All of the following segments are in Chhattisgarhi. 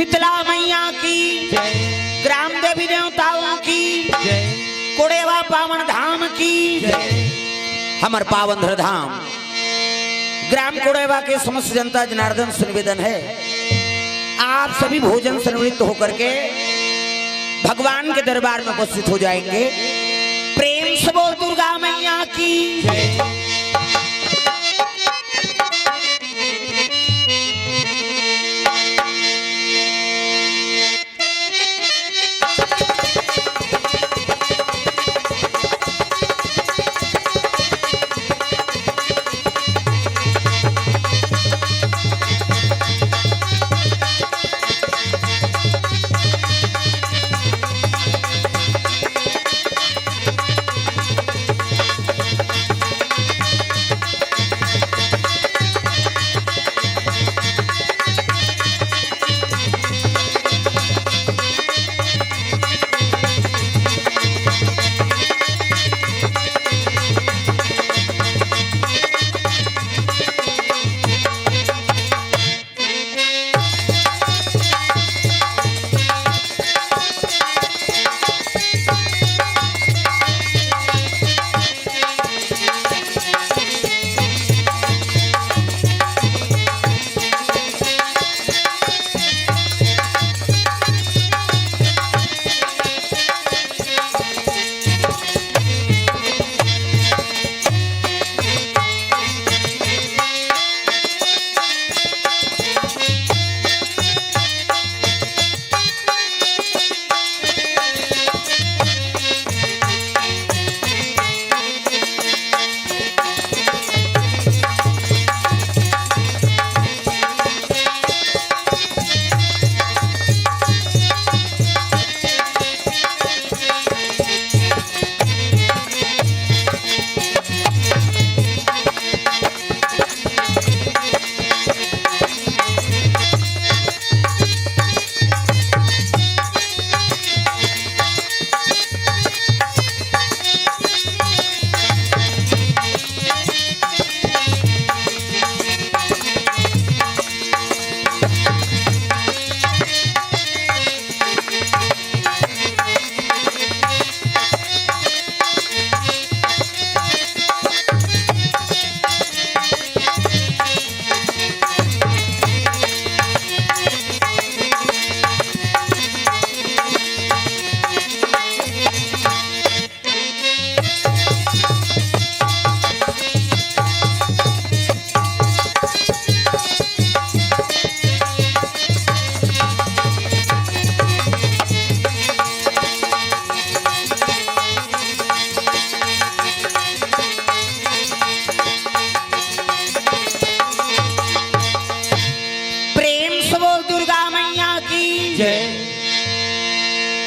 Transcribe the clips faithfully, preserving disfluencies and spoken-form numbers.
शीतला मैया की, ग्राम देवी देवताओं की, कोड़ेवा पावन धाम की, हमर पावन धर धाम ग्राम कोड़ेवा के समस्त जनता जनार्दन से निवेदन है, आप सभी भोजन से निवृत्त होकर के भगवान के दरबार में उपस्थित हो जाएंगे। प्रेम से बोल दुर्गा मैया की। प्रेम से बोल दुर्गा मैया की। जय।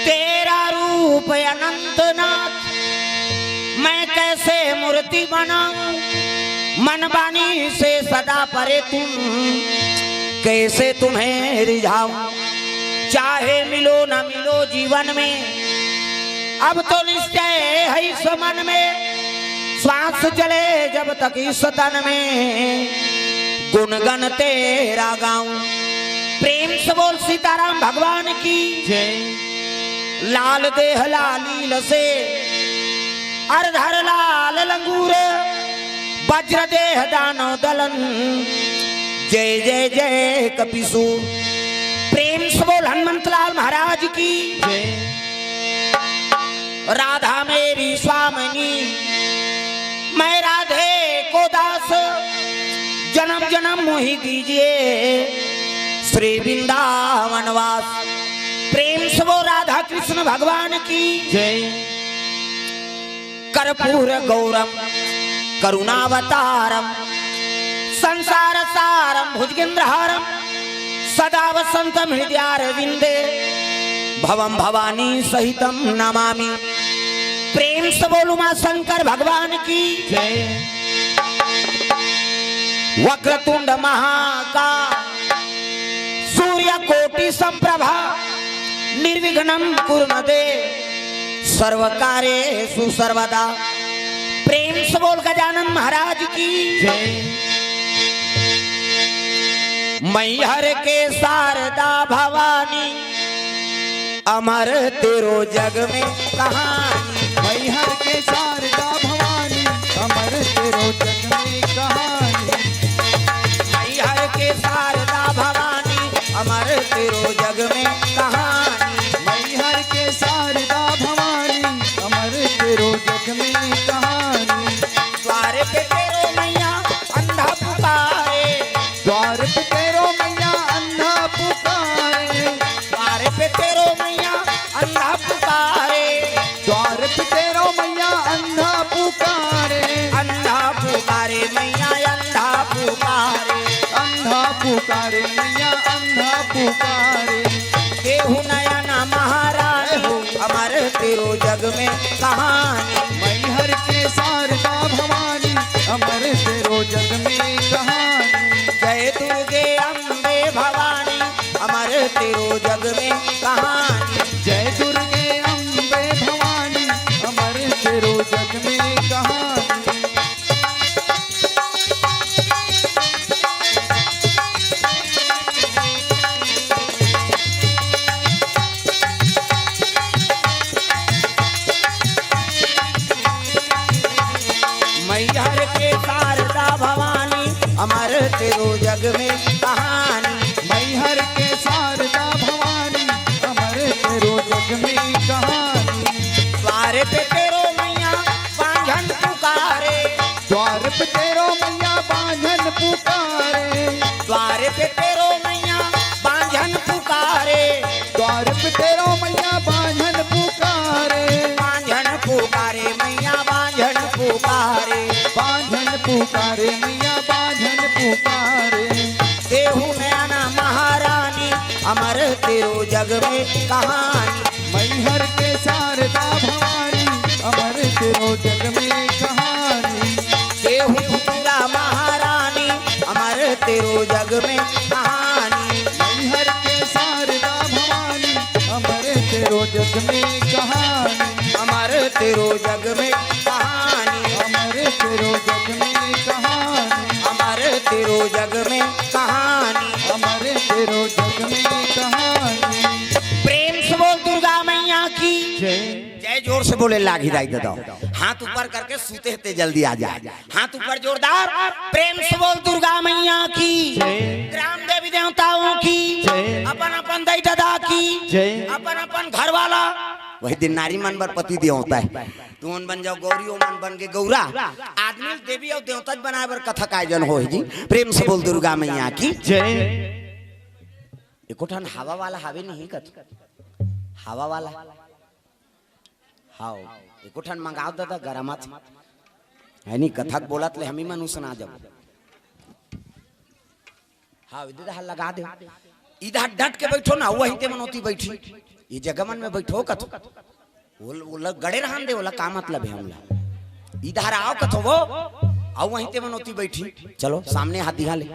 तेरा रूप अनंतनाथ, मैं कैसे मूर्ति बनाऊं, मन बानी से सदा परे तुम, कैसे तुम्हें रिझाऊं। चाहे मिलो न मिलो जीवन में, अब तो निश्चय है इस मन में, श्वास चले जब तक इस तन में, गुणगन तेरा गाऊं। प्रेम से बोल सीताराम भगवान की। जय। लाल देह लालील से, अर धर लाल लंगूर, वज्र देह दानव दलन, जय जय जय कपिसु। प्रेम से बोल हनुमंत लाल महाराज की। जय। राधा मेरी स्वामिनी, मैं राधे को दास, जन्म जन्म मोहि दीजिए श्री वृंदावन वास। प्रेम से बोल राधा कृष्ण भगवान की। जय। कर्पूर गौरम करुणावतारम संसार सारम भुजगेंद्रहारम सदा वसंतम हृदयारविंदे भवम भवानी सहितम नमामि। प्रेम से बोल उमा शंकर भगवान की। जय। वक्रतुंड महाकाय सूर्य कोटि संप्रभा निर्विघ्नं कुरु मे देव सर्व कार्येषु सर्वदा। प्रेम से बोल गजानन महाराज की। जय। मैहर के शारदा भवानी अमर तेरो जग में कहानी। मैहर के शारदा भवानी, अमर तेरो जग में कहानी। मैहर के शारदा भवानी, अमर तेरो जग में कहानी। मैहर के शारदा भवानी, अमर तेरो जग में कहानी। द्वार पे तेरो मैया अंधा पुकारे। द्वार पे तेरो मैया अंधा पुकारे। द्वार पे तेरो मैया अंधा पुकारे। द्वार पे तेरो मैया अंधा पुकारे। अंधा पुकारे मैया अंधा पुकारे। अंधा पुकारे मैया अंधा पुकारे। देहु नयन महारानी, अमर तेरो जग में कहानी। मैहर के शारदा भवानी, अमर तेरो जग में कहानी। जय दुर्गे अम्बे भवानी, अमर तेरो जग में कहानी। जय दुर्गे अम्बे भवानी, अमर तेरो जग में कहानी। मैहर के शारदा भवानी, अमर तेरो जग में कहानी। मैहर के शारदा भवानी, अमर तेरो जग में कहानी। द्वार पे तेरो मैया बांझन पुकारे। द्वार पे तेरो मैया बांझन पुकारे। द्वार पे तेरो मैया बांझन पुकारे। द्वार पे तेरो मैया बांझन पुकारे। बांझन पुकारे मैया बांझन पुकारे। बांझन पुकारे मैया बांझन पुकारे। देहु नयन महारानी, अमर तेरो जग में कहानी। मैहर के शारदा भवानी, अमर तेरो जग में कहानी। देहु दुर्गा महारानी, अमर तेरो जग में कहानी। मैहर के शारदा भवानी, अमर तेरो जग में कहानी। अमर तेरो जग में कहानी। अमर तेरो जग में कहानी। अमर तेरो जग में कहानी। अमर तेरो जग में कहानी। प्रेम से बोल दुर्गा मैया की जय। जय जोर से बोले लागी दाई ददा। हाथ ऊपर करके सूते ते जल्दी आ जाए। हाथ ऊपर जोरदार, प्रेम से बोल दुर्गा मैया की जय। ग्राम देवी देवताओं की जय। अपन अपन दाई ददा की जय। अपन अपन घर वाला। वही दिन नारी मन बर पति देवता हे। तुमन बन जाव गौरी, ओमन बन के गौरा। आदमी ल देवी अउ देवता बनाए बर कथा के आयोजन होही जी। प्रेम से बोल दुर्गा मैया की जय। एको ठन हवा वाला हावे नहीं कत? हवा वाला। हाव, एको ठन मंगाव ददा, गरमात हे नहीं, कथा के बोलत ले हमी मन उसना जब। हाव, इधर लगा दे। इधर डट के बैठो ना, वहीं ते मन ओती बैठी। ये जगह मन में बैठो कत? वो, वो लग गड़े रहन दे, ओला का मतलब हे हमला? इधर आओ कथो वो, आओ वहीं ते मन ओती बैठी। चलो, सामने हाथ दिखा ले।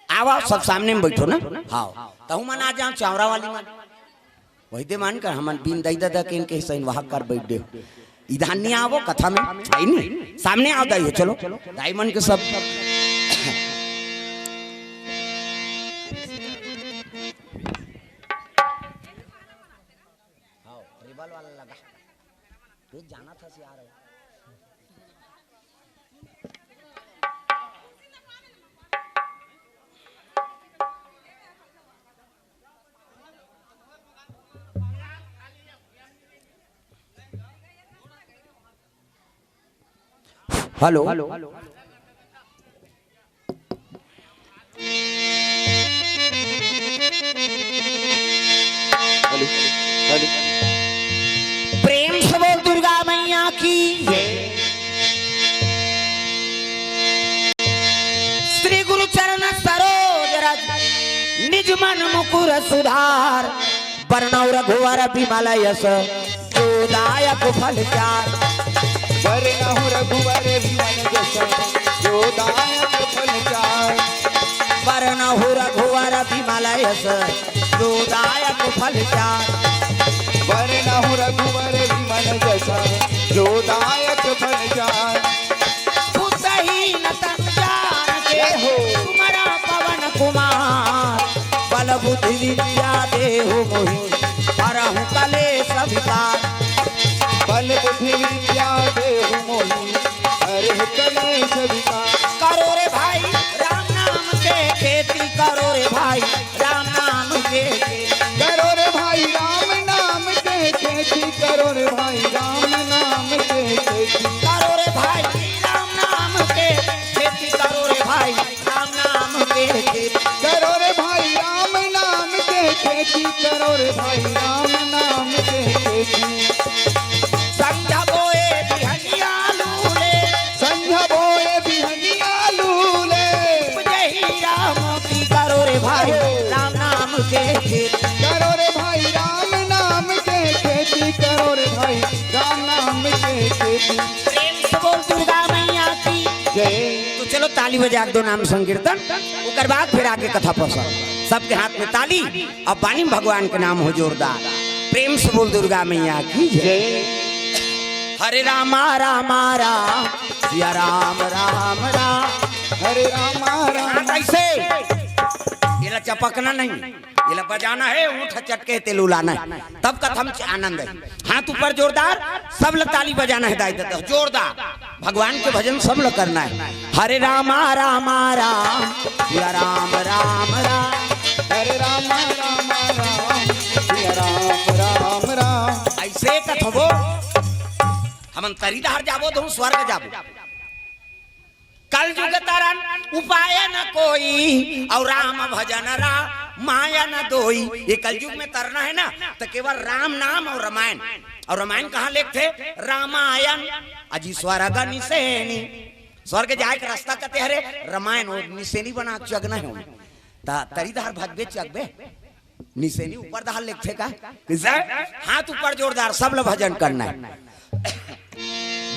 आओ, आओ, सब सामने में बैठो ना। हाव, तहु मन आ जाओ, चावरा वाली मन। वही दे मान कर हमन बिन दाई ददा के इनके सैन वाहक कर बैठ दे। इधर नहीं आवो कथा में, है नहीं? सामने आओ दाई हो, चलो। दाई मन के सब। हाव, टेबल वाला लगा। तू जाना था सियार हो। हेलो। Hello, hello. प्रेम से बोल दुर्गा मैया की जय। श्री गुरु चरण सरोज रज, निज मन मुकुर सुधार। बरनउँ रघुवर बिमल यस, जो दायक फल चार। बरनउँ रघुवर बिमल यस, जो दायक फल चार। बरनउँ रघुवर बिमल यस, जो दायक फल चार। बरनउँ रघुवर बिमल यस, जो दायक फल चार। बुद्धहीन तन जान के जय हो। सुमरा पवन कुमार, बल बुद्धि विद्या देहु मोहि हरहु कलेश विकार। बल बुद्धि विद्या देहु मोहि, हरहु कलेश विकार। करो रे भाई राम नाम के खेती, करो रे भाई राम नाम के खेती। करो रे भाई राम नाम के खेती, करो रे भाई राम नाम के खेती। करो रे भाई राम नाम के खेती, करो रे भाई राम नाम के खेती। करो रे भाई राम नाम के खेती, करो रे भाई राम नाम के खेती। संझा बोए बिहनिया लूले। संझा बोए बिहनिया लूले। उपजे हीरा मोती, करो रे भाई राम नाम के खेती। करो रे भाई राम नाम के खेती, करो रे भाई राम नाम के खेती। प्रेम से बोल दुर्गा मैया की जय। तो चलो ताली बजा के दो, नाम संकीर्तन, ओकर बाद फिर आगे कथा पसंद। सबके हाथ में ताली, अब बानी में भगवान के नाम हो जोरदार। प्रेम से बोल दुर्गा मैया की जय। जय। हरे रामा रामा राम, सिया राम राम राम। हरे रामा राम। हाँ, कैसे? ये ला चपकना नहीं, ये ला बजाना है, ऊँट चटके तेल उलाना है, तब कथा में आनंद है। हाथ ऊपर जोरदार, सब ला ताली बजाना है, दाई दादा जोरदार। भगवान के भजन सब लोग करना है। हरे रामा रामा राम, सिया राम राम राम। हरे रामा रामा राम, सिया राम राम राम। ऐसे कथबो, हमन तरी डहर जाबो तो स्वर्ग जाबो। कलयुग तरन उपाय न कोई, और राम भजन रामायण दोई। ये कलयुग में तरना है ना, तो केवल राम नाम और रामायण। और रामायण कहाँ लिखथे? रामायण। अजी स्वर्ग निसेनी, स्वर्ग जाए के रास्ता कते हरे? रामायण, वो निसेनी बना के चघना है। त तरी डहर भगबे चघबे, निसेनी ऊपर डहर लिखथे का? किसे? हाथ ऊपर जोरदार, सब लोग भजन करना है।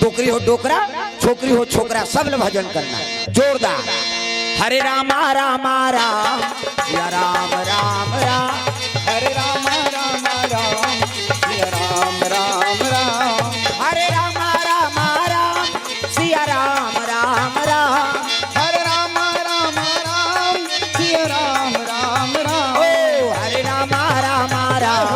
डोकरी हो डोकरा, छोकरी हो छोकरा, सब लोग भजन करना है जोरदार। हरे रामा रामा राम, सिया राम राम राम। हरे रामा रामा राम, सिया राम राम राम। हरे रामा रामा राम, सिया राम राम राम। हरे रामा रामा राम, सिया राम राम राम। ओ हरे रामा रामा राम,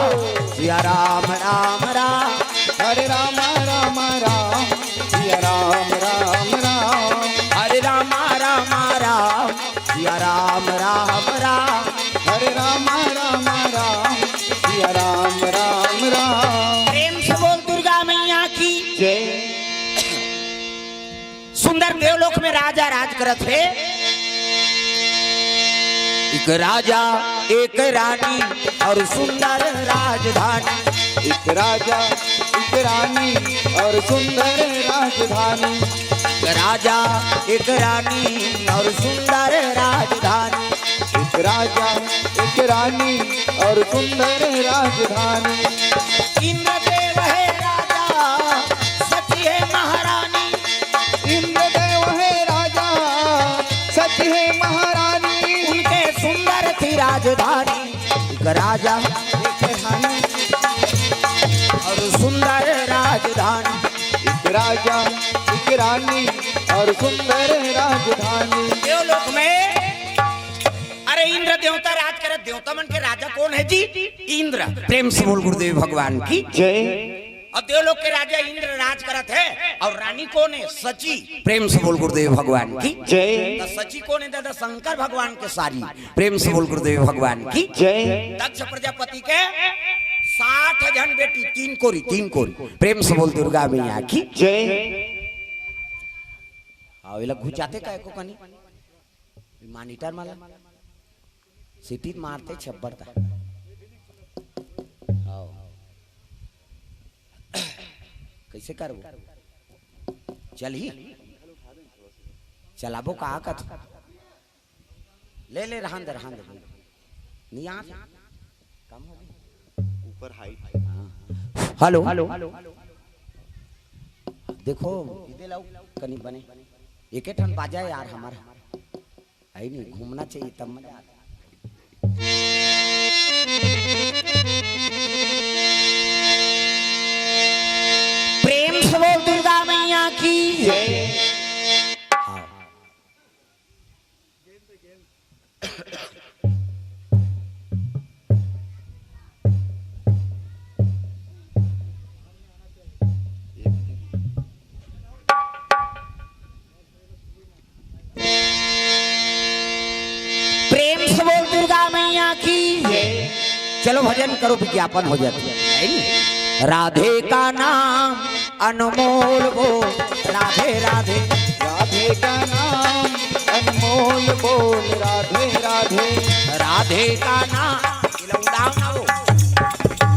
सिया राम राम राम। हरे रामा रामा राम, सिया राम राम राम। हरे रामा रामा राम, सिया राम राम राम। हरे रामा रामा राम, सिया राम राम राम। प्रेम से बोल दुर्गा मैया की जय। सुंदर देवलोक में राजा राज करत हे। एक राजा, एक रानी और सुंदर राजधानी। एक राजा, एक रानी और सुंदर राजधानी। एक राजा, एक रानी और सुंदर राजधानी। एक राजा, एक रानी और सुंदर राजधानी। इंद्रदेव हे राजा, सची हे महारानी। इंद्रदेव हे राजा, सची हे महारानी। उनके सुंदर थी राजधानी। एक राजा, एक रानी और सुंदर राजधानी। एक राजा, एक रानी और सुंदर राजधानी। देवलोक में, अरे इंद्र देवता राज करे, देवता मन के राजा कौन है जी? इंद्र। प्रेम से बोल गुरुदेव भगवान की जय। और देवलोक के राजा इंद्र राज करत है और रानी कौन है? सची। प्रेम से बोल गुरुदेव भगवान की जय। तो सची कौन है दादा? शंकर भगवान के सारी। प्रेम से बोल गुरुदेव भगवान की जय। दक्ष प्रजापति के साठ झन बेटी, तीन कोरी, तीन कोरी। प्रेम से बोल दुर्गा मैया की जय। हाँ, ये लोग घुचाते काय को कनी? मॉनिटर माला सिटी मारते छब्बर ता। आओ। कैसे करबो? चलही? चलाबो का कथ? ले, ले, रहन दे, रहन दे। नहीं आ, कम हो गई। ऊपर हाइट। हाँ। हेलो। देखो, इधर लाओ, कनी बने। एक ठन बाजा यार हमारा। आई नहीं, घूमना चाहिए तब मजा आता। प्रेम से बोल दुर्गा मैया की। हाँ। चलो भजन करो, विज्ञापन हो जाती है, है नी? राधे का नाम अनमोल वो, राधे राधे। राधे का नाम अनमोल बोल, राधे राधे। राधे का नाम, ये ला उड़ाव ना वो।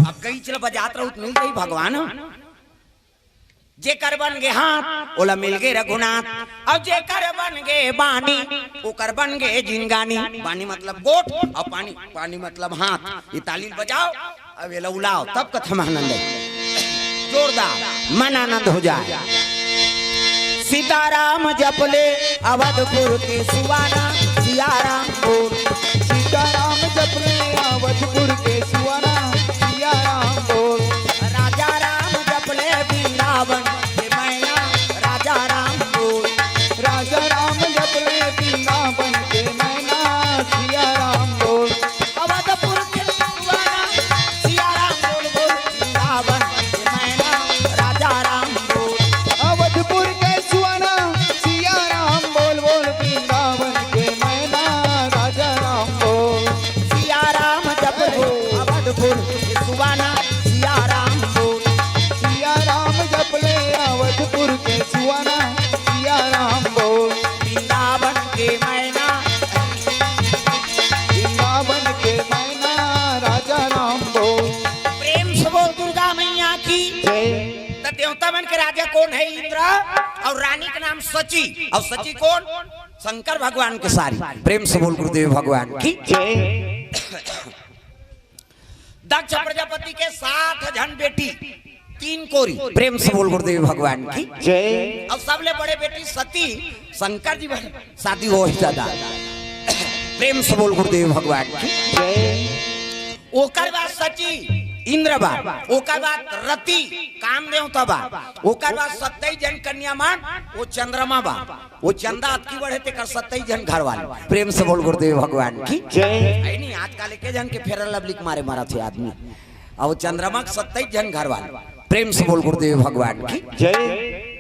अब गई चल बजात रहू त मिल जाई भगवान। जेकर बन गे हाथ, ओला मिल गे रघुनाथ। अउ जेकर बन गे बानी, ओकर बन गे जिनगानी। बानी मतलब गोठ, अउ पानी, पानी मतलब हाथ। ये ताली ल बजाव, अब ये ला उलाव, तब कथा म आनंद आही। जोरदार, मन आनंद हो जाए। सीताराम जप ले अवधपुर के सुहाना, सियाराम बोल। सीताराम जप ले अवधपुर के सुहाना, सियाराम बोल। राजा राम जप ले वृंदावन के मैना, राजा राम बोल। राजा राम जप ले वृंदावन के मैना, सियाराम बोल। अवधपुर के सुहाना, सियाराम बोल बोल, वृंदावन के मैना, राजा राम बोल। अवधपुर के सुहाना, सियाराम बोल बोल, वृंदावन के मैना, राजा राम बोल। सियाराम जप ले अवधपुर के सुहाना, सियाराम बोल। सियाराम जप ले अवधपुर के सुहाना, सियाराम बोल। वृंदावन के मैना, वृंदावन के मैना, राजा राम बोल। प्रेम से बोल दुर्गा मैया की। जय। त देवता मन के राजा कोन हे? इंद्र। अउ रानी के नाम सची। अउ सची कोन? शंकर भगवान के सारी। प्रेम से बोल गुरुदेव भगवान की। जय। दक्ष प्रजापति के सात झन बेटी, तीन कोरी। प्रेम से बोल गुरुदेव भगवान की। जय। अउ सबले बड़े बेटी सती, शंकर जी बर शादी होही दादा। प्रेम से बोल गुरुदेव भगवान की। जय। ओकर बाद सची, इंद्र बा, ओकर बाद रति, काम देवता बा, ओकर बाद सत्ताईस झन कन्या मन, वो चंद्रमा बा। वो चंदा अतकी बड़े तेकर सत्ताईस झन घर वाले। प्रेम से बोल गुरुदेव भगवान की। जय। अइ नहीं, आजकल एके झन के Fair and Lovely के मारे मरत हे आदमी। अउ चंद्रमा के सत्ताईस झन घर वाले। प्रेम से बोल गुरुदेव भगवान की। जय।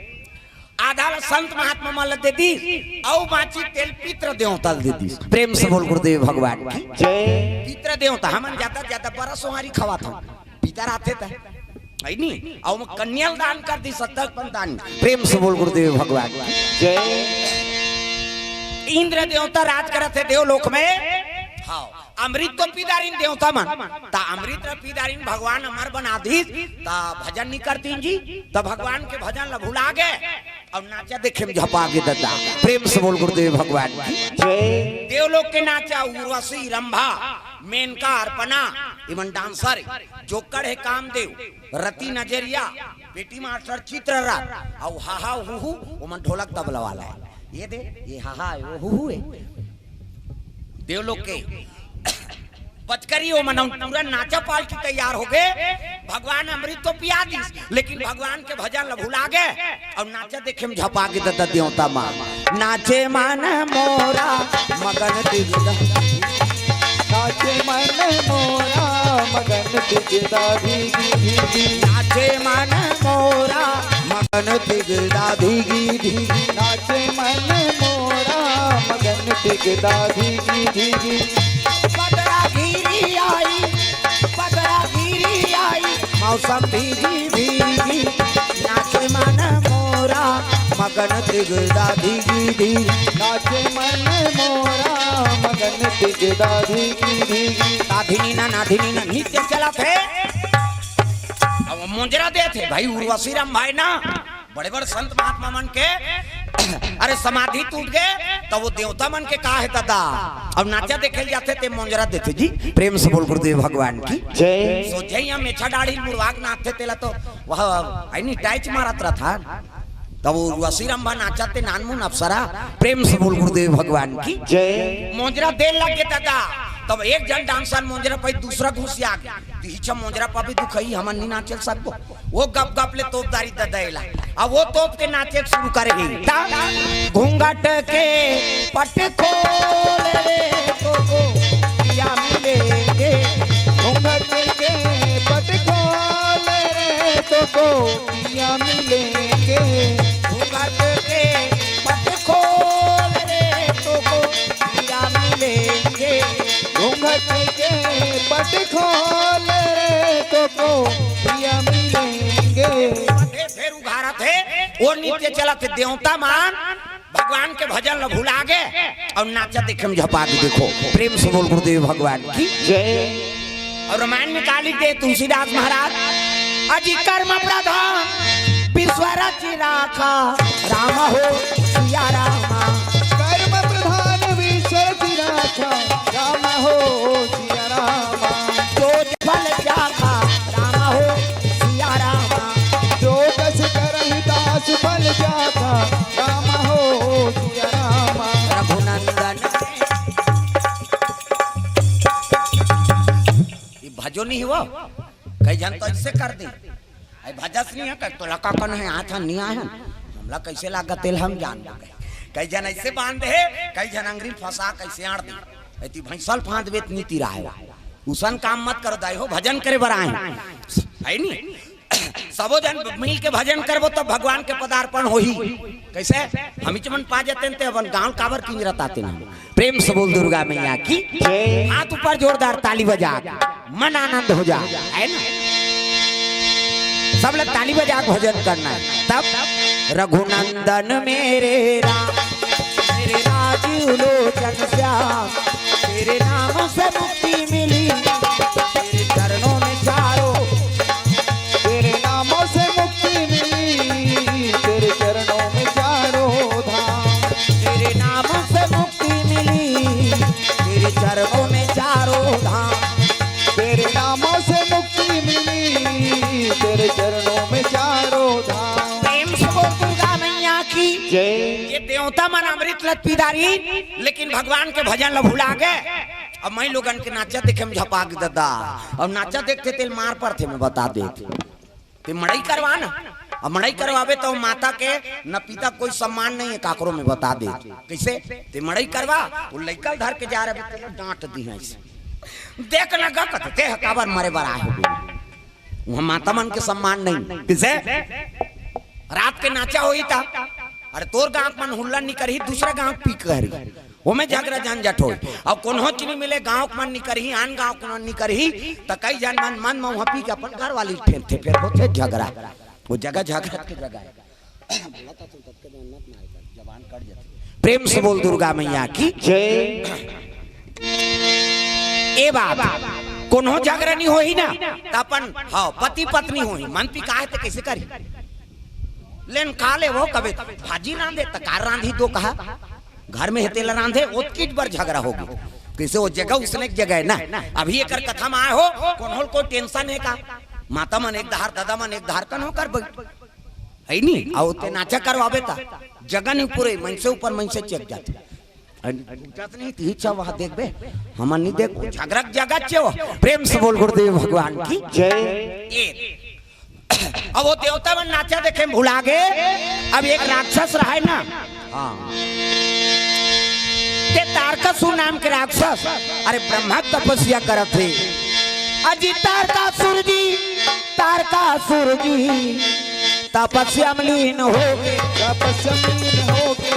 आधा ल संत महात्मा मन ल दे दिस, अउ बांची तेल पितृ देवता ल दे दिस। प्रेम से बोल गुरुदेव भगवान की। जय। पितृ देवता, हमन जादा जादा बरा सोहारी खवात हन। पितर आथे त, अइ नहीं? अउ कन्या ल दान कर दिस, सत्ताईस झन दान। प्रेम से बोल गुरुदेव भगवान की। जय। इंद्र देवता राज करत हे देवलोक में। हाँ, अमृत तो पीदारिन देवता मन, त अमृत ल पीदारिन भगवान अमर बना दिस, त भजन नहीं करतीन जी, त भगवान के भजन ल भुला गे। अउ नाचा देखे में झपा गे ददा। प्रेम से बोल गुरुदेव भगवान की। जय। देवलोक के नाचा उर्वशी, रंभा, मेनका, अर्पणा, इमन dancer, जोकर हे कामदेव, रति नजरिया, बेटी मास्टर चित्ररथ, अउ हाहा हुहु, ओमन ढोलक तबला वाला हे। ये दे, ये हाहा हे, वो हुहु हे। देवलोक के बचकरी ओमन पूरा नाचा पार्टी तैयार हो गे। भगवान अमृत तो पिया दिस, लेकिन भगवान के भजन ल भुला गे अउ नाचा देखे में झपा गे ददा देवता मन। नाचे मन मोरा मगन दिल। नाचे मन मोरा मगन दिगदा भीगी भीगी। नाचे मन मोरा मगन दिगदा भीगी भीगी। नाचे मन मोरा मगन दिगदा भीगी भीगी। बदरा घिरी आई, बदरा घिरी आई, मौसम भीगी भीगी। नाचे मन मोरा मगन दिगदा भीगी भीगी। नाचे मन मोरा मगन दिगदा भीगी भीगी। ता धिनी ना, ना धिनी ना, नृत्य चलत हे। अब मोंजरा देत हे भाई, उर्वशी रंभा हे ना, बड़े बड़े संत महात्मा मन के अरे समाधि टूट गे, त वो देवता मन के का हे ददा? अब नाचा देखे ल जाथे ते मोंजरा देथे जी। प्रेम से बोल गुरुदेव भगवान की। जय। सोझे ही हम मेछा डाढ़ी मुड़वा के नाचथे तेला तो वह अइ नहीं टैच मारत रहिथे। तब वो उर्वशी रंभा नाचथे नानमुन अप्सरा। प्रेम से बोल गुरुदेव भगवान की। जय। मोंजरा दे लगे ददा, तब एक झन dancer मोंजरा पाइस, दूसरा घुसिया गे। त इही छा मोंजरा पा भी दुखई, हमन नहीं नाचे ल सकबो। वो गप गप ले तोप डारिस ददा एला। अब वो तोप के नाचे शुरू करे हे। ता घूंघट के पट खोल रे तोको पिया मिलेंगे। घूंघट के पट खोल रे तोको पिया मिलेंगे। घूंघट के पट खोल रे तोको पिया मिलेंगे। घूंघट के पट खोल रे, तो को पिया मिलेंगे। फेर उघारत हे, ओ नृत्य चलत हे, देवता मन भगवान के भजन ल भुला गे अउ नाचा देखे में झपा के। देखो, प्रेम से बोल गुरुदेव भगवान की। जय। अउ रामायण में का लिख दे तुलसीदास महाराज, अजी कर्म प्रधान विश्व रचि राखा, राम हो सिया रामा। कर्म प्रधान विश्व रचि राखा, राम हो सिया रामा। जो फल चाखा, राम हो सिया रामा। जो जस करहि तास फल चाखा, राम हो सिया रामा। रघुनंदन। ये भजो नहीं हुआ, कई झन तो ऐसे कर दे। अई भजस नहीं है, कई तोला का कन है, हाथ नहीं आए हैं, हमला कैसे लागत तेल हम जान दे। कई झन ऐसे बांध दे, कई झन अंगरी फंसा कैसे आड़ दे। एती भैंसल फांद बेत नीति रहा है। उसन काम मत करो दाई हो, भजन करे बर आए हैं। है नी? सबो झन मिल के भजन करबो तब भगवान के पदार्पण होही। कैसे? हमीच मन पा जाते हैं, ते अपन गांव काबर किंजरत आते हैं। प्रेम से बोल दुर्गा मैया की। जय। हाथ ऊपर जोरदार ताली बजा, मन आनंद हो जा, है ना? सब लोग ताली बजा के भजन करना है। तब रघुनंदन मेरे राम, मेरे राजीव लोचन श्याम, तेरे नाम से मुक्ति मिली, तेरे चरणों में चारों। तेरे नामों से मुक्ति मिली, तेरे चरणों में चारों धाम। तेरे नाम से मुक्ति मिली, तेरे चरणों में चारों धाम। तेरे नामों से मुक्ति मिली, तेरे चरणों में चारों धाम। प्रेम से बोल दुर्गा मैया की। जय। ये देवता मन अमृत लत पीदारी, लेकिन भगवान के भजन ल भुला गे। अब मैं लोगन के नाचा देखे में झपा के ददा, और नाचा देखते तेल मार पड़ते, मैं बता देते। ते मड़ई करवा ना, अब मड़ई करवाबे तो माता के न पिता कोई सम्मान नहीं है काकरो में, बता दे। कैसे? ते मड़ई करवा, वो लइका धर के जा रहे, तेला डांट दी है ऐसे। देख ना गा कत, ते ह काबर मरे बर आए हो। वहाँ माता मन के सम्मान नहीं। किसे? रात के नाचा होई ता, अरे तोर गांव के मन हुल्ला निकरही, दूसरा गांव पी करही, ओमे झगड़ा झंझट होई। और कोनो चीनी मिले, गांव के मन निकरही, आन गांव के मन निकरही, त कई झन मन, मन में वहाँ पी के अपन घर वाली फेरथे, फेर होथे झगड़ा। वो जगह झगड़ा के जगह है। प्रेम से बोल दुर्गा मैया की। जय। ए बात, कोनो झगड़ा नहीं होही ना, त अपन, हाँ, पति पत्नी होही, मन पिकाहे त कैसे करी? लेन खा ले वो कबे, भाजी रांधे त कार रांधी दो कहा, घर में हे तेला रांधे, ओतकीच बर झगड़ा होगे। कैसे वो जगह उसने एक जगह है ना। अभी एकर कथा में आए हो, कोनो ल कोई टेंशन है का? माता मन एक धार, दादा मन एक धार कन होकर बैठ। है नी? आओ ते नाचा करवाबे ता। जगह नहीं पूरे, मनसे ऊपर मनसे चेक जाते। अरे, पूछत नहीं, ती इच्छा वहाँ देखबे। हमन नहीं देख, झगरक जगह चे हो। प्रेम से बोल गुरुदेव भगवान की। जय। ए, अब वो देवता मन नाचा देखे में भुला गे। अब एक राक्षस रहा है ना, हाँ। ते तारकासुर नाम के राक्षस, अरे ब्रह्मा के तपस्या करत हे। अजी तारकासुर जी, तारकासुर जी, तपस्या में लीन हो गे। तपस्या में लीन हो गे।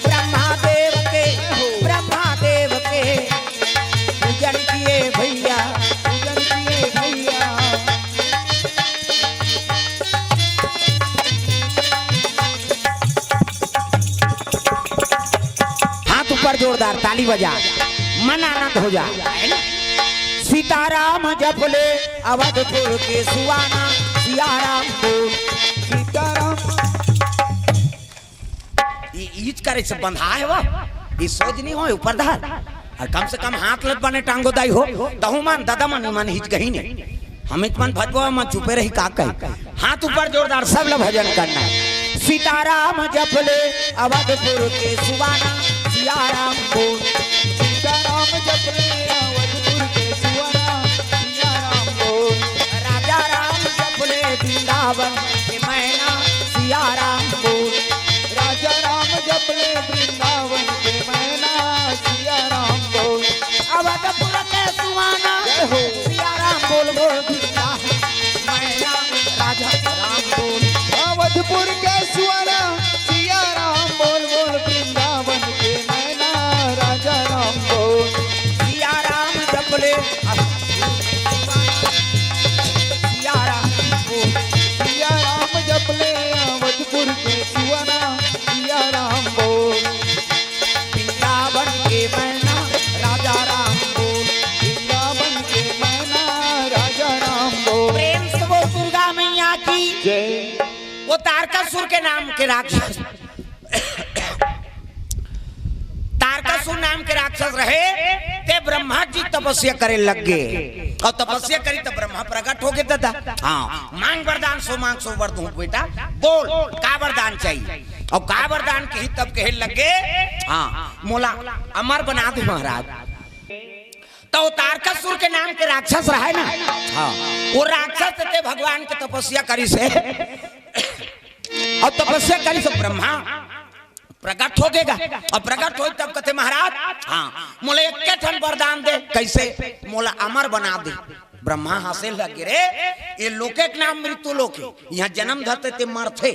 ब्रह्मा देव के, ब्रह्मा देव के पूजन किए भैया, पूजन किए भैया। हाथ ऊपर जोरदार ताली बजा, मन आनंद हो जा। सीताराम जप ले अवधपुर के सुहाना, सियाराम बोल। सीताराम। ई ईज करे से बंधा है वो, ई सोच नहीं हो ऊपर धार। और कम से कम हाथ लत बने टांगो दाई हो, तहु मन दादा मन मन हिच गही नहीं। हम इत मन भजबो मन चुपे रही का कही। हाथ ऊपर जोरदार सब लोग भजन करना है। सीताराम जप ले अवधपुर के सुहाना, सियाराम बोल। सीताराम जप ले अवधपुर के सुहाना, सियाराम बोल। राजा राम जप ले वृंदावन के मैना, सियाराम बोल। राजा राम जप ले वृंदावन के मैना, सियाराम बोल। अवधपुर के सुहाना, जय हो। सियाराम बोल बोल वृंदावन मैना, राजा राम बोल। अवधपुर के सुहाना, सियाराम बोल बोल वृंदावन के मैना, तारकासुर के नाम के राक्षस, तारकासुर नाम के राक्षस रहे, ते ब्रह्मा जी तपस्या करे लग गे। अउ तपस्या करी त ब्रह्मा प्रगट हो गे ददा। हाँ, मांग वरदान, सो मांग सो वर दूं बेटा, बोल का वरदान चाहिए? अउ का वरदान कही तब कहे लग गे, हाँ, मोला अमर बना दे महाराज। त वो तारकासुर के नाम के राक्षस रहे ना, हाँ, वो राक्षस ते भगवान के तपस्या करिस हे। अउ तपस्या करिस हे, ब्रह्मा प्रगट हो गेगा। अउ प्रगट होय तब कथे महाराज, हाँ, मोला एक ठन वरदान दे। कइसे? मोला अमर बना दे। ब्रह्मा हंसे लग गे, रे, ये लोके के नाम मृत्यु लोक हे, इहाँ जनम धरथे ते मरथे,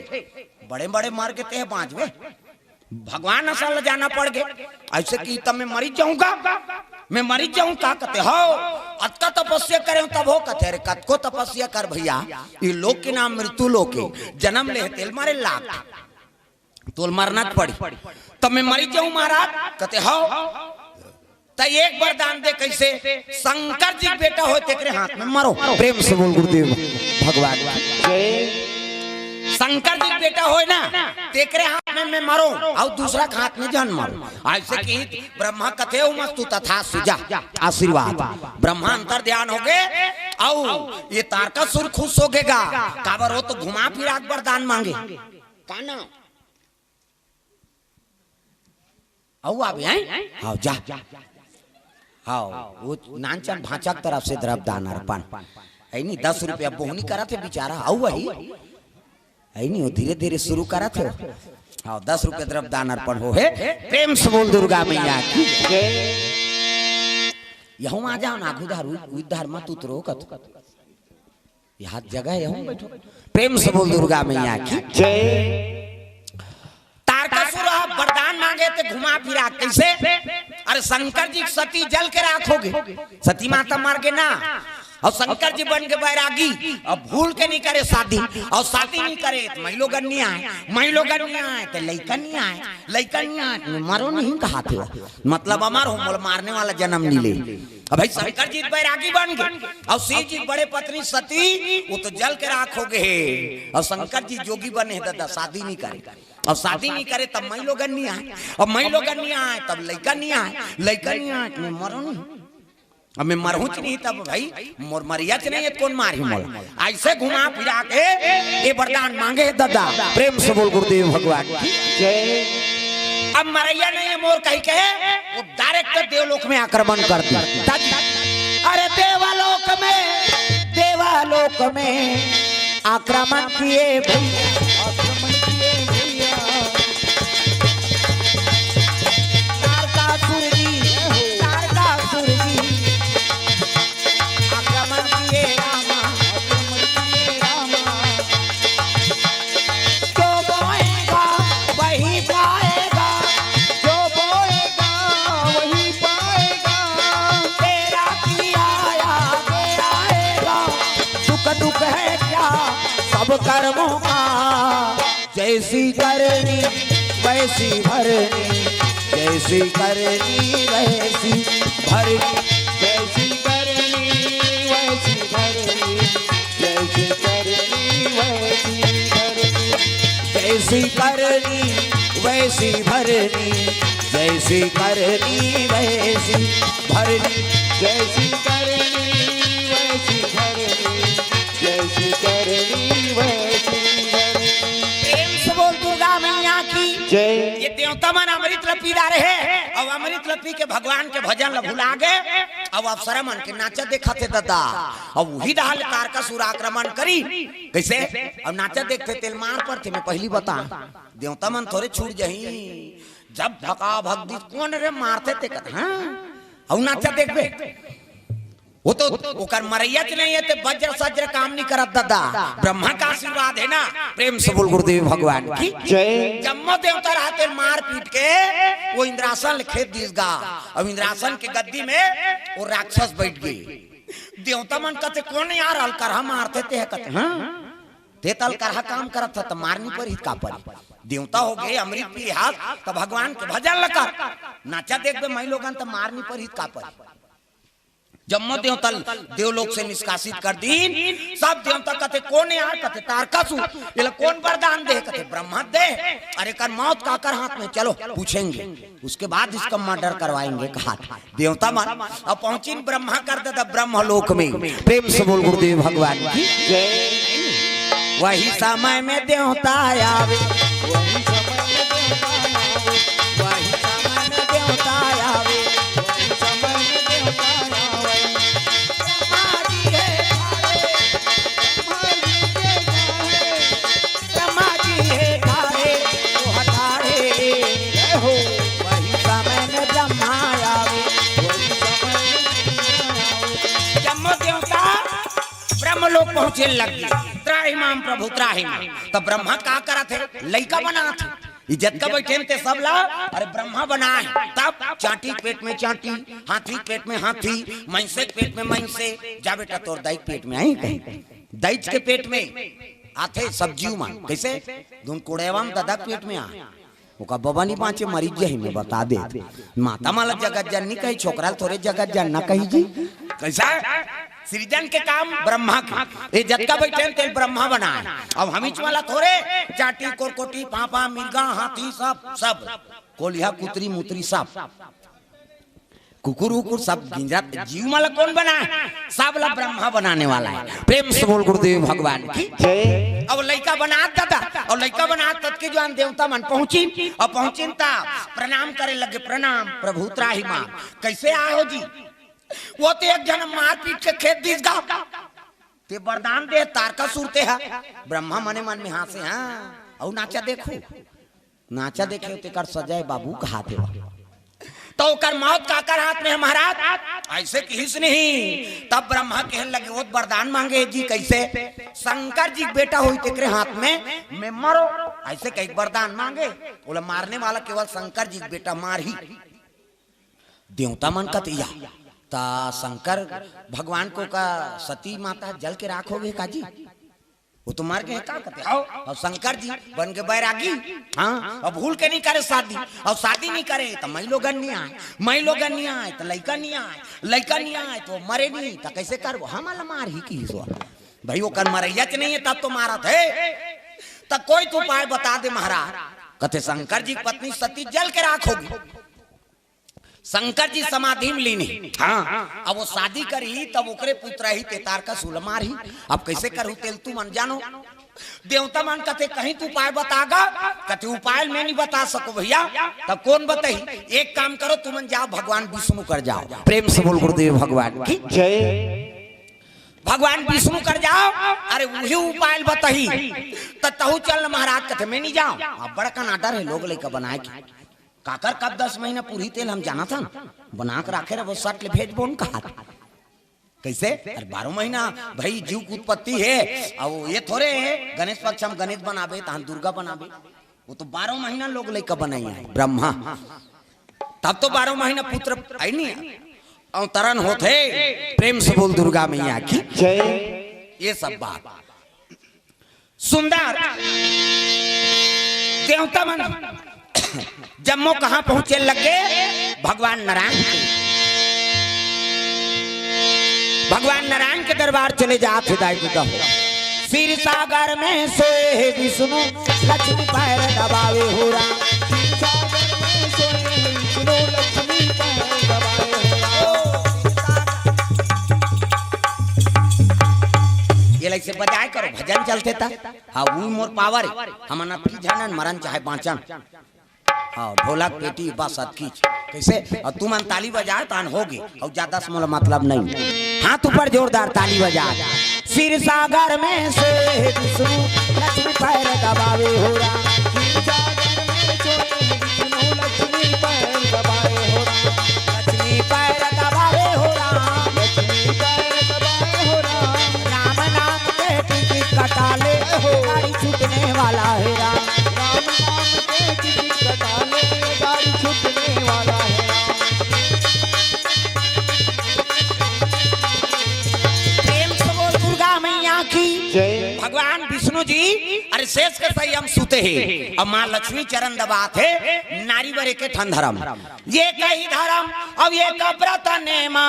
बड़े बड़े मर गे ते बांचबे। भगवान असन ल जाना पड़ गे। अइसे कही त मैं मरी जाहूं का, मैं मरी जाहूं का? कथे, हव, अतका तपस्या करे हंव तभो। कथे, अरे कतको तपस्या कर भइया, ये लोक के नाम मृत्यु लोक हे, जनम ले हे तेल मरे लाग, तोल मरना पड़ी, त मैं मरी जाहूं महाराज? कथे, हव, त एक वरदान दे। कइसे? शंकर जी के बेटा होय तेकरे हाथ में मरंव। प्रेम से बोल गुरुदेव भगवान की। शंकर जी के बेटा होय ना, तेकरे हाथ में मैं मरंव, अउ दूसरा के हाथ में झन मरंव। अइसे कही ब्रह्मा कथे, ओमस्तु तथास्तु, जा आशीर्वाद। ब्रह्मा अंतर ध्यान हो गे, अउ ये तारकासुर खुश हो गेगा, काबर वो तो घुमा फिरा के वरदान मांगे। का नाम? अउ आबे, हैं? हव, जा। हव, वो नानचन भांचा के तरफ से द्रव्य दान अर्पण। है नी, दस रुपया बोहनी करत हे बिचारा, अउ वही। है नी, वो धीरे धीरे शुरू करत हे। हव, दस रुपया द्रव्य दान अर्पण हो हे। प्रेम से बोल दुर्गा मैया की। यहूं आ जाव ना, आघू धार, उ-, उधार मत उतरो कत। ये हाथ जगह हे, हम बैठो। प्रेम से बोल दुर्गा मैया की। जय। तारकासुर ह वरदान मांगे ते घुमा फिरा। कइसे? अरे शंकर जी के सती जल के राख हो गे, सती माता मर गे ना, अउ शंकर जी बन गे बैरागी, अउ भूल के नइ करे शादी, अउ शादी नइ करे त मइलोगन नइ आय, मइलोगन नइ आय त लइका नइ आय, लइका नइ आय त मरो नहीं कहाथे हो, मतलब अमर हो, मोला मारने वाला जनम नइ ले। अब भाई शंकर जी बैरागी बन गे, अउ शिव जी बड़े पत्नी सती, वो तो जल के राख हो गे हे, अउ शंकर जी जोगी बने हे ददा, शादी नइ करे, अउ शादी नइ करे तब मइलोगन नइ आय, अउ मइलोगन नइ आय तब लइका नइ आय, लइका नइ आय त मैं मरो नहीं, अब मैं मरहूंच नहीं तब भाई मोर मरइयाच नहीं हे, कोन मारही मोला? अइसे घुमा फिरा के ये वरदान मांगे हे ददा। प्रेम से बोल गुरुदेव भगवान की। जय। अब मरइया नहीं हे मोर कहिके वो direct देवलोक में आक्रमण कर दी। अरे देवलोक में, देवलोक में आक्रमण किए भइया, आक्रमण किए भइया। तारकासुर जी, तारकासुर जी आक्रमण किए रामा, आक्रमण किए रामा। जो बोएगा वही पाएगा, जो बोएगा वही पाएगा। तेरा किया आगे आएगा, सुख दुख है क्या सब कर्मों का। जैसी करनी वैसी भरनी, जैसी करनी वैसी भरनी, जैसी करनी वैसी भरनी, जैसी करनी वैसी भरनी, जैसी करनी वैसी भरनी, जैसी करनी वैसी भरनी, जैसी करनी वैसी भरनी, जैसी करनी वैसी भरनी। प्रेम से बोल दुर्गा मैया की। जय। ये देवता मन अमृत ल पी डारे हे, अउ अमृत ल पी के भगवान के भजन ल भुला गे, अउ अप्सरा मन के नाचा देखत हे ददा। अउ उही डहार ले तारकासुर आक्रमण करी। कइसे? अउ नाचा देखथे तेल मार परथे, मैं पहिली बता, देवता मन थोरे छूट जही। जब भका भक दिस, कोन रे मारथे ते कर, हाँ? अउ नाचा देखबे। वो तो ओकर मरइयाच नहीं हे ते वज्र सज्र काम नइ करत ददा। ब्रह्मा का आशीर्वाद हे ना। प्रेम से बोल गुरुदेव भगवान की। जय। जम्मो देवता रहते मार पीट के वो इंद्रासन ल खेद दिस गा। अब इंद्रासन के गद्दी में वो राक्षस बइठ गे। देवता मन कथे, कोन यार अलकरहा मारथे ते ह? कथे, हाँ? ते त अलकरहा काम करत हस त मार नइ परही का परी? देवता हो गे, अमृत पी हस त भगवान के भजन ल कर, नाचा देखबे मइलोगन त मार नइ परही का परी? जम्मो देवता देवलोक से निष्कासित कर दीन। सब देवता कथे, "कोन यार?" कथे, "तारकासुर।" "एला कोन वरदान दे?" कथे, "ब्रह्मा दे।" "अरे, एकर मौत काकर हाथ में, चलो पूछेंगे, उसके बाद इसका मर्डर करवाएंगे," कहा था। देवता मन अब पहुंचिन ब्रह्मा कर दे, ब्रह्मलोक में। प्रेम से बोल गुरुदेव भगवान की। वही समय में देवता आवे, वही समय में देवता आवे, वही समय में देवता आवे। ब्रह्मा जी हे ठाढ़े, ब्रह्मा जी हे ठाढ़े, ब्रह्मा जी हे ठाढ़े, वो हठाढ़े। जय हो। वही समय में ब्रह्मा आवे, वही समय में ब्रह्मा आवे। जम्मो देवता ब्रह्मलोक पहुंचे लग गए। "त्राहि माम प्रभु, त्राहि माम।" तब ब्रह्मा का करत हे? लइका बनात हे। ये जतका बैठे ते सब ला, अरे, ब्रह्मा बनाए। तब चांटी के पेट में चांटी, हाथी के पेट में हाथी, मइनसे के पेट में मइनसे। जा बेटा, तोर दाई के पेट में आही कहीं। दाई के पेट में आथे सब जीव मन। कइसे? धुन कोड़ेवा में ददा के पेट में आ। ओकर बबा नहीं बाँचे, मरी जाही, मैं बता दे। माता मन ला जगत जननी कही, छोकरा ला थोरे जगत जनना कही जी। कइसे? सृजन के काम ब्रह्मा के। ये जतका बैठे तेला ब्रह्मा बनाए। अब हमीच मन ला थोरे चांटी, कोरकोटी, पांपा, मिर्गा, हाथी, सब, सब। कोलिहा, कुतरी, मुतरी, सब। कुकुर उकुर सब गिंजत जीव मन ला कोन बनाए? सब ला ब्रह्मा बनाने वाला हे। प्रेम से बोल गुरुदेव भगवान की। जय। अब लइका बनात ददा, अउ लइका बनात ततके जुवार देवता मन पहुंचिन, अउ पहुंचिन त प्रणाम करे लगे, "प्रणाम प्रभु, त्राहि माम।" "कइसे आए हो जी?" "वो तो एक झन मार पीट के खेद दिस गा, ते वरदान दे तारकासुर ते हा।" ब्रह्मा मने मन में हांसे, "हाँ, अउ नाचा देखो।" नाचा देखे तेकर सजा हे बाबू, कहाथे। त ओकर मौत काकर हाथ में हे महाराज? अइसे किहिस नहीं। तब ब्रह्मा कहे लगे, "वो तो वरदान मांगे हे जी।" "कइसे?" "शंकर जी के बेटा होही तेकरे हाथ में मैं मरों।" अइसे कहिके वरदान मांगे। ओला मारने वाला केवल शंकर जी के बेटा मारही। देवता मन कथे, "या त शंकर भगवान के का सती माता जल के राख हो गे का जी?" "वो तो मर गे हे का?" कथे, "हव।" अब शंकर जी बन के बैरागी, हाँ, अब भूल के नहीं करे शादी, अब शादी नहीं करे त माईलोगन नहीं आए, माईलोगन नहीं आए त लइका नहीं आए, लइका नहीं आए त मरे नहीं, त कइसे करबो? हमला मारही किहिस। भाई, ओकर मरइया च नहीं हे, तब तो मारत हे। त कोई तो उपाय बता दे महाराज। कथे, "शंकर जी के पत्नी सती जल के राख हो गे।" शंकर जी समाधि में लीन हे। हाँ, अब वो शादी करही, तब ओकरे पुत्र ही ते तारकासुर मारही। अब कइसे करहू तेला तुमन जानो। देवता मन कथे, "कहीं तो उपाय बता गा।" कथे, "उपाय मैं नहीं बता सकों भइया।" "त कोन बताही?" "एक काम करो, तुमन जाओ भगवान विष्णु कर जाओ।" प्रेम से बोल गुरुदेव भगवान की। जय। "भगवान विष्णु कर जाओ, अरे उही उपाय बताही।" त तहू चल महाराज। कथे, "मैं नहीं जाओं।" अब बड़कन आडर हे लोग लइका बनाए के। काकर कब दस महीना पूरी तेला हम जानथन, बना के राखे रहे, वो सट ले भेजबो न कहा। कइसे? अरे बारह महीना भाई जीव के उत्पत्ति हे, अउ ये थोरे हे गणेश पक्ष हम गणेश बनाबे, तहन दुर्गा बनाबे। वो तो बारह महीना लोग लइका बनाई हे, ब्रह्मा। तब तो बारह महीना पुत्र आई नहीं, अवतरण होथे। प्रेम से बोल दुर्गा मैया की। जय। ये सब बात सुंदर देवता मन जम्मो कहाँ पहुँचे लगे? भगवान नारायण के, भगवान नारायण के दरबार चले जात हे दाई ददा हो। "क्षीर सागर में सोए हे विष्णु, लक्ष्मी पैर दबावे हो राम।" क्षीर सागर में सोए हे विष्णु, लक्ष्मी पैर दबावे हो राम। ये लाइक से बजाए करो, भजन चलथे ता। हाँ, वो मोर पावर हे। हमन अतकी झन हन, मरन चाहे बाँचन। हाँ, ढोलक, पेटी, बस अतकीच। कइसे? अउ तुमन ताली बजाए, तहन होगे। अउ जादा से मोला मतलब नहीं। हाथ ऊपर जोरदार ताली बजा। क्षीर सागर में सोए हे विष्णु, लक्ष्मी पैर दबावे हो राम। क्षीर सागर में सोए हे विष्णु, लक्ष्मी पैर दबावे हो राम। लक्ष्मी पैर दबावे हो राम। लक्ष्मी पैर दबावे हो राम। राम नाम के टिकट कटा ले, गाड़ी छूटने वाला हे राम। राम नाम के टिकट कटा ले, गाड़ी छूटने वाला हे राम। प्रेम से बोल दुर्गा मैया की। जय। भगवान विष्णु जी, अरे शेष के संयम सुते हे। अब माँ लक्ष्मी चरण दबात हे, नारी बर एके ठन धरम। ये कही धरम, अब ये कब्रत नेमा,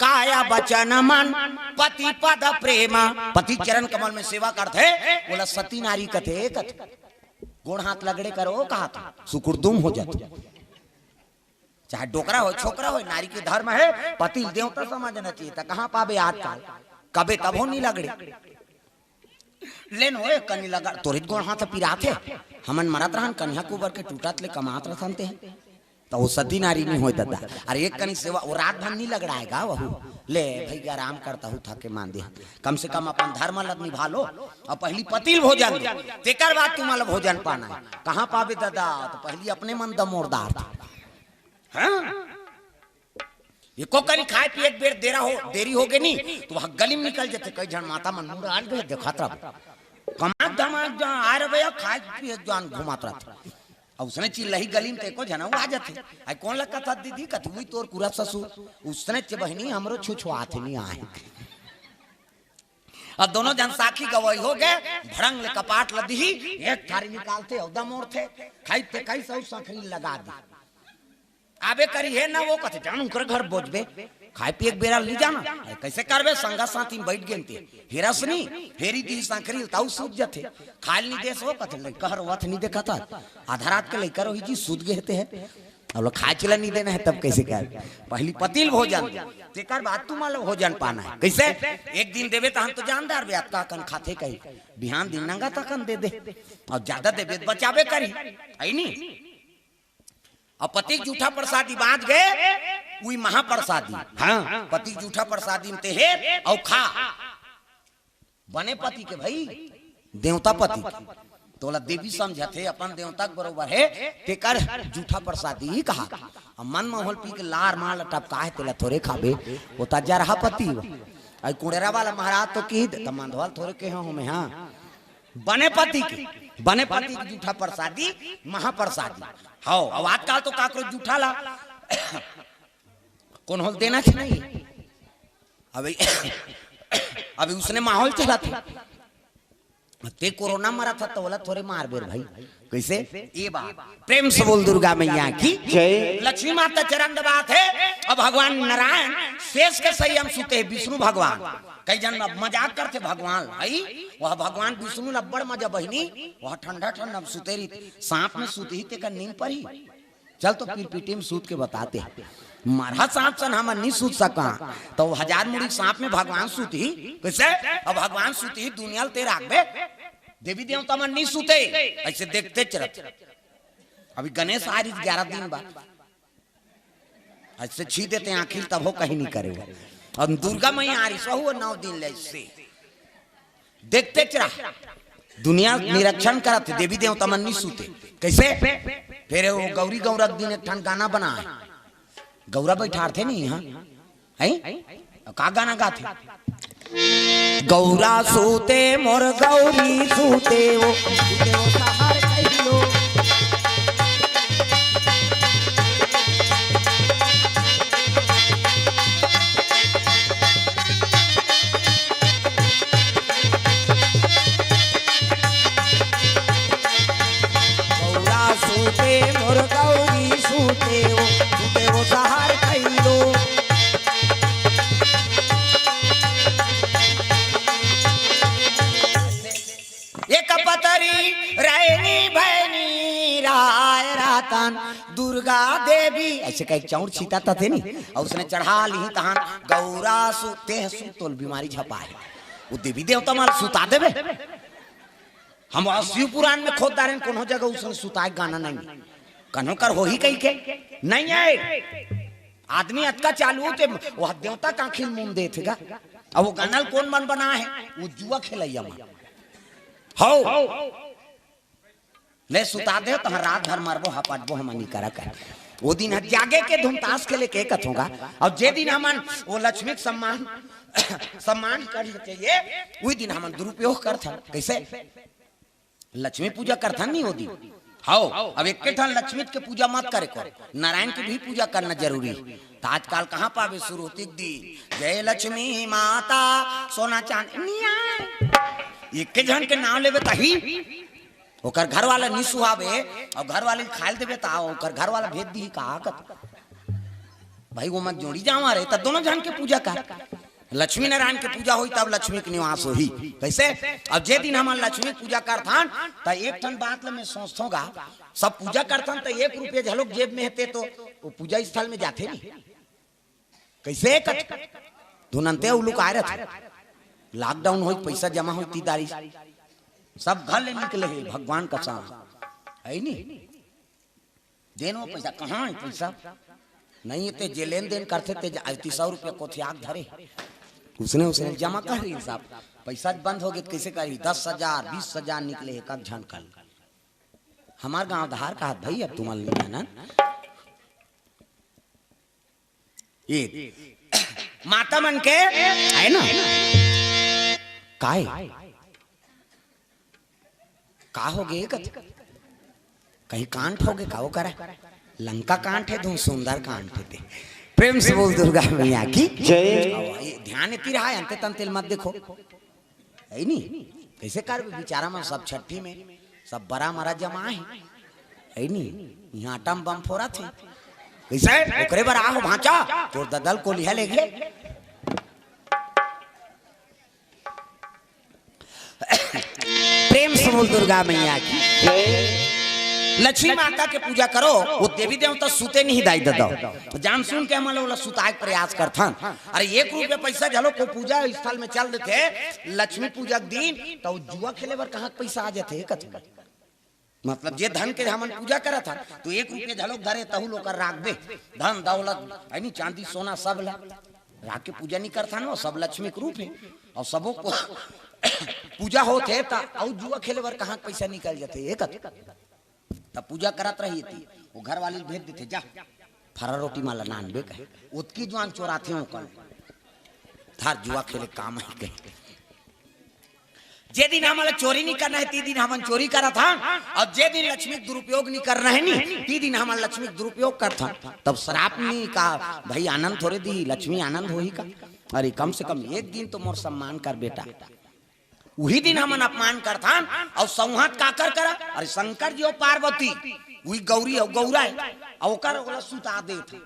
काया बचन मन, पति पद प्रेमा। पति चरण कमल में सेवा करथे, बोला सती नारी कथे, कथे। गोड़ हाथ लगड़े करो, कहा था, सुकुरदुम हो जात। चाहे डोकरा हो, छोकरा हो, नारी के धर्म हे, पति ल देवता समझना चाहिए। त कहाँ पाबे आजकल? कबे तभो नहीं लगड़े। लेन होए कनी लगड़, तोरित गोड़ हाथ पिरात हे। हमन मरत रहन, कनिहा कुबर के टूटत ले कमात रहन ते। त वो सती नारी नहीं होय ददा। अरे एक कनी सेवा, वो रात भर नहीं लगड़ाएगा वहू। ले भैया आराम करता हूँ, थके मान दे। कम से कम अपन धर्म ल निभा लो। और पहली पति ल भोजन दो, तेकर बाद तुम्हारा भोजन पाना है। कहाँ पाबे ददा? तो पहली अपने मन दमोरदार था। हाँ? एको कनी खाए पिए के बेर देरा हो, देरी हो गे नी, तो वह गली में निकल जाते। कई झन माता मन मुड़ आल गए, देखत रह। कमात धमात जा, आ रे भैया, खाए पिए जान घुमात रहते। अब उसने चिल्लही गली में, ते एको झन आ जाते। आई कौन लगता था दीदी? कत हुई तोर कुरा ससुर। उसने चे बहिनी, हमरो छुछुआत नहीं आए। अब दोनों झन साखी गवाही हो गए, भड़ंग ले कपाट ल दिही, एक थारी निकालते, औदा मोड़ते, खाई ते खाई सब संखरी लगा दी। आबे करी हे ना, वो कथे, "जान उनकर घर बोझबे, खाए पिए के बेरा ली जाना।" अरे, कैसे करबे? संगा साथी में बैठ गेन ते। हेरस नी, हेरी दी सांकरी, ताऊ सूझ जथे। खाए नी देस, वो कथे, "लइका हर वथ नी देखा था, आधा रात के लइका रोही जी सूत गए ते है।" अब लोग खाए चला नी देना है, तब कैसे कर? पहली पतिल भोजन, तेकर बाद तुम्हारा भोजन पाना है। कैसे? एक दिन देबे तो हम तो जानदार बे, अतका कन खाथे कही, बिहान दिन नंगा तकन दे दे, और ज्यादा देबे तो बचाबे करी, है नी? अब पति के जूठा प्रसादी बांच गए, उही महाप्रसादी। हाँ, पति के जूठा प्रसादी में ते हे अउ खा। बने पति के भाई, देवता पति के। तोला देवी समझत हे, अपन देवता के बरोबर हे, तेकर जूठा प्रसादी ही कहा। अब मन में होल पी के लार मार टपका हे, तेला थोरे खाबे, वो ता जरहा पति हो। आई कुड़ेरा वाला महाराज तो की दे, त मंधवाल थोरे के हो हमें, हाँ। बने पति के, बने पति के जूठा प्रसादी, महाप्रसादी। हौ, अब आजकल तो काकरो जूठा ला, कौन होल देना चाहिए? अभी, अभी उसने माहौल चला था। ते कोरोना मरा था, तो बोला, "थोरे मार बेर भाई।" कैसे? ये बात। प्रेम से बोल दुर्गा मैया की जय। लक्ष्मी माता चरण दबात हे। अब भगवान नारायण शेष के संयम सुते हे, विष्णु भगवान। कई जन अब मजाक करथे भगवान, भाई, वह भगवान विष्णु ल अब्बड़ मजा बहिनी, वह ठंडा ठंडा में सुते रही, सांप में सुते ही तेकर नींद पड़ी। चल तो पिरपिटी में सूत के बताते हैं। मरहा सांप सन हमन नहीं सूत सका, तो हजार मुड़ी सांप में भगवान सूत ही, कैसे? अब भगवान सूत ही दुनिया ल ते राखबे, देवी देवता मन नहीं सूते, ऐसे देखते चलत। अभी गणेश आ रही ग्यारह दिन बाद, ऐसे छी देते आखिर तब हो कहीं नहीं करे वो। और दुर्गा मैया आ रही सो हुआ नौ दिन ले ऐसे। देखते रहा, दुनिया निरीक्षण करत हे, देवी देवता मन नहीं सूते। कैसे? फिर वो गौरी गौरा के दिन एक ठन गाना बना है, गौरा बैठारथे नहीं यहाँ, हैं? का गाना गाथे? गौरा सूते मोर गौरी सूते वो, सूते वो सहार कहिलो। गौरा सूते मोर गौरी सूते वो, सूते वो सहार कहिलो। एक पतरी रैनी भैनी राय रातन दुर्गा देवी, ऐसे कह चौड़ छीटा था थे नी, और उसने चढ़ा ली तहान गौरा सु-, तेह सुतोल बीमारी झपा है। वो देवी देवता माल सुता देवे। हम शिव पुराण में खोद डारेन, कोनो जगह उसने सुताए गाना नहीं। कन्हो कर होही कही के नहीं आए। आदमी अतका चालू होते, वह देवता का आखिर मुंह देथे गा। अब वो गाना ल कौन मन बना है? वो जुआ खेलैया मन। हौ। ले सुता दे, तो रात भर मरबो, हपटबो, हमन नहीं करा कर। वो दिन ह जागे के धुमतास के लेके कथोगा। और जे दिन हमन वो लक्ष्मी के सम्मान, सम्मान कर चाहिए, वही दिन हमन दुरुपयोग करथन। कैसे? लक्ष्मी पूजा करथन नहीं वो दिन। हौ, अब एक ठन लक्ष्मी के पूजा मत करे को, नारायण की भी पूजा करना जरूरी। तो आजकल कहाँ पावे शुरू होती दिन, "जय लक्ष्मी माता, सोना चांदी नहीं आए।" एके झन के नाम लेबे तही ओकर घर वाला नी सुहावे, अउ घर वाले खाए ल देबे त ओकर घर वाला भेज दिही का कत। भाई, वो मन जोड़ी जावा रे, त दोनों झन के पूजा कर। लक्ष्मी नारायण के पूजा होही, तब लक्ष्मी के निवास होही। कइसे? अब जे दिन हमन लक्ष्मी पूजा करथन, त एक ठन बात ल मैं सोचथों गा, सब पूजा करथन, त एक रुपया घलोक जेब में हे ते तो वो पूजा स्थल में जाथे नी। कइसे कत? धुनंते उलुकाए रथे। लॉकडाउन होई, पइसा जमा होई, तीदारी सब घर ले निकले हे, भगवान कसम। हे नी? देन वो पइसा, कहाँ हे पइसा? नहीं हे ते जे लेन देन करथे ते जा-, अइती सौ रुपया कोथियाक धरे। उसने, उसने जमा कर रही साहब। पइसा बंद हो गे त कइसे करही? दस हजार, बीस हजार निकले हे, कब झन कर। हमार गांव धार कहात भाई, अब तुमन नी जानन। ये माता मन के हे ना? काय? का हो गे कत? कहीं कांट हो गे का? वो करा लंका कांट हे, धुन सुंदर कांट हे ते। प्रेम से बोल दुर्गा मैया की जय। अब ये ध्यान एती रहा, अंते तंते ल मत देखो। हे नी? कइसे करबे बिचारा मन सब छट्ठी में, सब बरा मरा जमा हे। हे नी? इहाँ आटा म बम फोरत हे। कइसे? ओकरे बर आहो भांचा, तोर ददा ल कोलिहा ले गे। प्रेम से बोल दुर्गा मैया की। लक्ष्मी माता के पूजा करो, वो देवी देवता सुते नहीं दाई ददा। जान सुन के हमन ओला सुताए के प्रयास करथन। अरे, एक रुपया पइसा घलो को पूजा स्थल में चल देथे, लक्ष्मी पूजा के दिन, त वो जुआ खेले बर कहाँ के पइसा आ जाथे, कथे? मतलब, जे धन के हमन पूजा करत हन, तो एक रुपया घलो धरे, तहू ल ओकर राखबे, धन दौलत, हे नी, चांदी सोना सब ला राख के पूजा नी करथन, वो सब लक्ष्मी के रूप हे। अउ सबो को पूजा होत हे, त अउ जुआ खेले बर कहाँ के पइसा निकल जाथे, एक त पूजा करत रही थी, वो घर वाली भेज देथे, जा, फरा रोटी माला नान बे कहे, ओतकी जुआन चोराथे ओकर, धार जुआ खेले काम ही कहे। जे दिन हमन ला चोरी नी करना हे, ती दिन हमन चोरी करत हन, अउ जे दिन लक्ष्मी के दुरुपयोग नी करना हे नी, ती दिन हमन लक्ष्मी के दुरुपयोग करथन। तब श्राप नी का, भाई आनंद थोरे दी, लक्ष्मी आनंद होही का? अरे कम से कम एक दिन तो मोर सम्मान कर बेटा। उही दिन हमन अपमान करथन, अउ सौंहत काकर करा? अरे शंकर जी अउ पार्वती, उही गौरी अउ गौरा हे, अउ ओकर ओला सुता देत हे।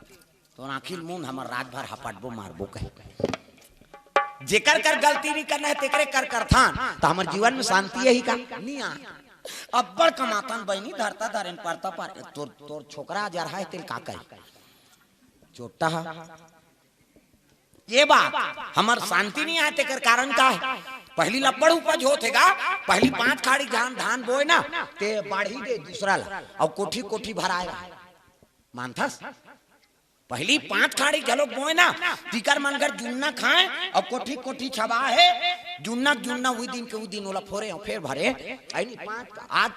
तोर आँखी ल मूंद, हमर राजभर हपटबो मारबो कहे। जेकर कर गलती नी करना हे, तेकरे कर करथन, त हमर जीवन में शांति आही का? नी आय। अब्बड़ कमाथन बहिनी, धरता धरेन परता पर, तोर, तोर छोकरा जरहा हे, तेल का कही? चोट्टा हा। ये बात, हमर शांति नी आय, तेकर कारण का हे? पहिली ल अब्बड़ उपज होत हे गा, पहिली पांच खाड़ी धान, धान बोय ना, ते बाढ़ी दे दूसरा ला, अउ कोठी कोठी भराय ला। मानथस? पहिली पांच खाड़ी घलोक बोय ना, तिकर मन घर जुन्ना खाय, अउ कोठी कोठी छबा हे, जुन्ना जुन्ना उही दिन के उही दिन ओला फोरे अउ फेर भरे। अइनी पांच, आज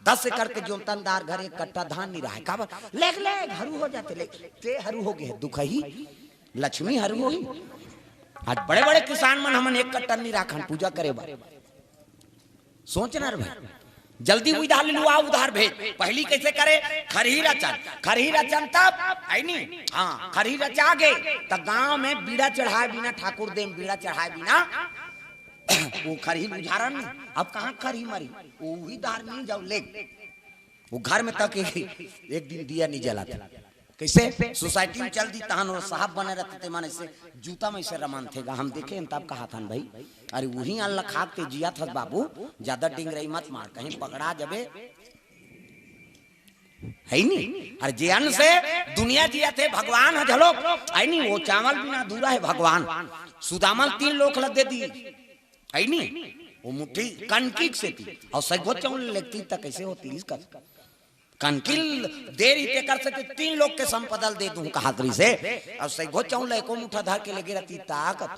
दस एकड़ के जोतनदार घर एक कट्टा धान नी राहय, काबर? लेग लेग हरू हो जाथे, लेग ते हरू हो गे, दुखही लक्ष्मी हरू होही। आज बड़े बड़े किसान मन हमन एक कट्टा नी राखन पूजा करे बर। सोच ना रे भाई, जल्दी उधार ले लुआ, उधार भेज। पहिली कइसे करे? खरही रचन, खरही रचन तब, अइनी? हाँ, खरही रचा गे, त गांव में बीड़ा चढ़ाय बिना, ठाकुर देव बीड़ा चढ़ाय बिना, वो खरही उझारन नी। अब कहाँ खरही मरी? वो उही धार नी जाव, ले। वो घर में तक एक, एक दिन दिया नी जलाथे। कइसे? सोसाइटी में चल दी, तहन वो साहब बने रहिथे, ते मन अइसे जूता में अइसे रमनथे गा। हम देखे हन तब कहाथन भाई, अरे उही अन्न ल खाके ते जियाथस बाबू, जादा डिंगरई मत मार, कहीं पकड़ा जबे। हे नी? अरे जे अन्न से दुनिया जियाथे, भगवान ह घलोक, हे नी? वो चावल बिना अधूरा हे भगवान। सुदामा ल तीन लोक ल दे दी, हे नी? वो मुट्ठी कनकी के सेती, अउ सैगो चावल लेगती त कइसे होतिस? कस कनकी ल दे रही, तेकर सेती तीन लोक के संपदा ल दे दूं कहत रहिसे, अउ सैगो चावल एको मुठा धर के लेगे रहिती ताकत।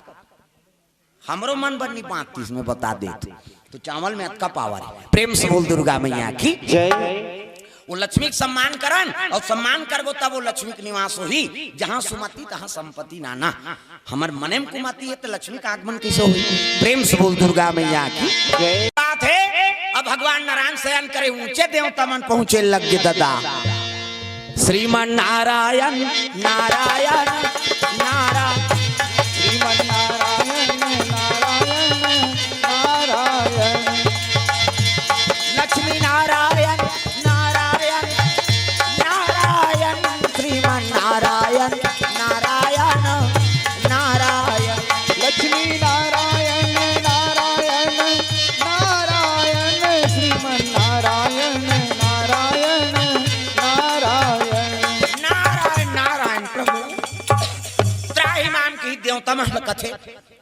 हमरो मन बर नी बांचतिस, मैं बता देत। तो चावल में अतका पावर हे। प्रेम से बोल दुर्गा मैया की जय। वो लक्ष्मी के सम्मान करन, अउ सम्मान करबो तब वो लक्ष्मी के निवास होही। जहां सुमति तहां संपत्ति नाना। हमर मने म कुमति हे त लक्ष्मी के आगमन कइसे होही? प्रेम से बोल दुर्गा मैया की जय। बात हे, अब भगवान नारायण शयन करे, ऊंचे देवता मन पहुंचे लग गे ददा। श्रीमन नारायण, नारायण, नारायण, श्रीमन नारायण, नारायण, नारायण। देवता मन ल कथे,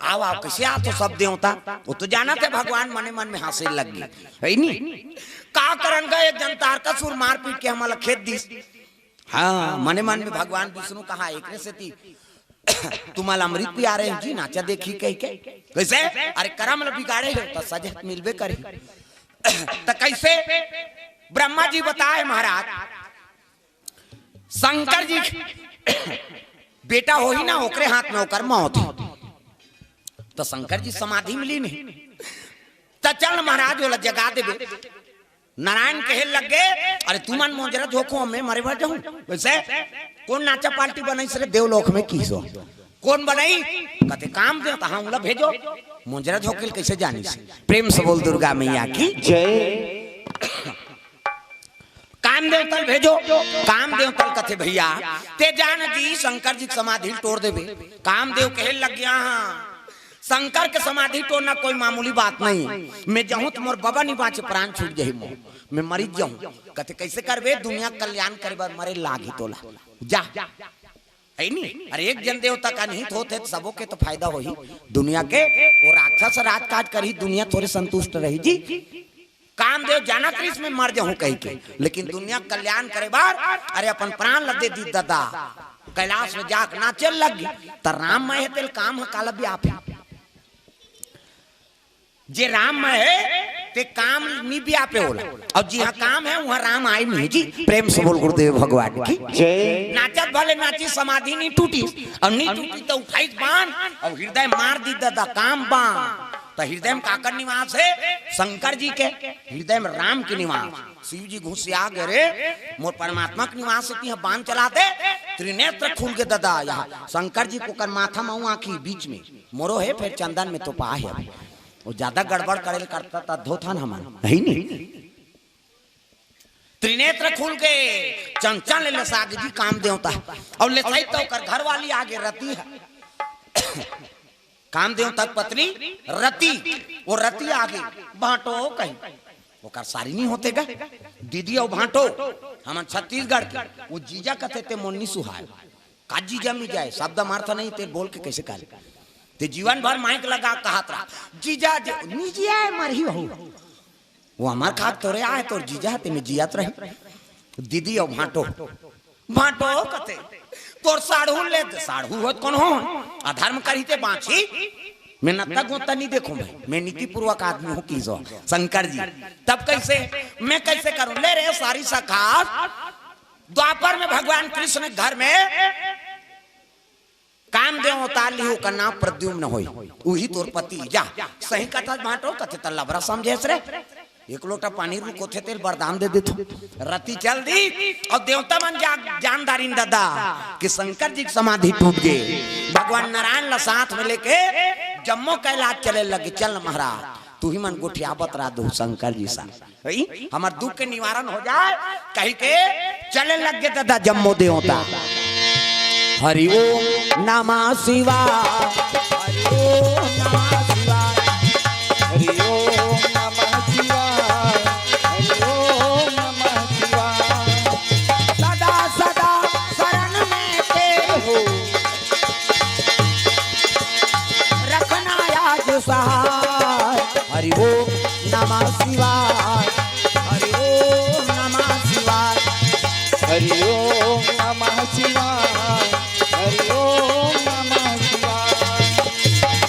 "आओ, आओ, कइसे आत हो सब देवता?" वो तो जानत हे भगवान मने मन में हँसे लग गे, हइ नी? का करन गा, एक जन तारकासुर मार पीट के हमन ल खेद दिस। हाँ, मने मन में भगवान विष्णु कहा, "एकरे सेती तुम्हारा अमृत पिया रहे हैं जी, नाचा देखी कहि के।" कइसे? "अरे करम ल बिगाड़े हो त सजा मिलबे करही।" त कइसे? ब्रह्मा जी बताए महाराज, शंकर जी बेटा होही ना, ओकरे हाथ में ओकर मौत हे। त शंकर जी समाधि में लीन हे। त चल महाराज, ओला जगा देबे। नारायण कहे लग गे, "अरे तुमन मोंजरा झोंको, मैं मरे बर जाहूं?" कइसे? "कोन नाचा पार्टी बनाइस रे देवलोक में?" किहिस। "कोन बनाइस?" कथे, "कामदेव।" "त हाँ, ओला भेजो।" मोंजरा झोंके ल कइसे जानिस? प्रेम से बोल दुर्गा मैया की। जय। कामदेव तल भेजो। कामदेव तल कथे, "भइया, तें जान जी, शंकर जी के समाधि ल टोर देबे।" कामदेव कहे लग गे, "हाँ, शंकर के समाधि टोरना कोई मामूली बात नहीं। मैं जाहूं त मोर बबा नी बाँचे, प्राण छूट जाही मोर, मैं मरिच जाहूं।" कथे, "कइसे करबे? दुनिया कल्याण करे बर मरे लागही तोला, जा।" हइ नी? अरे एक जन देवता का निहित होत हे त सबो के तो फायदा होही दुनिया के। वो राक्षस राजकाज करही, दुनिया थोरे संतुष्ट रही जी। कामदेव जानत रहिस मैं मर जाहूं कहि के, लेकिन दुनिया कल्याण करे बर, अरे अपन प्राण ल दे दिस ददा। कैलाश में जाके नाचे लग गे। त राममय हे तेला काम ह काला बियापही? जे राममय हे ते काम नी बियापे ओला, अउ जिहां काम हे उहां राम आय नहीं जी। प्रेम से बोल गुरुदेव भगवान की। जय। नाचत भले नाचिस, समाधि नी टूटिस, अउ नी टूटिस त उठाइस बाण अउ हृदय मार दिस ददा, काम बाण। त हृदय में काकर निवास हे? शंकर जी के। हृदय में राम के निवास। शिव जी घुसिया गे, "रे मोर परमात्मा के निवास हे, तिहां बाण चला दे।" त्रिनेत्र खुल गे ददा, यहाँ शंकर जी के ओकर माथा में आँखी बीच में मोरो हे, फेर चंदन में तोपा हे। वो ज्यादा गड़बड़ करे ल करता त धोथन हमन, हइ नी? त्रिनेत्र खुल गे, चंचल ले लेसा गे जी काम देवता, अउ लेसई त ओकर घरवाली आगे रति हे। काम देवता के पत्नी रति, वो रति आगे, "भांटो" कही, ओकर सारी नी होत हे गा, दीदी अउ भांटो, हमन छत्तीसगढ़ के, वो जीजा कथे ते मोर नी सुहाय। का जीजा मिजाय, शब्द मारता नहीं, ते बोल के कइसे करे? ते जीवन भर माइक लगा कहत रहा, "जीजा, जी-, नी जियाय, मरही हो।" वो हमर खात तोरे आय, तोर जीजा हे, ते में जियत रही। दीदी अउ भांटो, भांटो कथे, "तोर साढ़ू ले दे।" साढ़ू होत कोन हो? अधर्म करही ते बाँचही। मैं नत्ता गोत्ता नी देखूं भाई, मैं नीतिपूर्वक आदमी हूं, किहिस शंकर जी। तब कइसे? मैं कइसे करूं? ले रे सारी सखा, द्वापर में भगवान कृष्ण घर में काम देव अवतार लिही, ओकर नाम प्रद्युम्न होही, उही तोर पति। जा, सही कथस भांटो, कथे त लबरा समझेस रे। एक लोटा पानी रुकोथे तेला बरदान दे देथों। रति चल दिस, अउ देवता मन जा-, जान डारिन ददा कि शंकर जी के समाधि टूट गे। भगवान नारायण ला साथ में लेके जम्मो कैलाश चले लगे, "चल महाराज, तुही मन गोठियाबत रहा दो शंकर जी सा।" हइ? हमर दुख के निवारण हो जाय, कहि के चले लग गे ददा जम्मो देवता। हरि ओम नमः शिवाय, हरि ओम नमः शिवाय, हरि ओम नमः शिवाय, हरि ओम नमः शिवाय। सदा सदा शरण में तेरे हो, रखना याद सहाय। हरि ओम नमः शिवाय, हरि ओम नमः शिवाय, हरि ओम नमः शिवाय, हरि ओम नमः शिवाय।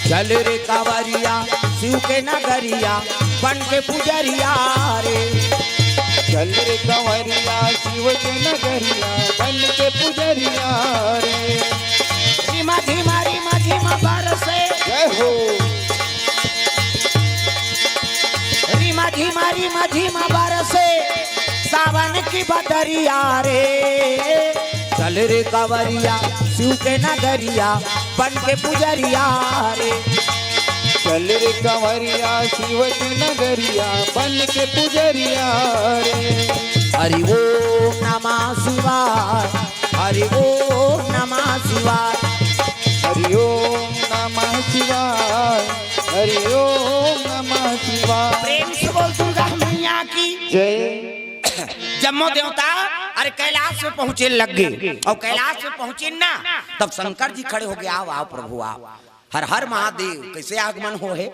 चल रे कांवरिया शिव के नगरिया, बन के पुजरिया रे। चल रे कांवरिया शिव के नगरिया, बन के पुजरिया रे। रिमा झिमा, रिमा झिमा बरसे। जय हो। रिमा झिमा, रिमा झिमा बरसे सावन की बदरिया रे। चल रे कांवरिया शिव के नगरिया, बन के पुजरिया रे। चल रे कांवरिया शिव के नगरिया, बन के पुजरिया रे। हरि ओम नमः शिवाय, हरि ओम नमः शिवाय। हरि ओम नमः शिवाय, हरि ओम नमः शिवाय। प्रेम से बोल दुर्गा मैया की। जय। जम्मो देवता अरे, कैलाश में पहुंचे लग गे, अउ कैलाश में पहुंचे ना, तब शंकर जी खड़े हो गे, "आओ, आओ प्रभु, आओ, हर हर महादेव, कइसे आगमन होहे?"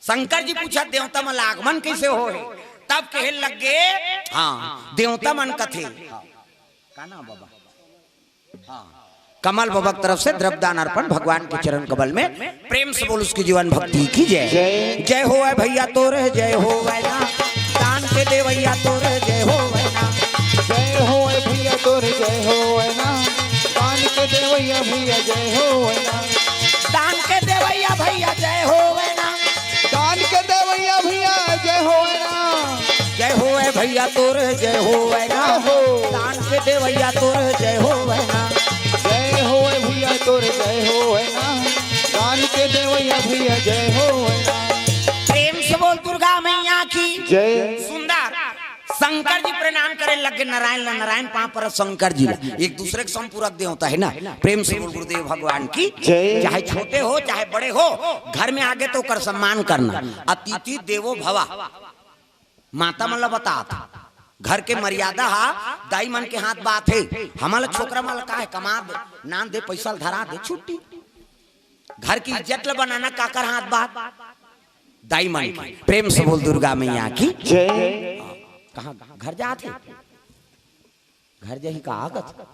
शंकर जी पूछत, "देवता मन ला आगमन कइसे होहे?" तब कहे लग गे, हाँ, देवता मन कथे, हाँ, का नाम बाबा? हाँ, कमल बाबा की तरफ से द्रव्यदान अर्पण भगवान के चरण कमल में। प्रेम से बोल उसकी जीवन भक्ति की जय। जय। जय होवै भैया तोर जय होवै ना, दान के देवैया तोर जय होवै ना। जय होवै भैया तोर जय होवै ना, दान के देवैया भैया जय होवै ना। दान के देवैया भैया जय होवै ना। दान के देवैया भैया जय होवै ना। जय होवै भैया तोर जय होवै ना। जय हो। दान के देवैया तोर जय होवै ना। जय होवै भैया तोर जय होवै ना, दान के देवैया भैया जय होवै ना। प्रेम से बोल दुर्गा मैया की जय। सुंदर। शंकर जी प्रणाम करे लग गे नारायण ला, नारायण पांव परत शंकर जी ला। एक दूसरे के संपूरक देवता है ना। प्रेम से बोल गुरुदेव भगवान की जय। चाहे छोटे हो, चाहे बड़े हो, घर में आगे तो ओकर सम्मान करना। अतिथि देवो भवा। माता मन ला बतात, घर के मर्यादा हा दाई मन के हाथ बात हे। हमन ला छोकरा मन ला का हे, कमा दे, नान दे, पैसा ला धरा दे, छुट्टी। घर की इज्जत ला बनाना काकर हाथ बात? दाई मन के। प्रेम से बोल दुर्गा मैया की जय। कहाँ घर जात हे? घर जाही का आगत?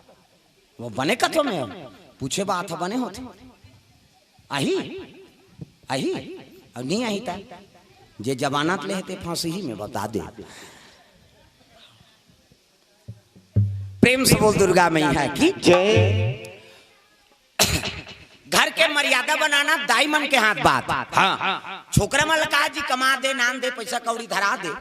वो बने कथो में पूछे बात ह, बने होथे। आही? आही? अउ नहीं आही ता? जे जमानत ले हे ते फांसी ही में बता दे। प्रेम से बोल दुर्गा मैया की जय। घर के मर्यादा बनाना दाई मन के हाथ बात। हाँ। छोकरा मन ला कहा जी कमा दे, नान दे, पैसा कौड़ी धरा दे।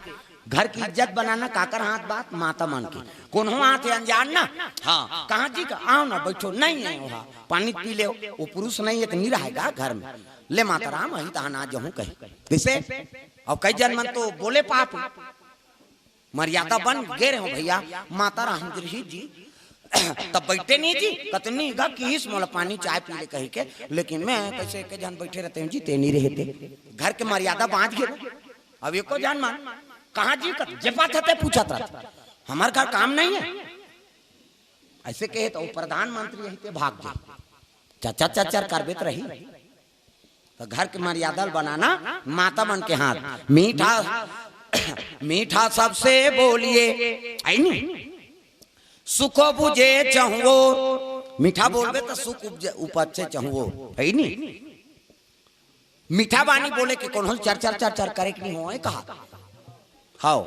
घर की इज्जत बनाना काकर हाथ बात? माता मन के। कोनो आथे अनजान ना, हाँ, कहा जी का, आओ ना, बैठो, नहीं है वहाँ, पानी पी ले, वो पुरुष नहीं है तो नहीं रहेगा घर में। ले माता राम, अही तहां ना जहूं कही। कैसे? अउ कई जन मन तो बोले पाप, मर्यादा बन गे रहे हो भैया, माता राम गृहित जी, तब बैठे नहीं जी, कतनी गा किहिस मोला पानी चाय पी ले कही के, लेकिन मैं कैसे के जन बैठे रहते हैं जी, ते नहीं रहते। घर के मर्यादा बांच गे। अब एको जन मन, कहाँ जी, कत-, जे बात हते पूछत रहत। हमार घर काम नहीं है। ऐसे कहे तो प्रधानमंत्री यही ते भाग जाए। चचर चचर करबे तो रही। तो घर के मर्यादा बनाना माता मन के हाथ। मीठा, मीठा सबसे बोलिए, है नी? सुख बुझे चहुओ। मीठा बोलबे तो सुख उपजे, उपजे चहुओ, है नी? मीठा बानी बोले के कोनो चर चर चर चर करे के नहीं होए कहा। हाव,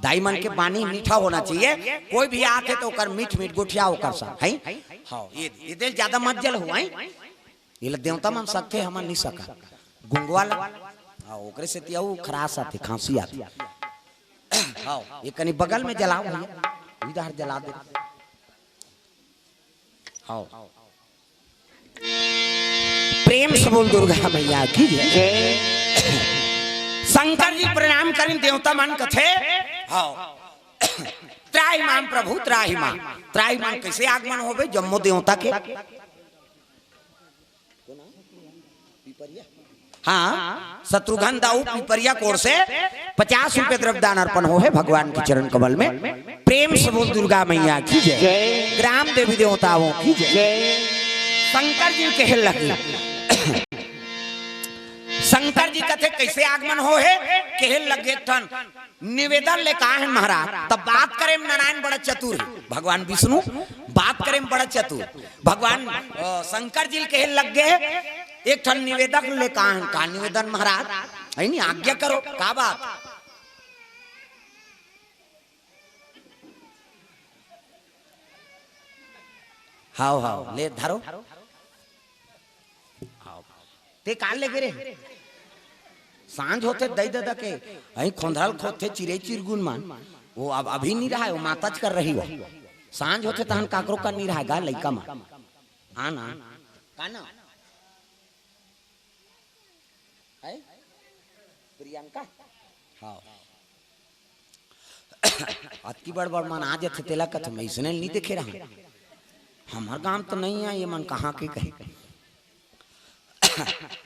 दाई मन के बानी मीठा होना चाहिए। कोई भी आथे तो ओकर मीठ मीठ गोठिया ओकर सा, है? हाव, ये, ये दिल ज्यादा मत जल हुआ, है? ये ला देवता मन सकथे, हमन नहीं सका। गुंगवा ला, हाँ, ओकरे से तिया ऊ खरास आथे, खांसी आथे। हाव, ये कनी बगल में जलाओ भैया, इधर जला दे। हाव। प्रेम से बोल दुर्गा मैया की जय। जय। शंकर जी प्रणाम करिन, देवता मन कथे, हाव। त्राहि माम प्रभु, त्राहि माम। त्राहि माम कैसे आगमन होबे जम्मो देवता के? हाँ, शत्रुघ्न दाऊ पिपरिया कोर से पचास रुपए द्रव्य दान अर्पण हो है भगवान के चरण कमल में। प्रेम से बोल दुर्गा मैया की जय। जय। ग्राम देवी देवताओं की जय। जय। शंकर जी कहे लगे, शंकर जी कथे कैसे आगमन हो है, कहे लगे एक ठन निवेदन ले कहा है महाराज, तब बात करे में नारायण बड़ा चतुर है, भगवान विष्णु बात करे में बड़ा चतुर। भगवान, अ, शंकर जी कहे लग गए, एक ठन निवेदन ले कहा है, का निवेदन महाराज, है नी, आज्ञा करो, का बात? हाव, हाव, ले धरो। हाव। ते काल लेगे रे? सांझ होथे दई ददा के, अहीं खोंधल खोदथे चिरई चिरगुन मन। वो अब अभी नहीं रहा है, वो माताच कर रही हो। सांझ होथे तहन काकरो कर नहीं रहा गा लइका मन। हाँ ना? का ना? है? प्रियंका? हाँ। अतकी बड़ बड़ मन आ जथे, तेला कथों, मैं इसने नहीं देखे रहा। हमार गांव तो नहीं है, ये मन कहाँ के कहे।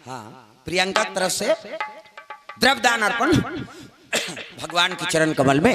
हाँ, प्रियंका तरफ से द्रव्य दान अर्पण भगवान के चरण कमल में।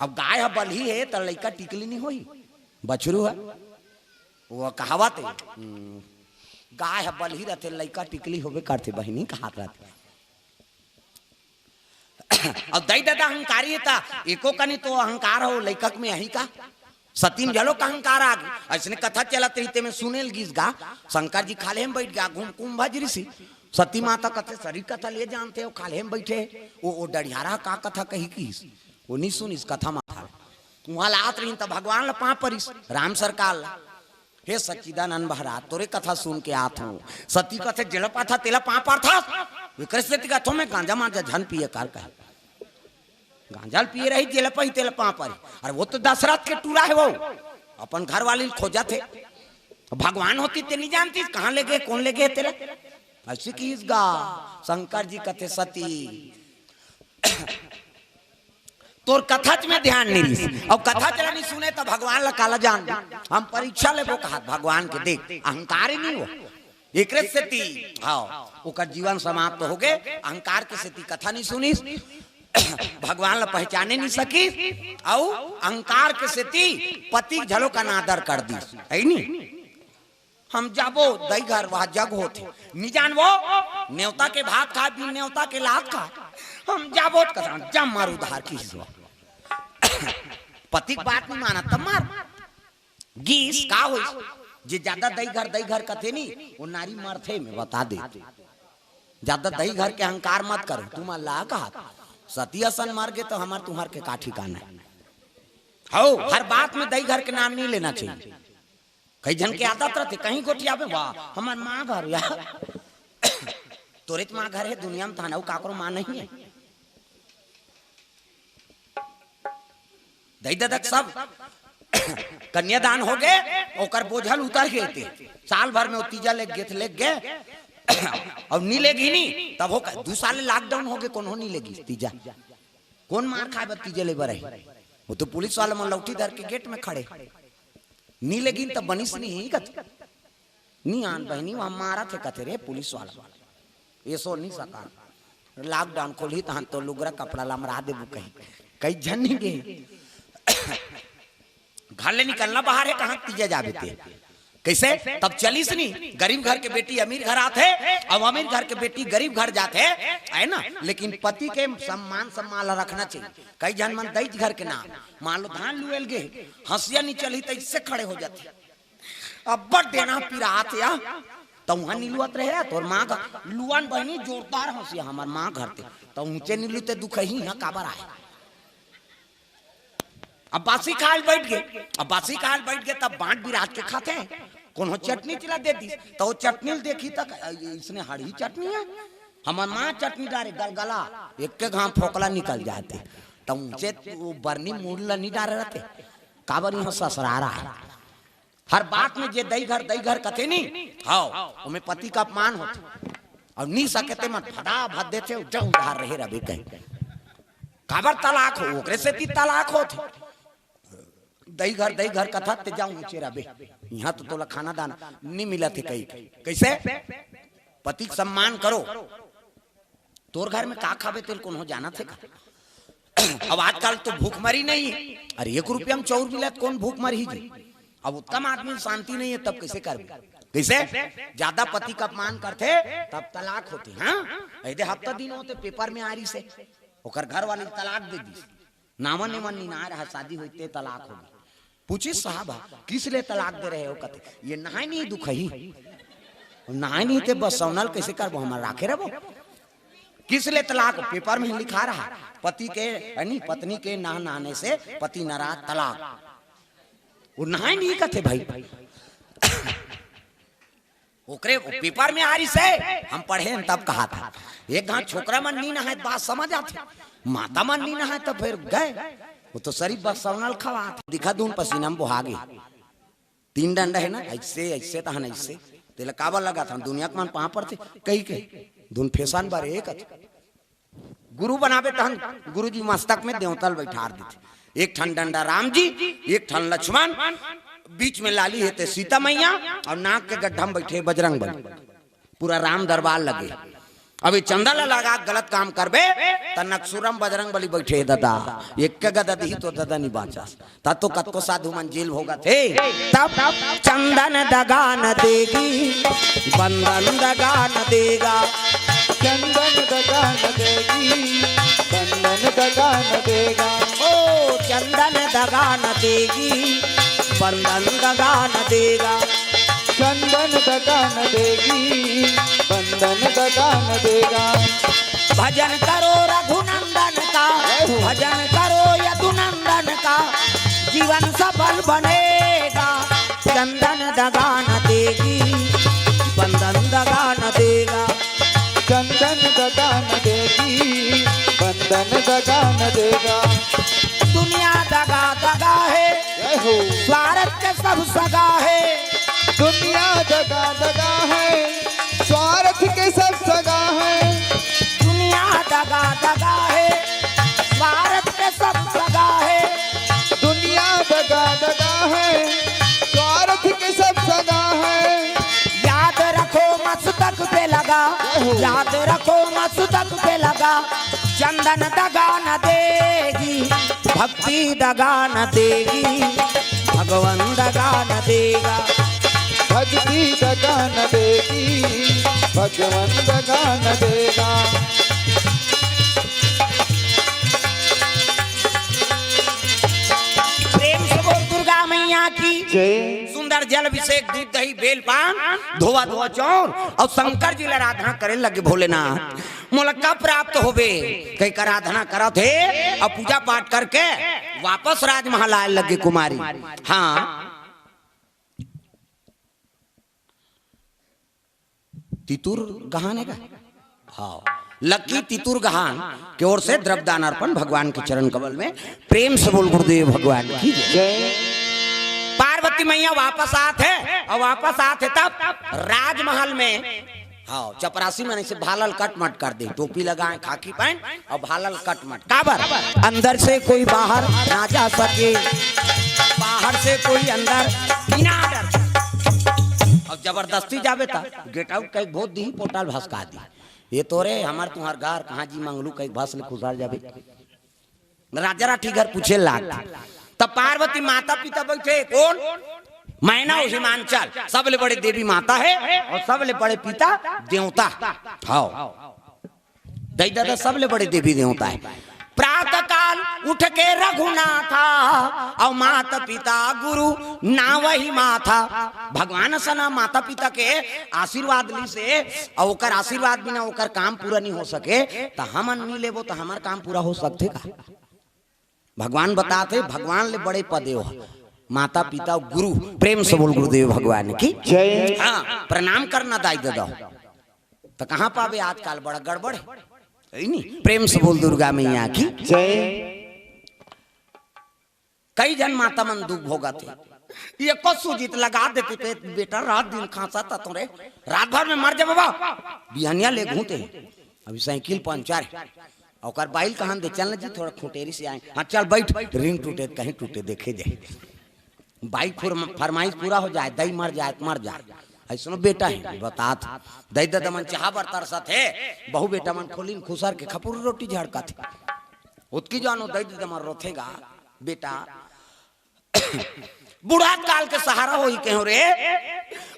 अब गाय ह बलही हे त लइका टिकली नहीं होही, बछरू ह। वो कहावत हे, हम्म, गाय ह बलही रहथे, लइका टिकली होबे करथे, बहिनी कहात रहथे। अब दई ददा अहंकारी हे त एको कनी तो अहंकार हो लइका में अही का। सती म घलो का अहंकार आ गे। अइसने कथा चलत रहिथे, में सुने ल गिस गा। शंकर जी खाल्हे म बइठ गे, घूम कुंभ भज रिसी। सती माता कथे, "सरीर कथा ले जानथे हो, खाल्हे म बइठे।" वो, वो डढ़ियारा का कथा कही किस? वो नहीं सुनिस कथा माथा। उहाँ ला आत रहिन त भगवान ला पाँव परिस, राम सरकार ला। "हे सच्चिदानंद महाराज, तोरे कथा सुन के आत हूँ।" सती कथे, "जेला पाथा तेला पाँव परथस, विकृत से तिका थो में गांजा मांजा झन पिए कर कहे।" गांजा ल पिए रही, जेला पही तेला पाँव परी। अरे वो तो दशरथ के टूरा हे, वो अपन घर वाली ल खोजत हे। भगवान होती ते नहीं जानती कहाँ ले गे, कौन ले गे तेला। अइसे किस गा। शंकर जी कथे, "सती, तोर कथा च में ध्यान नहीं रिस, अब कथा चला नहीं सुने त भगवान ला काला जान दे। हम परीक्षा लेबो कहत भगवान के, देख अहंकार ही नहीं हो।" एकरे सेती, हाँ, ओकर जीवन समाप्त हो गे। अहंकार के सेती कथा नहीं सुनिस, भगवान ला पहचाने नहीं सकिस, अउ अहंकार के सेती पति के घलो अनादर कर दिस, हे नी? "हम जाबो दई घर, वहाँ जग होथे।" "नहीं जानबो, नेवता के भात खा, बिन नेवता के लात खा।" "हम जाबो।" कसान जम मार उधार किस। पति के बात नहीं मानत त मार। गिस का होइस? जे ज्यादा दई घर, दई घर कथे नी, वो नारी मरथे, में बता दे। ज्यादा दई घर के अहंकार मत करो, तुम अल्लाह कहा। सती असन मर गे तो हमर तुहर के का ठिकाना हे? हो, हर बात में दई घर के नाम नहीं लेना चाहिए। कई झन के आदत रहथे, कहीं गोठियाबे, "वाह, हमर माँ घर या।" तोरेच माँ घर हे दुनिया में, तहान अउ काकरो माँ नहीं हे। दई ददक सब कन्यादान हो गे, ओकर बोझल उतर गे ते। साल भर में वो तीजा लेग गे, लेग गे, अउ नी लेगी नी, तब हो क-, दू साल lockdown हो गे, कोनो नी लेगी तीजा। कौन मार खाए बर तीजा ले बर हे? वो तो पुलिस वाला मन लौठी धर के गेट में खड़े। नी लेगी त बनिस नहीं कथे। "नहीं आन बहिनी, वहाँ मारत हे," कथे रे पुलिस वाला। "एसो नहीं सका, lockdown खोलही तहन तो लुगरा कपड़ा लमरा देबू," कही। कई झन नहीं गे। घर ले निकलना बाहर हे, कहाँ तीजा जाबे ते? कइसे? तब चलिस नहीं, गरीब घर के बेटी अमीर घर आथे, अउ अमीर घर के बेटी गरीब घर जाथे, हे ना? लेकिन पति के सम्मान, सम्मान ला रखना चाहिए। कई झन मन दई घर के नाम, मान लो धान लुएल गे, हंसिया नहीं चली त इससे खड़े हो जाथे। अब्बड़ देना पिरात या। त उहाँ नी लुअत रहे, तोर माँ घर लुअन बहिनी जोरदार हंसिया, हमर माँ घर ते। त ऊंचे नी लुते दुखही, इहाँ काबर आए? अब बासी खाल बैठ गे, अब बासी खाल बैठ गे, तब बांट बिरात के खाथे। कोनो चटनी चिला दे दिस, त वो चटनी ल देखी त, "अ, इसने हड़ही चटनी हे, हमर माँ चटनी डारे गलगला, एक के घाम फोकला निकल जाते।" त ऊंचे वो बरनी मूड़ ल नी डारे रहते, काबर इहाँ ससरारा हे। हर बात में जे दई घर, दई घर कथे नी, हाव, ओमे पति का अपमान होथे। अउ नी सके ते मन फदा भद देथे, अउ जहूं उधार रहे रबे कहे। काबर तलाक हो, ओकरे सेती तलाक होथे। दई घर, दई घर कथत ते जाहूं ऊंचे रबे। इहाँ तो तोला खाना दाना नी मिलत हे कही। कइसे? पति के सम्मान करो। तोर घर में का खाबे तेल कोनो जानत हे का? अब आजकल तो भूखमरी नहीं हे। अरे एक रुपया में चाउर मिलत कौन भूखमरही जी? अब उत्तम आदमी शांति नहीं हे तब कइसे करबे? कइसे? ज्यादा पति का अपमान करथे तब तलाक होथे। हाँ, एदे हफ्ता दिन होथे पेपर में आ रहिसे, ओकर घर वाले तलाक दे दिस। नावा नेमन निनाय रहा, शादी होइते तलाक होगे। पूछिस साहब, "किस ले तलाक दे रहे हो?" कथे, "ये नहाय नहीं दुखही।" नहाय नहीं ते बस सौनल कइसे करबो, हमर राखे रहबो। किस ले तलाक? पेपर में लिखा रहा, पति के, यानी पत्नी के नह नहाने से पति नाराज, तलाक। वो नहाय नहीं कथे भाई। ओकरे वो पेपर में आ रहिसे, हम पढ़े हन तब कहाथे। एक घांव छोकरा मन नी नहाय त बात समझ आथे, माता मन नी नहाय त फिर गए। वो तो सरीर बस सौनल खवाथे, दिखा दून पसीना में बोहा गे। तीन डंडा हे ना, अइसे, अइसे तहन अइसे। तेला काबर लगाथन? दुनिया के मन पाँव परथे कहिके। धुन फेसन बर एक अथे। गुरु बनाबे तहन गुरुजी मस्तक में देवता ल बइठार देथे। एक ठन डंडा राम जी, एक ठन लक्ष्मण, बीच में लाली हे ते सीता मैया, अउ नाक के गड्ढा में बइठे बजरंग बली। पूरा राम दरबार लगे। अभी चंदा ला लगा के गलत काम करबे, त नक्सुरम बजरंग बली बैठे हे ददा, एक गदा दिही तो ददा नहीं बांचस। त तो कतको साधु मन जेल भोगत हे। तब चंदन दगा न देगी, बंदन दगा न देगा। चंदन दगा न देगी, बंदन दगा न देगा। ओ चंदन दगा न देगी, बंदन दगा न देगा। चंदन दगा न देगी, बंदन दगा न देगा। भजन करो रघुनंदन का, जय हो। भजन करो यदुनंदन का, जीवन सफल बनेगा। चंदन दगा न देगी, बंदन दगा न देगा। चंदन दगा न देगी, बंदन दगा न देगा। दुनिया दगा दगा है, जय हो। स्वार्थ के सब सगा है। दुनिया दगा दगा है, स्वार्थ के सब सगा है। दुनिया दगा दगा है, स्वार्थ के सब सगा है। दुनिया दगा दगा है, स्वार्थ के सब सगा है। याद रखो मस्तक पे लगा, जय हो। याद रखो मस्तक पे लगा। चंदन दगा न देगी, भक्ति दगा न देगी, भगवान दगा न देगा। भक्ति दगा न देगी, भगवान दगा न देगा। प्रेम से बोल दुर्गा मैया की। जय। सुंदर जल अभिषेक, दूध दही बेल पान, धोवा धोवा चौर, अउ शंकर जी ला आराधना करे लगे भोलेनाथ। मोला का प्राप्त होबे? कहिके आराधना करत हे अउ पूजा पाठ करके वापस राजमहल आए लगे कुमारी। हाँ, तितुर गहान हे का? हाँ, लकी तितुर गहान के ओर से द्रव्यदान अर्पण भगवान के चरण कमल में। प्रेम से बोल गुरुदेव भगवान की जय। जय। पार्वती मैया वापस आत हे अउ वापस आत हे तब राजमहल में, हाँ, चपरासी मन ऐसे भाला ल कटमट कर दे, टोपी लगाए, खाकी पहन अउ भाला ल कटमट। काबर? अंदर से कोई बाहर ना जा सके, बाहर से कोई अंदर बिना डर। अउ जबरदस्ती जाबे त गेट आउट कहिके भोंक दिही, पोटा ल भसका दिही। ये तोरे, हमर तुंहर घर, कहाँ जी मंगलू कहिके भस ले खुसर जाबे। राजा राठी घर पूछे लाग। तब पार्वती माता पिता बैठे, कोन? मैना अउ हिमांचल, सबले बड़े देवी माता हे अउ सबले बड़े पिता देवता। हाँ, दई ददा सबले बड़े देवी देवता हे। प्रातः काल उठ के रघुनाथा, अउ माता पिता गुरु नावहि माथा। भगवान असन माता पिता के आशीर्वाद लिस हे, अउ ओकर आशीर्वाद बिना ओकर काम पूरा नहीं हो सके, त हमन नहीं लेबो त हमर काम पूरा हो सकथे का? भगवान बताथे, भगवान ले बड़े पद हे ओ, माता पिता गुरु। प्रेम से बोल गुरुदेव भगवान की जय। हाँ, प्रणाम करना दाई ददा। त कहाँ पाबे आजकल, बड़ा गड़बड़ हे, हे नी? प्रेम से बोल दुर्गा मैया की जय। कई झन माता मन दुख भोगत हे, एको सूजी त लगा देते त बेटा रात दिन खांसत हे तोरे, रात भर में मर जाबे बाबा, बिहनिया ले घूंटे। अभी साइकिल पंचर हे, ओकर बाई ल कहन दे, चल न जी थोड़ा खुटेरी से आए। हाँ चल बैठ, रिंग टूटे त कहीं टूटे देखे जाए। बाई फुर-, फरमाइश पूरा हो जाए, दई मर जाए त मर जाए। अइसनो बेटा हे, बतात। दई ददा मन चाहा बर तरसत हे, बहू बेटा मन खोली ल खुसर के खपुर रोटी झड़कत हे। ओतकी जानो दई ददा मन रोथे गा, बेटा, बुढ़ात काल के सहारा होही कहेंव रे,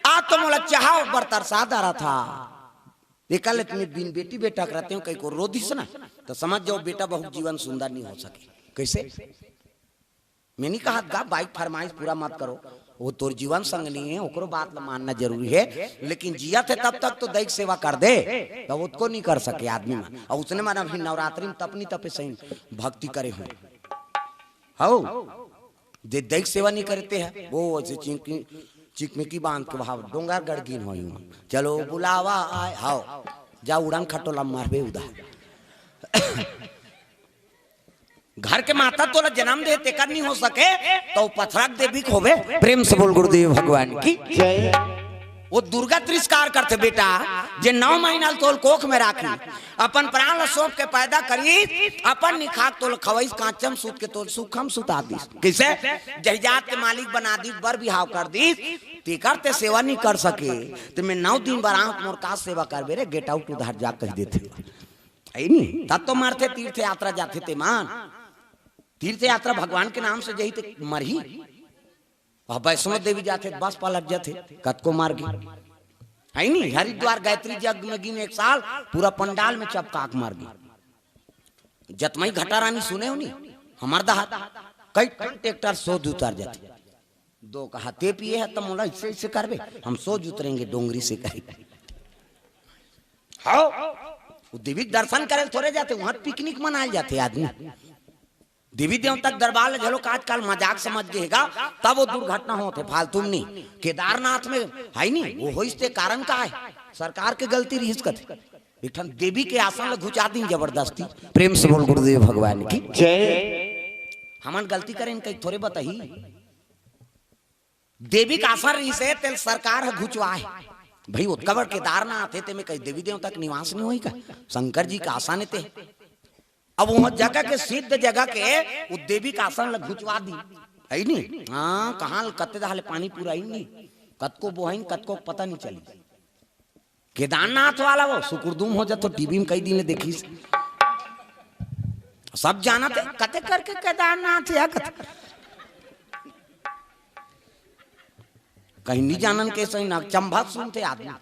आज तो मोला चाहा बर तरसा डारत हे। एकर ले त बिन बेटी बेटा के रहितेंव कहिके रो दिस ना, त समझ जाओ बेटा बहू के जीवन सुंदर नहीं हो सके। कइसे? मैं नहीं कहत गा, बाई के फरमाइश पूरा मत करो, ओ तोर जीवन संगनी हे, ओकरो बात ल मानना जरूरी हे, लेकिन जियत हे तब तक तो दई के सेवा कर दे, त ओतको नहीं कर सके आदमी मन। अउ उसने मन अभी नवरात्रि में तपनी तपे सही भक्ति करे हों। हव, जे दई के सेवा नहीं करते हैं, वो ऐसे चिंकी, चिकमिकी बांध के वहाँ डोंगरगढ़ गिन होही। चलो बुलावा आए, हव, जा उड़न खटोला मारबे उदा। घर के माता तोला जन्म दे, तेकर नहीं हो सके, त पथरा के देबे होबे। प्रेम से बोल गुरुदेव भगवान की जय। ओ दुर्गा तिरस्कार करथे बेटा, जे नौ महीना ल तोल कोख में राखी, अपन प्राण ल सौंप के पैदा करी, अपन निखाक तोल खवईस, कांचम सूत के तोल सुखम सुता दिस। कइसे? जहिजात के मालिक बना दिस, बर बिहाव कर दिस, तेकर ते सेवा नहीं कर सके, ते मैं नौ दिन बर आंख मोर का सेवा करबे रे, गेट आउट उधर जा कह देथे। आई नहीं, तब तो मरथे, तीर्थ यात्रा जाथे ते मान। तीर्थ यात्रा भगवान के नाम से जही ते मरही। अब वैष्णो देवी जाथे, बस पलट जाथे, कतको मार गे। आई नहीं, हरिद्वार गायत्री यज्ञ में गिन एक साल पूरा पंडाल में चपकाक मार गे। जतमई घटा रानी सुने हो नी, हमर दहा कई टन ट्रैक्टर सोझ उतर जाथे। दो कहा, "ते पिए है त मोला इससे, इससे करबे, हम सोझ उतरेंगे डोंगरी से," कहे। हाँ, वो देवी के दर्शन करे थोरे जाथे, वहां पिकनिक मनाए जाथे आदमी। देवी देवता के दरबार ले घलो आजकल मजाक समझ गे हे गा, तब वो दुर्घटना होथे, फालतू में नहीं। केदारनाथ में है नहीं, वो होइस ते कारण का है? सरकार के गलती रहिस कथे। एक ठन देवी के आसन ल घुचा दिन जबरदस्ती। प्रेम से बोल गुरुदेव भगवान की। जय। हमन गलती करें, कहीं थोरे बताही। देवी के आसन रहिस हे, तेल सरकार ह घुचवाए। भाई, ओतका बड़ केदारनाथ हे, तेमे कहीं देवी देवता के निवास नहीं होही का? शंकर जी के आसन हे ते। अब वो जगह के, सिद्ध जगह के, वो देवी के आसन ल घुचवा दी, है नी? हाँ, कहाँ ल कत्ते दहा ले पानी पूरा ही नहीं, कतको बोहाइन, कतको पता नहीं चली। केदारनाथ वाला वो सुकुरदुम हो जातो, टीवी में कई दिन ले देखिस। सब जानत हे, कते करके केदारनाथ या कते। कहीं नहीं जानन के सही ना, चंभा सुनते आदमी। अब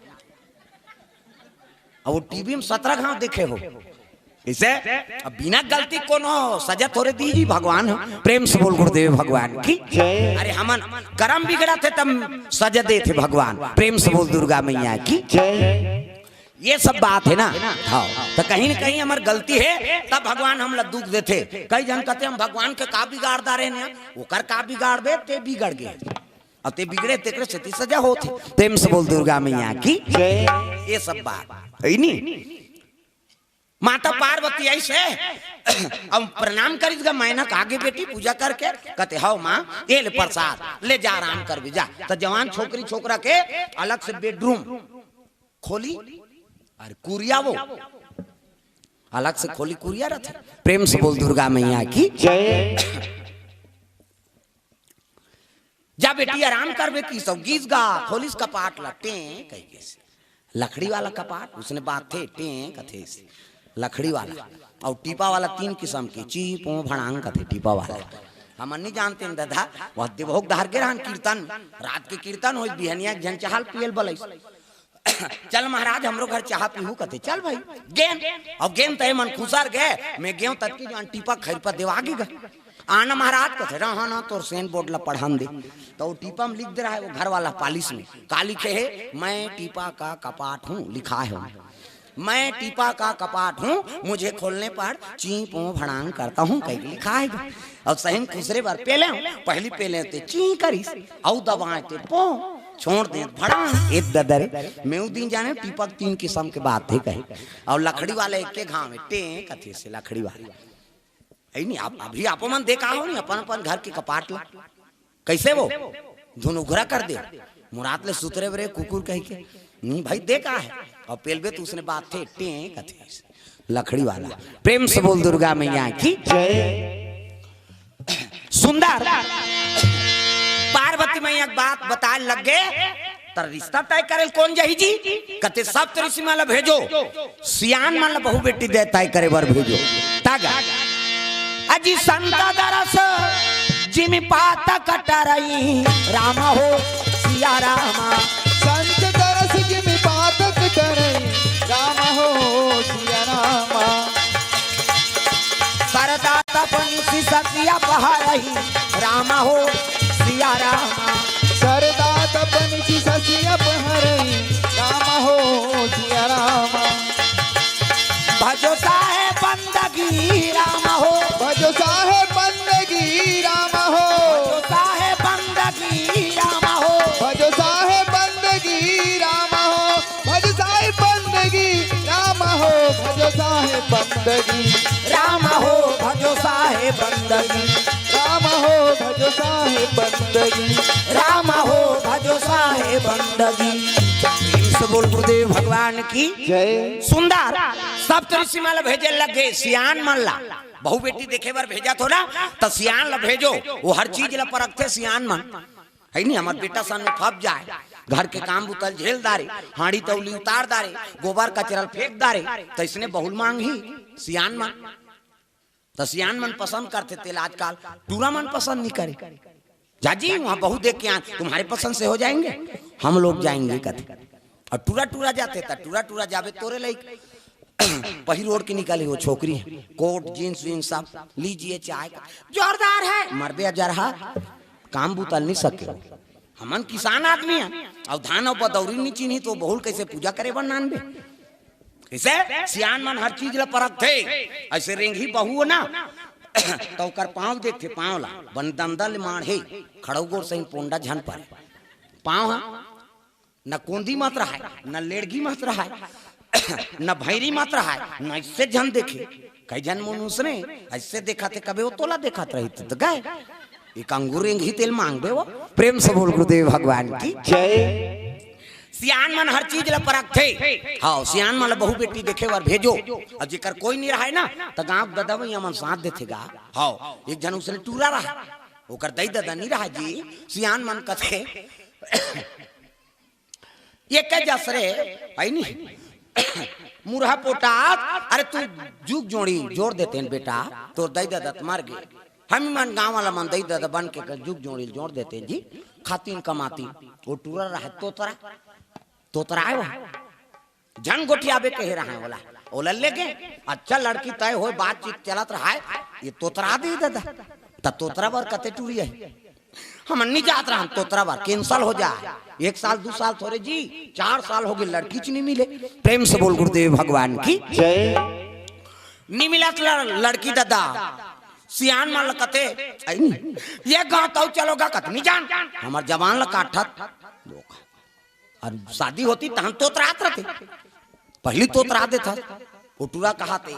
वो टीवी में सतरा घाव देखे हो। इसे अब बिना गलती कोनो सजा थोरे दी ही भगवान। प्रेम से बोल गुरुदेव भगवान की। जय। अरे हमन करम बिगड़ाथे तब सजा देथे भगवान। प्रेम से बोल दुर्गा मैया की। जय। ये सब बात हे ना। हाँ, तो कहीं ना कहीं हमर गलती हे, तब भगवान हमला दुख देथे। कई झन कथे, "हम भगवान के का बिगाड़ डारेन?" ओकर का बिगाड़बे, ते बिगड़ गे। अब ते बिगड़े, तेकरे सेती सजा होथे। प्रेम से बोल दुर्गा मैया की। जय। ये सब बात हे नी। माता पार्वती ऐसे अब प्रणाम करिस गा, मैना का आगे बेटी पूजा करके, कथे, "हव माँ, ये ले प्रसाद, ले जा आराम करबे जा।" त जवान छोकरी छोकरा के अलग से बेडरूम खोली, अरे कुरिया वो अलग से खोली, कुरिया रथे। प्रेम से बोल दुर्गा मैया की। जय। जा बेटी आराम करबे कि सब गीस गा, खोलिस कपाट ला, टें कहि के। लकड़ी वाला कपाट, उसने बात थे, टें कथे से, लकड़ी वाला। अउ टीपा वाला तीन किसम के, ची, पो, भड़ांग कथे टीपा वाला। हमन नहीं जानते न दादा, वह देवभोग धार के रहन कीर्तन, रात के कीर्तन होइस, बिहनिया एक झन चाहा ल पियल बलइस। "चल महाराज, हमरो घर चाहा पीहू," कथे। "चल भाई।" गेन, अब गेन तय मन खुसर गे, मैं गेव ततकी जान टीपा खैर पर देवा गे गा। "आना महाराज," कथे, "रहा ना, तोर सेन बोर्ड ला पढ़न दे।" तो वो टीपा में लिख दे रहा है वो घर वाला पालिश में, का लिखे है, "मैं टीपा का कपाट हूँ," लिखा है वो। "मैं टीपा का कपाट हूँ, मुझे खोलने पर ची पो भड़ांग करता हूँ," कहीं लिखा है। और सही में खुसरे बर पेले, पहली पेले ते ची करिस, अउ दबाए ते पो, छोड़ दे भड़ांग। एक ददरे, मैं उ दिन जाने टीपा के तीन किसम के बात हे कहे, और लकड़ी वाला एक के घाव में टें कथे से लकड़ी वाला। है नहीं, आप अभी आपो मन देखा हो नहीं, अपन अपन घर के कपाट ला। कैसे वो धुन उघरा कर दे। मुरात ले सुतरे बरे कुकुर कह के। नहीं भाई, देखा है। और पेलबे तो उसने बात थे, टें कथे। लकड़ी वाला। प्रेम से बोल दुर्गा मैया की। जय। सुंदर। पार्वती मैया के बात बताए लग गे। "तर रिश्ता तय करे ल कोन जही जी?" कथे, "सप्त ऋषि मन ला भेजो, सियान मन ला बहू बेटी दे तय करे बर भेजो।" तग अजी संत दरस जिमि पातक टरई, राम हो सिया रामा। संत दरस जिमि पातक टरई, राम हो सिया रामा। सरदा तपन सिसकिया पहरई, राम हो सिया रामा। सरदा तपन सिसकिया पहरई, राम हो सिया रामा। भजो साहेब बंदगी, राम हो। भजो साहेब बंदगी, राम हो। भजो साहेब बंदगी, राम हो। भजो साहेब बंदगी, राम हो। भज साहेब बंदगी, राम हो, भज साहेब बंदगी। राम हो, भजो साहेब बंदगी। राम हो, भज साहेब बंदगी। राम हो, भजो साहेब बंदगी। प्रेम से बोल गुरुदेव भगवान की। जय। सुंदर। सप्त ऋषि मन ला भेजे लगे, सियान मन ला। बहू बेटी देखे बर भेजत हो ना, त सियान ला भेजो, वो हर चीज ला परखथे सियान मन। है नी, हमर बेटा सन में फंस जाए, घर के काम बुतल झेल दारे, हांड़ी तौली उतार दारे, गोबर कचरल फेंक दारे, त इसने बहुल मांगही सियान मन। त सियान मन पसंद करथे तेला, आजकल टूरा मन पसंद नहीं करे। जाजी, वहां बहू देख के आन, तुम्हारे पसंद से हो जाएंगे, हम लोग जाएंगे कथे। और टूरा टूरा जाथे त टूरा टूरा जाबे तोरे लाइक पहिर ओढ़ के निकले हो छोकरी, कोट जींस वींस सब, लीजिए चाय का, जोरदार है, मरबे अजरहा, काम बुतल नहीं सके। हमन किसान आदमी हैं, अउ धान अउ बदौरी नहीं चीन्ही तो बहुल कैसे पूजा करे बर नानबे? कैसे? सियान मन हर चीज ला परखथे। ऐसे रेंगी बहू ना, त ओकर पांव देखथे, पांव ला बन दंदल माढ़े, खड़ऊ गोड़ सही पोंडा झन परे। पांव ह न कोंदी मत रहाय, न लेड़गी मत रहाय, न भैरी मत रहाय, न इससे झन देखे। कई झन मनुष्य ने ऐसे देखा थे, कबे वो तोला देखत रही त गए। एक अंगूर रेंगी तेल मांगबे वो। प्रेम से बोल गुरुदेव भगवान की। जय। सियान मन हर चीज ला परखथे। हाँ, सियान मन ला बहू बेटी देखे बर भेजो। अउ जेकर कोई नहीं रहाय ना, त गांव ददा भैया मन साथ देथे गा। हाँ, एक झन उसने टूरा रहा, ओकर दई ददा नहीं रहा जी। सियान मन कथे, ये कह जस रे, है नी? मुरहा पोटा, अरे तू जुग जोड़ी जोड़ देते हैं बेटा, तोर दई ददा त मर गए। हम मन गांव वाला मन दई ददा बन के जुग जोड़ी जोड़ देते हैं जी। खातीन कमातीन, वो टूरा रहा तोतरा, तोतरा है वो। झन गोठियाबे कहे रहा है बोला, ओला ले गए। अच्छा लड़की तय हो, बातचीत चलत रहा है, ये तोतरा दे ददा। त तोतरा बर कते टूरी है, हम नहीं जात रहन तोतरा बर, cancel हो जाए। एक साल, दू साल थोरे जी, चार साल हो गए, लड़की च नहीं मिले। प्रेम से बोल गुरुदेव भगवान की। जय। नहीं मिलत ल-, लड़की ददा, सियान मन ल कथे, "ऐ नहीं, ये गांव तऊ चलोगा कत नहीं जान, हमर जवान ल काटत।" लोग, और शादी होती तहन तोतरात रहते, पहली तोतरा देता। ओ टूरा कहाथे,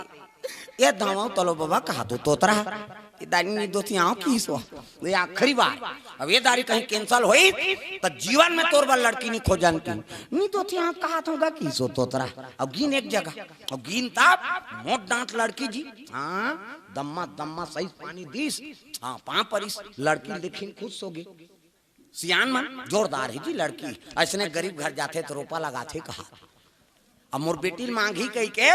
"ये धावा तलो बाबा," कहा तो तोतरा। ये दारी नहीं दोती आँव की सो। ये आखिरी बार। अब ये दारी कहीं cancel होई, त जीवन में तोर बर लड़की नहीं खोजन की। नहीं दोती आँव कहा तो गा की सो तोतरा। अब गिन एक जगह। अब गिन तब मोट डांट लड़की जी। हाँ, दम्मा, दम्मा सही पानी दीस। हाँ, पाँव परिस। लड़की देखिन खुश हो गई। सियान मन जोरदार है जी लड़की। ऐसने गरीब घर जाथे तो रोपा लगाथे कहा। अब मोर बेटी ल मांगही कही के,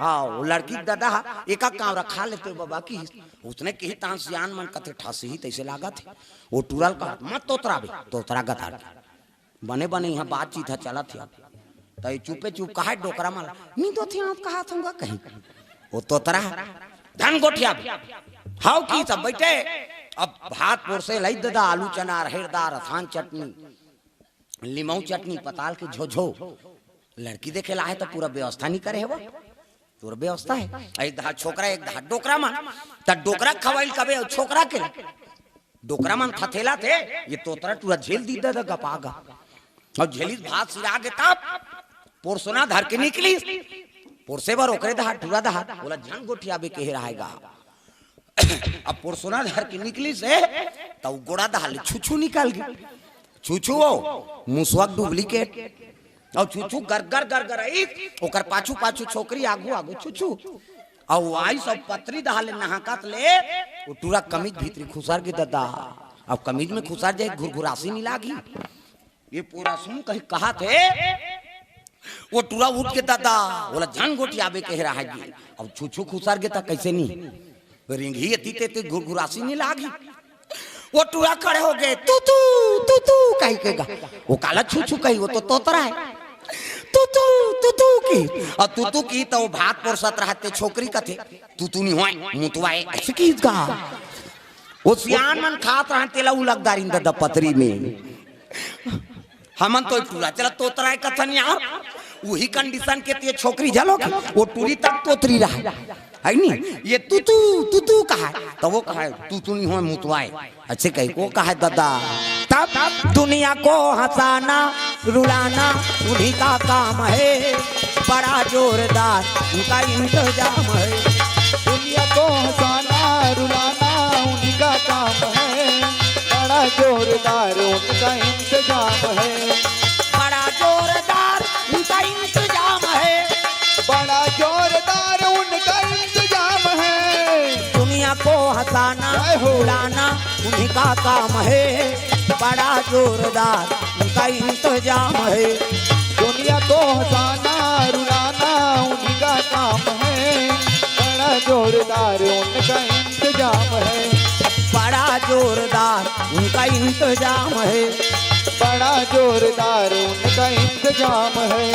हाँ, वो लड़की के ददा हा, "एका कांवरा खा लेते हो बाबा" की। उसने कही तान सियान मन कथे ठसही तैसे लागत है। वो टूरा ल कहा, "मत तोतरा बे, तोतरा गतार के।" बने बने यहाँ बातचीत है चलत है। त ये चुपे चुप कहा डोकरा मन ल, "नहीं दोती आँव कहा थोंगा कहीं।" वो तोतरा है। झन गोठियाबे। हाव की सब बैठे। अब भात पोरसे लई ददा, आलू चना, राहेर दार, असान चटनी, लिमऊ चटनी, पताल के झोझो। लड़की देखे ला है तो पूरा व्यवस्था नहीं करे है वो। तोर व्यवस्था है। एक दहा छोकरा, एक दहा डोकरा मन। त डोकरा खवाइल कबे अउ छोकरा के। डोकरा मन थथेला थे, ये तोतरा टूरा झेल दी ददा गपा गप। अउ झेली भात सिरा गे तब पोरसोना धर के निकली। पोरसे बर ओकरे दहा, टूरा दहा, बोला झन गोठियाबे कहे रहाय गा। अब पोरसोना धर के निकली से, त उ गोड़ा दहा ले छुछू निकल गई। छुछू हो, मुसवा के duplicate। अउ छुछू गरगर गरगर आई, ओकर पाछू पाछू छोकरी, आगू आगू छुछू। अउ आई सब पतरी दहा ले नहाकत ले, वो टूरा कमीज भीतरी खुसर गे ददा। अब कमीज में खुसर जाए, घुरघुरासी नहीं लागी। ये पूरा सुन कहीं कहा थे, वो टूरा उठ के ददा, बोला झन गोठियाबे कहे रहाय जी। अब छुछू खुसर गे त कैसे नहीं? रिंघी एती ते, ते घुरघुरासी नहीं लागी। वो टूरा खड़े हो गए, "तू, तू, तू, तू," कही के गा। वो काला छुछू कही, वो तो तोतरा है। "तू, तू, तू, तू" की। अउ तू, तू की त वो भात पोरसत रहते छोकरी कथे, "तू, तू नहीं होय, मुतवा है," ऐसे की गा। वो सियान मन खात रहते ला उलगदारिन ददा पतरी में। हमन तो टूरा चला तोतरा है कथन यार। वही condition के ते छोकरी झलो के, वो टूरी तक तोतरी रहा है। है नी? ये तू तू, तू तू कहा है, तो वो कहा है, "तू तू नहीं हो, मुतवा है।" अच्छे कही, वो कहा है, "ददा।" तब दुनिया को हंसाना, रुलाना उन्हीं का काम है, बड़ा जोरदार उनका इंतजाम है। दुनिया को हंसाना, रुलाना उन्हीं का काम है, बड़ा जोरदार उनका इंतजाम है। बड़ा जोरदार उनका इंतजाम है। बड़ा जोरदार उनका इंतजाम है। दुनिया को हंसाना, जय हो। उड़ाना उन्हीं का काम है। बड़ा जोरदार उनका इंतजाम है। दुनिया को हंसाना रुलाना उन्हीं का काम है। बड़ा जोरदार उनका इंतजाम है। बड़ा जोरदार उनका इंतजाम है। बड़ा जोरदार उनका इंतजाम है।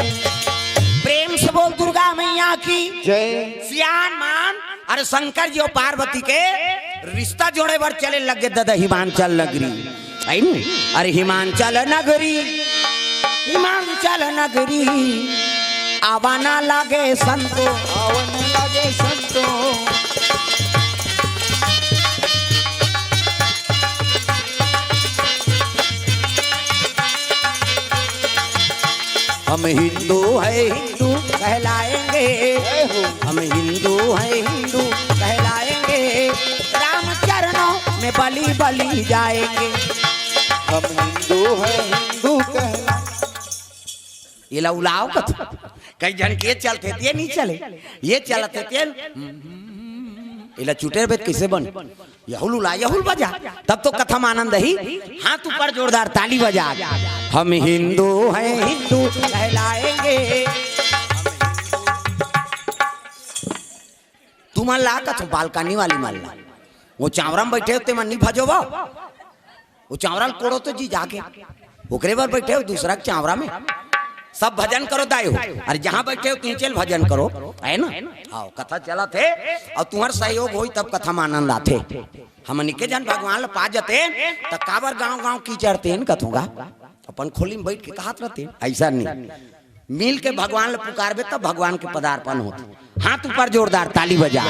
प्रेम से बोल दुर्गा मैया की जय। सियान मान। अरे शंकर जी अउ पार्वती के रिश्ता जोड़े बर चले लगे ददा हिमांचल नगरी। है नी? अरे हिमांचल नगरी, हिमांचल नगरी, आवा ना लागे संतो। आवा ना लागे संतो। हम हिंदू है, हिंदू कहलाएंगे। जय हो। हम हिंदू है, हिंदू कहलाएंगे। राम चरणों में बलि बलि जाएंगे। हम हिंदू है, हिंदू कहला। ये ला उलाव कथो। कई झन के चलथे ते नहीं चले, ये चलथे ते। एला चुटेर बेत कैसे बन? यहुल उला, यहुल बजा, तब तो कथा म आनंद ही। हाथ ऊपर जोरदार ताली बजा। हम हिंदू हैं, हिंदू कहलाएंगे। तुमन ला कथो बालकनी वाली मन ला, वो चावरा में बैठे होते मन नहीं भजो वो। वो चावरा ल कोड़ो तो जी जाके, ओकरे बर बैठे हो दूसरा के चावरा में। सब भजन करो दाई हो, अरे जहाँ बैठे हो तुम चल भजन करो, है ना? हाँ, कथा चलत हे अउ तुम्हर सहयोग होई तब कथा म आनंद आथे। हमनी के जन भगवान ल पा जते त काबर गांव गांव कीचरते न कथों गा, अपन खोली में बैठ के कहत रहते, ऐसा नहीं। मिल के भगवान ल पुकारबे तब भगवान के पदार्पण होथे। हाथ ऊपर जोरदार ताली बजा।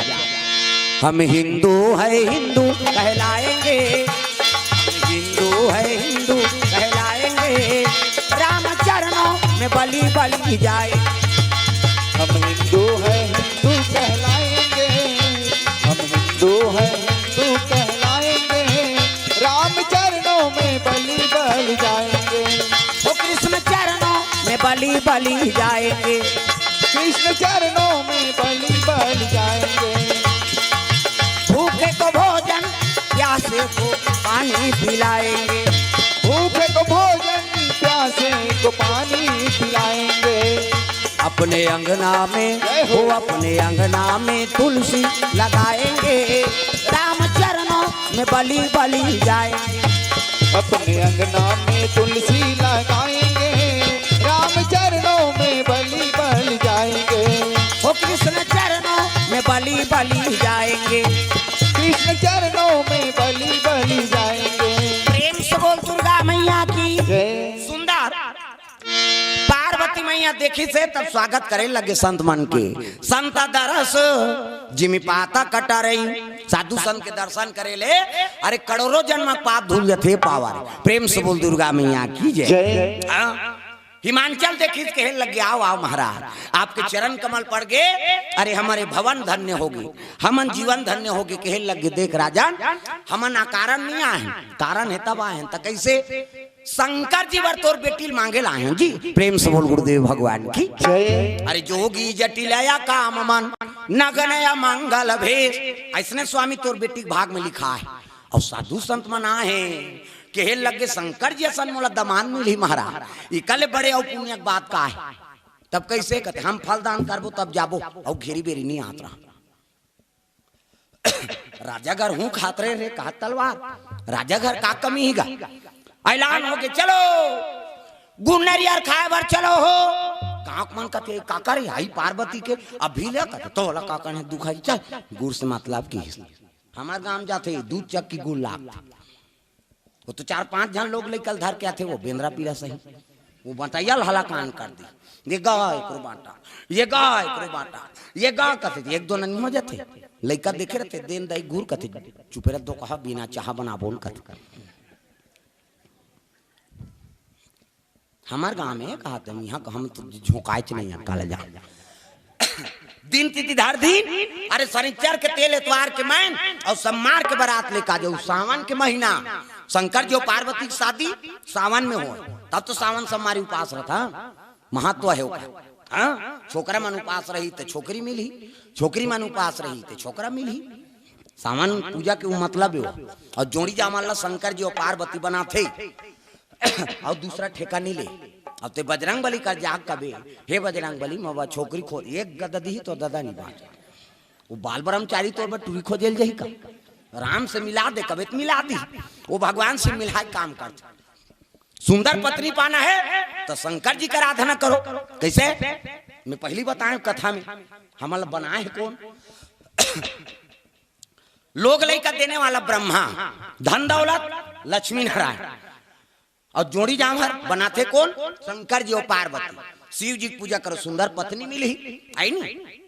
हम हिंदू है, हिंदू कहलाएंगे। हम हिंदू है, हिंदू कहलाएंगे। राम चरणों में बलि बलि जाए। हम हिंदू है, हिंदू कहलाएंगे। हम हिंदू है, हिंदू कहलाएंगे। राम चरणों में बलि बलि जाएंगे। वो कृष्ण चरणों में बलि बलि जाएंगे। कृष्ण चरणों में बलि बलि जाएंगे। भूखे को भोजन, प्यासे को पानी पिलाएंगे। भूखे को भोजन, प्यासे को पानी पिलाएंगे। अपने अंगना में, जय हो। वो अपने अंगना में तुलसी लगाएंगे। राम चरणों में बलि बलि जाएंगे। अपने अंगना में तुलसी लगाएंगे। राम चरणों में बलि बलि जाएंगे। वो कृष्ण चरणों में बलि बलि जाएंगे। कृष्ण चरणों में बलि बलि जाएंगे। प्रेम से बोल दुर्गा मैया की जय। सुंदर पार्वती मैया देखिस हे तब स्वागत करे लगे संत मन के। संत दरस जिमि पाता कटरई। साधु संत के दर्शन करे ले अरे करोड़ों जन्म के पाप धुल जथे पावा रे। प्रेम से बोल दुर्गा मैया की जय। जय। हाँ। हिमांचल देखिस कहे लगे, आओ आओ महाराज, आपके चरण कमल पड़ गे, अरे हमरे भवन धन्य होगे, हमन जीवन धन्य होगे। कहे लगे, देख राजन, हमन अकारण नहीं आए हन, कारण हे तब आए हन। त कैसे? शंकर जी बर तोर बेटी ल मांगे ल आए हन जी। प्रेम से बोल गुरुदेव भगवान की जय। अरे जोगी जटिल या काम मन, नगन या मंगल भेष। अइसने स्वामी तोर बेटी के भाग में लिखा हे। अउ साधु संत मन आए हे, कहे लगे शंकर जी असन मोला दमांद मिलही महाराज, इकर ले बड़े अउ पुण्य के बात का हे? तब कैसे कहते, हम फल दान करबो तब जाबो, अउ घेरी बेरी नहीं आत रहा। राजा घर हूँ खात रहे रे, कहा तलवार, राजा घर का कमी ही गा? ऐलान हो के चलो, गुड़ नरियर खाए बर चलो हो। गाँव के मन कथे, "का करे आई पार्वती के?" अभी ले कथे, "तोला का करे दुख है, चल।" गुड़ से मतलब की हमार गाँव जाथे, दूध चक्की गुड़ लागथे। वो तो चार पांच झन लोग लइका ल धर के आथे, वो बेंदरा पीला सही, वो बटैया ल हलाकान कर दी। ये गा एकरो बाटा, ये गा एकरो बाटा, ये गा कथे, एक दो ननी हो जाथे। लइका देखे रहते, देन दाई घूर कथे, "चुपे रह दो कहा, बिना चाहा बनाबो न," कथे। हमार गांव में कहा थे, यहाँ का हम तो झोंकायच नहीं है, काला जा। दिन तिथि धर दिन, अरे शनिचर के तेल एतवार के मैन अउ सम्मार के बारात लेके आ जाओ। सावन के महीना, शंकर जी अउ पार्वती की शादी सावन में हो, तब तो सावन सम्मारी उपास रहता, महत्व है ओकर। हाँ, छोकरा मन उपास रही तो छोकरी मिलही, छोकरी मन उपास रही तो छोकरा मिलही। सावन पूजा के वो मतलब हे वो। अउ जोड़ी जामर ला शंकर जी अउ पार्वती बनाथे, अउ दूसरा ठेका नइ ले। अब ते बजरंग बली कर जाग कबे, हे बजरंग बली, मोर बर छोकरी खोज, एक गददी ही तो ददा नइ बाँच। वो बाल ब्रह्मचारी तोर बर टूरी खोजे ल जाही का? राम से मिला दे, कबे त मिला दी। वो भगवान से मिलाय काम करथे। सुंदर पत्नी पाना हे त शंकर जी कर आराधना करो। कइसे? मैं पहिली बताएँव कथा में, हमन ला बनाय हे कोन? लोग लइका देने वाला ब्रह्मा, धन दौलत लक्ष्मी नारायण, अउ जोड़ी जामर बनाथे कोन? शंकर जी अउ पार्वती। शिव जी के पूजा करो, सुंदर पत्नी मिलही, हे नी?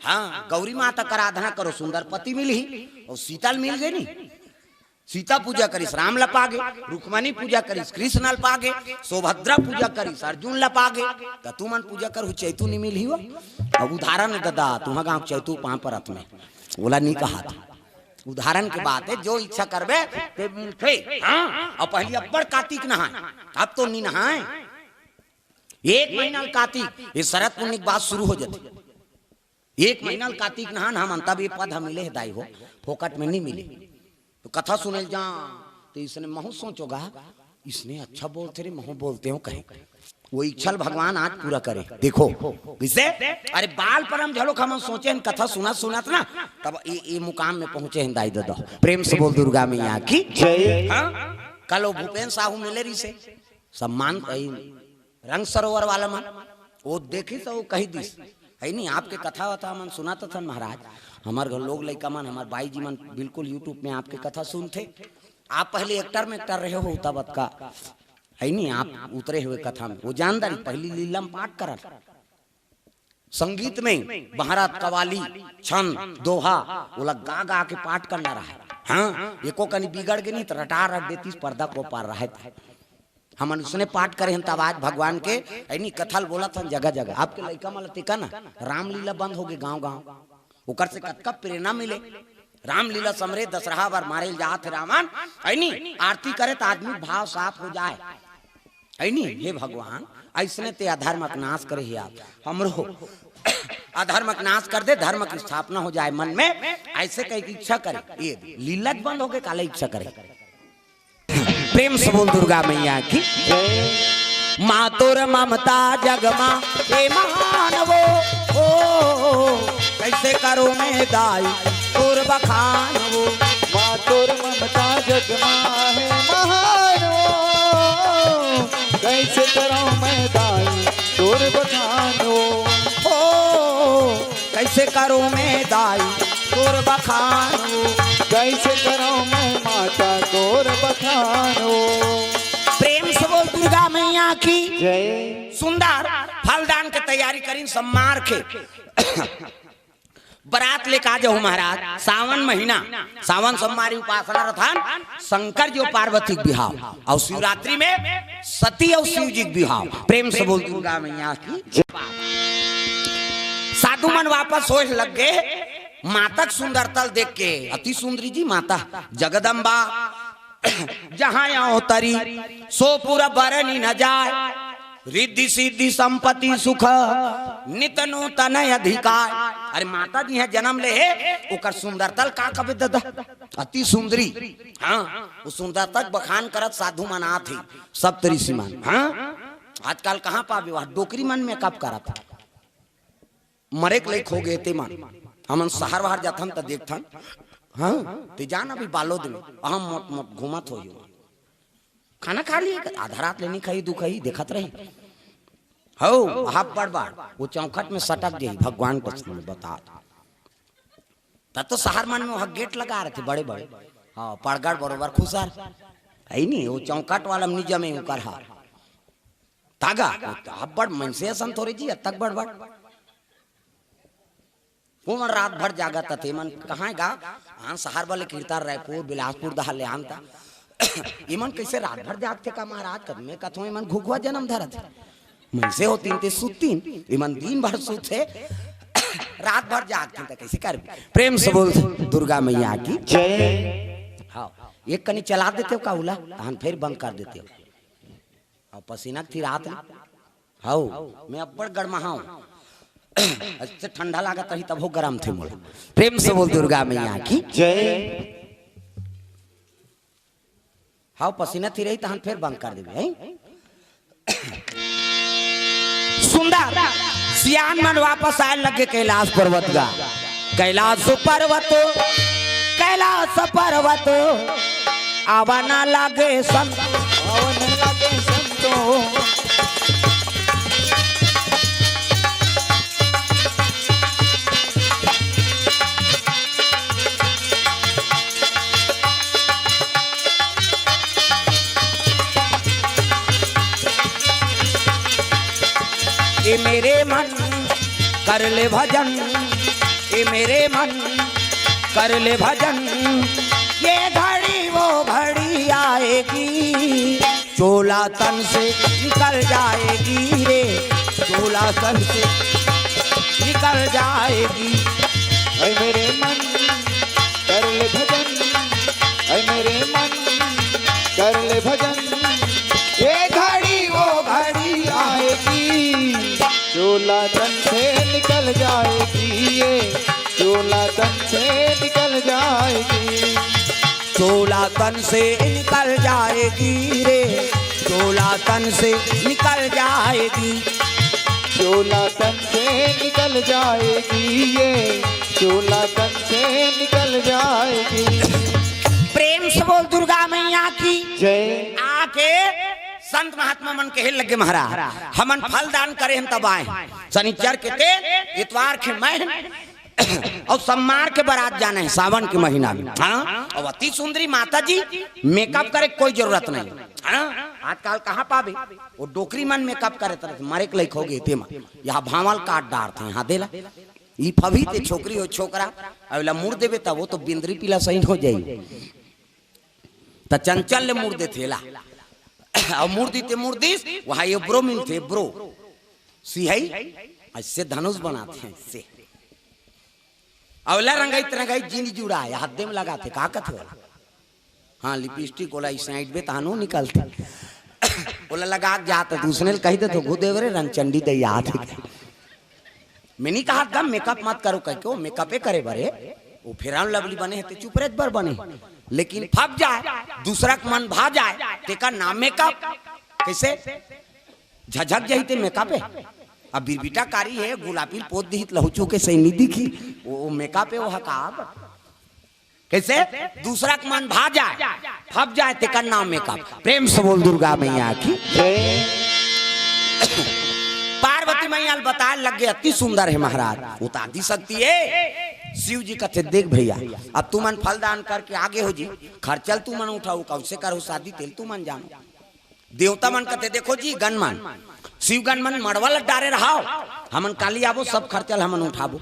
हाँ, गौरी माता कर आराधना करो, सुंदर पति मिलही। अउ सीता ल मिल गे नी, सीता पूजा करिस, राम ल पा गे, रुक्मणी पूजा करिस, कृष्ण ल पा गे, सुभद्रा पूजा करिस, अर्जुन ल पा गे। त तुमन पूजा करहू, चैतू नइ मिलही वो। अब उदाहरण हे ददा, तुम्हर गाँव के चैतू पाँव परत में, ओला नइ कहात। उदाहरण के बात हे, जो इच्छा करबे ते मिलथे। हाँ, अउ पहिली अब्बड़ कातिक नहाय, अब तो नइ नहाय। एक महीना ल कातिक, ये शरद पुन्नी के बाद शुरू हो जाथे। एक महीना ल कातिक नहान हमन, तब ये पद ह मिले हे दाई हो, फोकट में नइ मिले। तो कथा सुने ल जा, तो इसने महू सोचोगा, इसने अच्छा बोलथे रे, महू बोलतेंव कहे। वो इच्छा ल भगवान आज पूरा करे। देखो, कइसे? अरे बाल परम झलोक हमन सोचे हन, कथा सुनत सुनत ना, तब ये, ये मुकाम में पहुँचे हन दाई ददा। प्रेम से बोल दुर्गा मैया की। जय। हाँ? कल वो भूपेन साहू मिले रहिसे, सम्मान, अई, रंग सरोवर वाला मन, वो देखिस त वो कहि दिस, हे नी, आपके कथा वथा मन सुनत हन महाराज, हमर घर लोग लइका मन, हमर बाई जी मन बिल्कुल YouTube में आपके कथा सुनथे। आप पहिली actor में actor रहे हो, तब अतका, हे नी, आप उतरे हुए कथा में। वो जानदारी पहिली लीला में पाठ करत, संगीत में महाराज कवाली, छंद, दोहा, ओला गा गा के पाठ करना रहय। हाँ, एको कनी बिगड़ गे नी त रटा रट देतिस, पर्दा के ओ पार रहय। हमन उसने पाठ करे हन, तब आज भगवान के, हे नी, कथा ल बोलत हन जगह जगह। आपके लइका मन ल तिका ना, रामलीला बंद हो गे गाँव गाँव, ओकर से कतका प्रेरणा मिले। रामलीला समरे, दशहरा बर मारे ल जात हे रावण, हे नी, आरती करे त आदमी भाव साफ हो जाय, हे नी। हे भगवान, अइसने ते अधर्म के नाश करे हे, आप हमरो अधर्म के नाश कर दे, धर्म की स्थापना हो जाय मन में, अइसे कहि के इच्छा करे। ये लीला बंद हो गे, काला इच्छा करे। प्रेम से बोल दुर्गा मैया की। माँ तोर ममता जग मा हे महान वो, ओ, कइसे करों मैं दाई तोर बखान वो। माँ तोर ममता जग मा हे महान वो, कइसे करों मैं दाई तोर बखान वो। ओ, कइसे करों मैं दाई तोर बखान वो। कइसे करों मैं माता तोर बखान वो। प्रेम से बोल दुर्गा मैया की। जय। सुंदर फलदान के तैयारी करिन सब मार के। बरात लेके आ जाहू महाराज, सावन महीना, सावन सोमवारी उपासना रथन, शंकर जी अउ पार्वती के बिहाव, अउ शिवरात्रि में सती अउ शिव जी के बिहाव। प्रेम से बोल दुर्गा मैया की। साधु मन वापस होए लग गे, माता के सुंदरता ल देख के, अति सुंदरी जी माता जगदम्बा, जहाँ अवतरी सो पुर बरनि न जाय, रिद्धि सिद्धि संपत्ति सुख नित नूतन अधिकार। अरे माता जी ह जनम ले हे, ओकर सुंदरता ल का कबे ददा, अति सुंदरी। हाँ, वो सुंदरता के बखान करत साधु मन आत हे, सप्त ऋषि मन। हाँ, आजकल कहाँ पाबे, वह डोकरी मन makeup करत हे। मरे के लइक हो गे ते मन। हमन सहर वहर जाथन त देखथन। हाँ, ते जान अभी बालोद में, अहम मोट मोट घूमत होही। खाना खा लिए, आधा रात ले नइ खाही, दू खाही, देखत रही। हौ, हाफ बड़ बड़, वो चौखट में सटक जाही, भगवान कसम बता। तब तो सहर मन में वहाँ gate लगा रहिथे बड़े बड़े। हाँ, पड़गड़ बरोबर खुसर। हे नी, वो चौखट वाला में नइ जमे उकर हा। तागा, अब्बड़ मनसे असन थोरे जी, अतक बड़ बड़। वो मन रात भर जागत हे, ते मन कहाँ गा? हाँ, सहर वाले किरता, रायपुर, बिलासपुर दहा ले आन ता। ये मन कइसे रात भर जागथे का महाराज? कब मैं कथों, ये मन घुघुआ जनम धरत हे। मनसे होतिन ते सुततिन, ये मन दिन भर सुतथे, रात भर जागथे, त कइसे करबे? प्रेम से बोल दुर्गा मैया की। जय। हाँ, एक कनी चला देते हो का उला, तहन फिर बंद कर देते हो। अउ पसीना के थिरात ले। हौ, मैं अब्बड़ गरमाहूँ। अइसे ठंडा लागत रही तब हो गरम थे मोला। प्रेम से बोल दुर्गा मैया की। जय। हाव, पसीना थी रही, तहन फेर बंद कर देबे, हैं? सुंदर। सियान मन वापस आए लगे कैलाश पर्वत गा। कैलाश पर्वत, कैलाश पर्वत, आवा ना लागे संत। आवा ना लागे संतो। ए मेरे मन, कर ले भजन, ए मेरे मन, कर ले भजन, ये घड़ी वो घड़ी आएगी, चोला तन से निकल जाएगी रे, चोला तन से निकल जाएगी। ऐ मेरे मन, कर ले भजन, ऐ मेरे मन, कर ले भजन, ये घड़ी वो घड़ी आएगी, चोला तन से निकल जाएगी, ये चोला तन से निकल जाएगी। चोला तन से निकल जाएगी रे, चोला तन से निकल जाएगी। चोला तन से निकल जाएगी, ये चोला तन से निकल जाएगी। प्रेम से बोल दुर्गा मैया की जय। आके संत महात्मा मन कहे लगे, महाराज, हमन फल दान करे हन तब आए, शनिचर के ते, इतवार के मैं, अउ सम्मार के बरात जाना हे सावन के महीना में। हाँ, अउ अति सुंदरी माता जी, मेकअप करे के कोई जरूरत नहीं। हाँ, आजकल कहाँ पाबे, वो डोकरी मन मेकअप करे तरह से, मरे के लायक हो गए तेमा। यहाँ भांवल काट डारथे, यहाँ देला। ई फबही ते छोकरी हो छोकरा, अउ एला मुड़ देबे तब वो तो बिंदरी पीला सही हो जाई। त चंचल ले मुड़ देथे ला। अउ मुड़ दी ते मुड़ दिस, वहाँ ये ब्रो मिलथे, ब्रो। सिहाई, ऐसे धनुष बनाथे, ऐसे। अउ ला रंगाई ते रंगाई जिंद जुड़ा हे, हद्दे में लगाथे, का कथे ओला? हाँ, लिपस्टिक ओला इस साइड में तहानो निकलथे। ओला लगा के जात, दूसरे ले कही देथे, "घु देव रे, रंगचंडी दई आत हे।" मैं नहीं कहा था मेकअप मत करो कह के, वो मेकअपे करे बरे, वो Fair and Lovely बने हे ते चुप रहे बर बने, लेकिन फब जाए, दूसरा के मन भा जाए, तेकर नाम मेकअप। कैसे? झझक जाही ते मेकअप हे। अब बिरबिटा कारी हे, गुलाबी पोत दिही त लहुचू के सही नहीं दिखी, वो, वो मेकअप हे, वो हका। कैसे? दूसरा के मन भा जाए, फब जाए, तेकर नाम मेकअप। प्रेम से बोल दुर्गा मैया की। जय। पार्वती मैया ल बताए लग गे, "अति सुंदर हे महाराज, वो तो आदि शक्ति हे।" शिव जी कथे, "देख भैया, अब तुमन फल दान करके आगे हो जी, खर्चा ल तुमन उठाओ, कौन से करो शादी तेल तुमन जानो।" देवता मन कथे, "देखो जी, गन मन, शिव गन मन मड़वा ल डारे रहाव, हमन काली आबो, सब खर्चा ल हमन उठाबो।"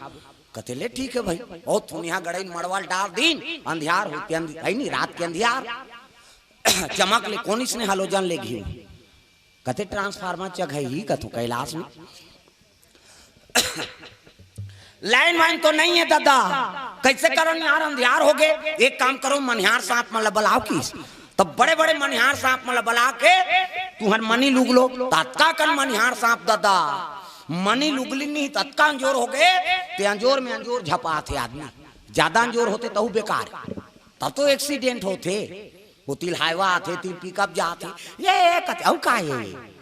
कथे, "ले ठीक हे भाई।" ओ थुनिया गड़ई मड़वा ल डार दीन, अंधियार होते अंधि-, है नी, रात के अंधियार। चमक ले, कोन इसने halogen ले घी? कथे, "ट्रांसफार्मर चघई ही कथू कैलाश में।" लाइन वाइन तो नहीं हे दादा, कैसे करो यार, अंधियार हो गे। एक काम करो, मनिहार सांप मन ल बलाओ किस, तब बड़े बड़े मनिहार सांप मन ल बला के तुहर मनी लुग लो। ततका कन मनिहार सांप दादा, मनी लुगली नहीं, ततका अंजोर हो गे, ते अंजोर में अंजोर झपाथे आदमी, ज्यादा अंजोर होथे तहू बेकार। तब तो एक्सीडेंट होथे, वो तिल हाईवा आथे, तिल पिकअप जाथे, ये, ये कथे, अउ का हे?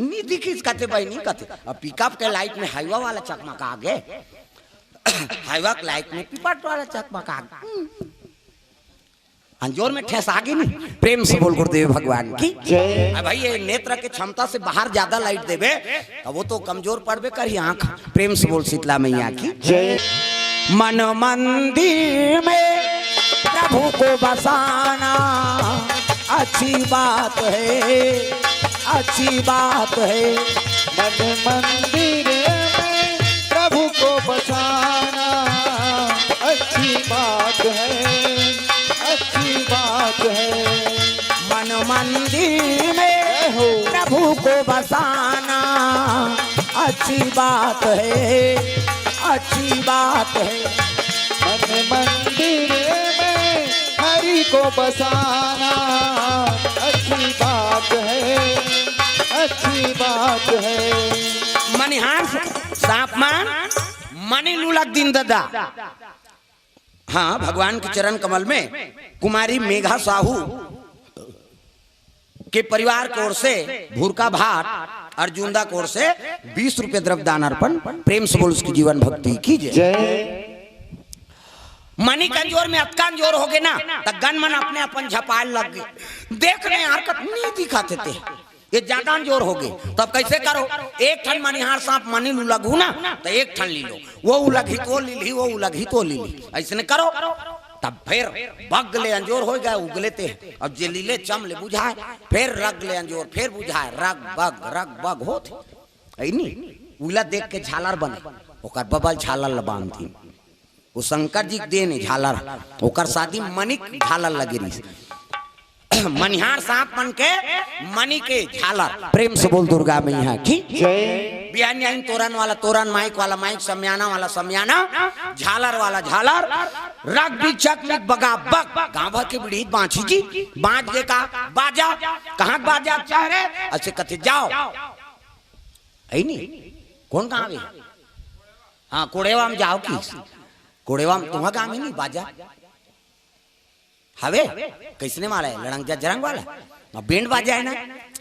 नी दिखिस कथे बहिनी कथे, अब पिकअप के लाइट में हाईवा वाला चकमका गे, हाईवा के लाइट में पिपट वाला चकमका गे। अंजोर में ठेस आ गे नी। प्रेम से बोल गुरुदेव भगवान की। जय। अब भाई, ये नेत्र के क्षमता से बाहर ज्यादा लाइट देबे, तब वो तो कमजोर पड़बे करही आंख। प्रेम से बोल शीतला मैया की। जय। मन मंदिर में प्रभु को बसाना अच्छी बात है, अच्छी बात है। मन मंदिर में प्रभु को बसाना अच्छी बात है, अच्छी बात है। मन मंदिर में जय हो। प्रभु को बसाना अच्छी बात है, अच्छी बात है। मन मंदिर में हरि को बसाना अच्छी बात है, अच्छी बात है। मनिहार सांप मन मनी लुलक दिन दादा। हाँ, भगवान के चरण कमल में कुमारी मेघा साहू के परिवार की ओर से भूरका भाट, अर्जुनदा की ओर से बीस रुपये द्रव्य दान अर्पण। प्रेम से बोल उसकी जीवन भक्ति की जय। जय। मनी के अंजोर में अतका अंजोर होगे ना, त गन मन अपने अपन झपाए लग गे। देख ने यार, कतनी दिखाथे ते, ये ज्यादा अंजोर होगे। तब कैसे करो? एक ठन मनिहार सांप मनी ल उलगहू ना, त एक ठन ली लो, वो उलगही तो लीलही, वो उलगही तो लीलही, ऐसने करो। तब फिर बग ले अंजोर हो गए, उगले ते। अब जे लीले चम ले बुझाए, फिर रग ले अंजोर, फिर बुझाए, रग बग, रग बग होत है नी। उला देख के झालर बने, ओकर बबल झालर ल बांधती। वो शंकर जी के देन हे झालर, ओकर शादी मनी के झालर लगे रहिस। मनिहार सांप मन के मनी के झालर। प्रेम से बोल दुर्गा मैया की जय। बिहान आइन तोरन वाला तोरन, माइक वाला माइक, समियाना वाला समियाना, झालर वाला झालर, रग बिचक मिक बगा बग। गांव भर के बिड़ीत बांची जी, बांच गे का बाजा, कहाँ के बाजा चाह रहे, ऐसे कथे जाओ। है नी? कौन गांव है? हाँ, कोड़ेवा में जाओ की। कोड़ेवा में तुम्हारा गांव है नी बाजा? हवे? कैसने वाला है? लड़ंग जजरंग वाला? अब बैंड बाजा है ना?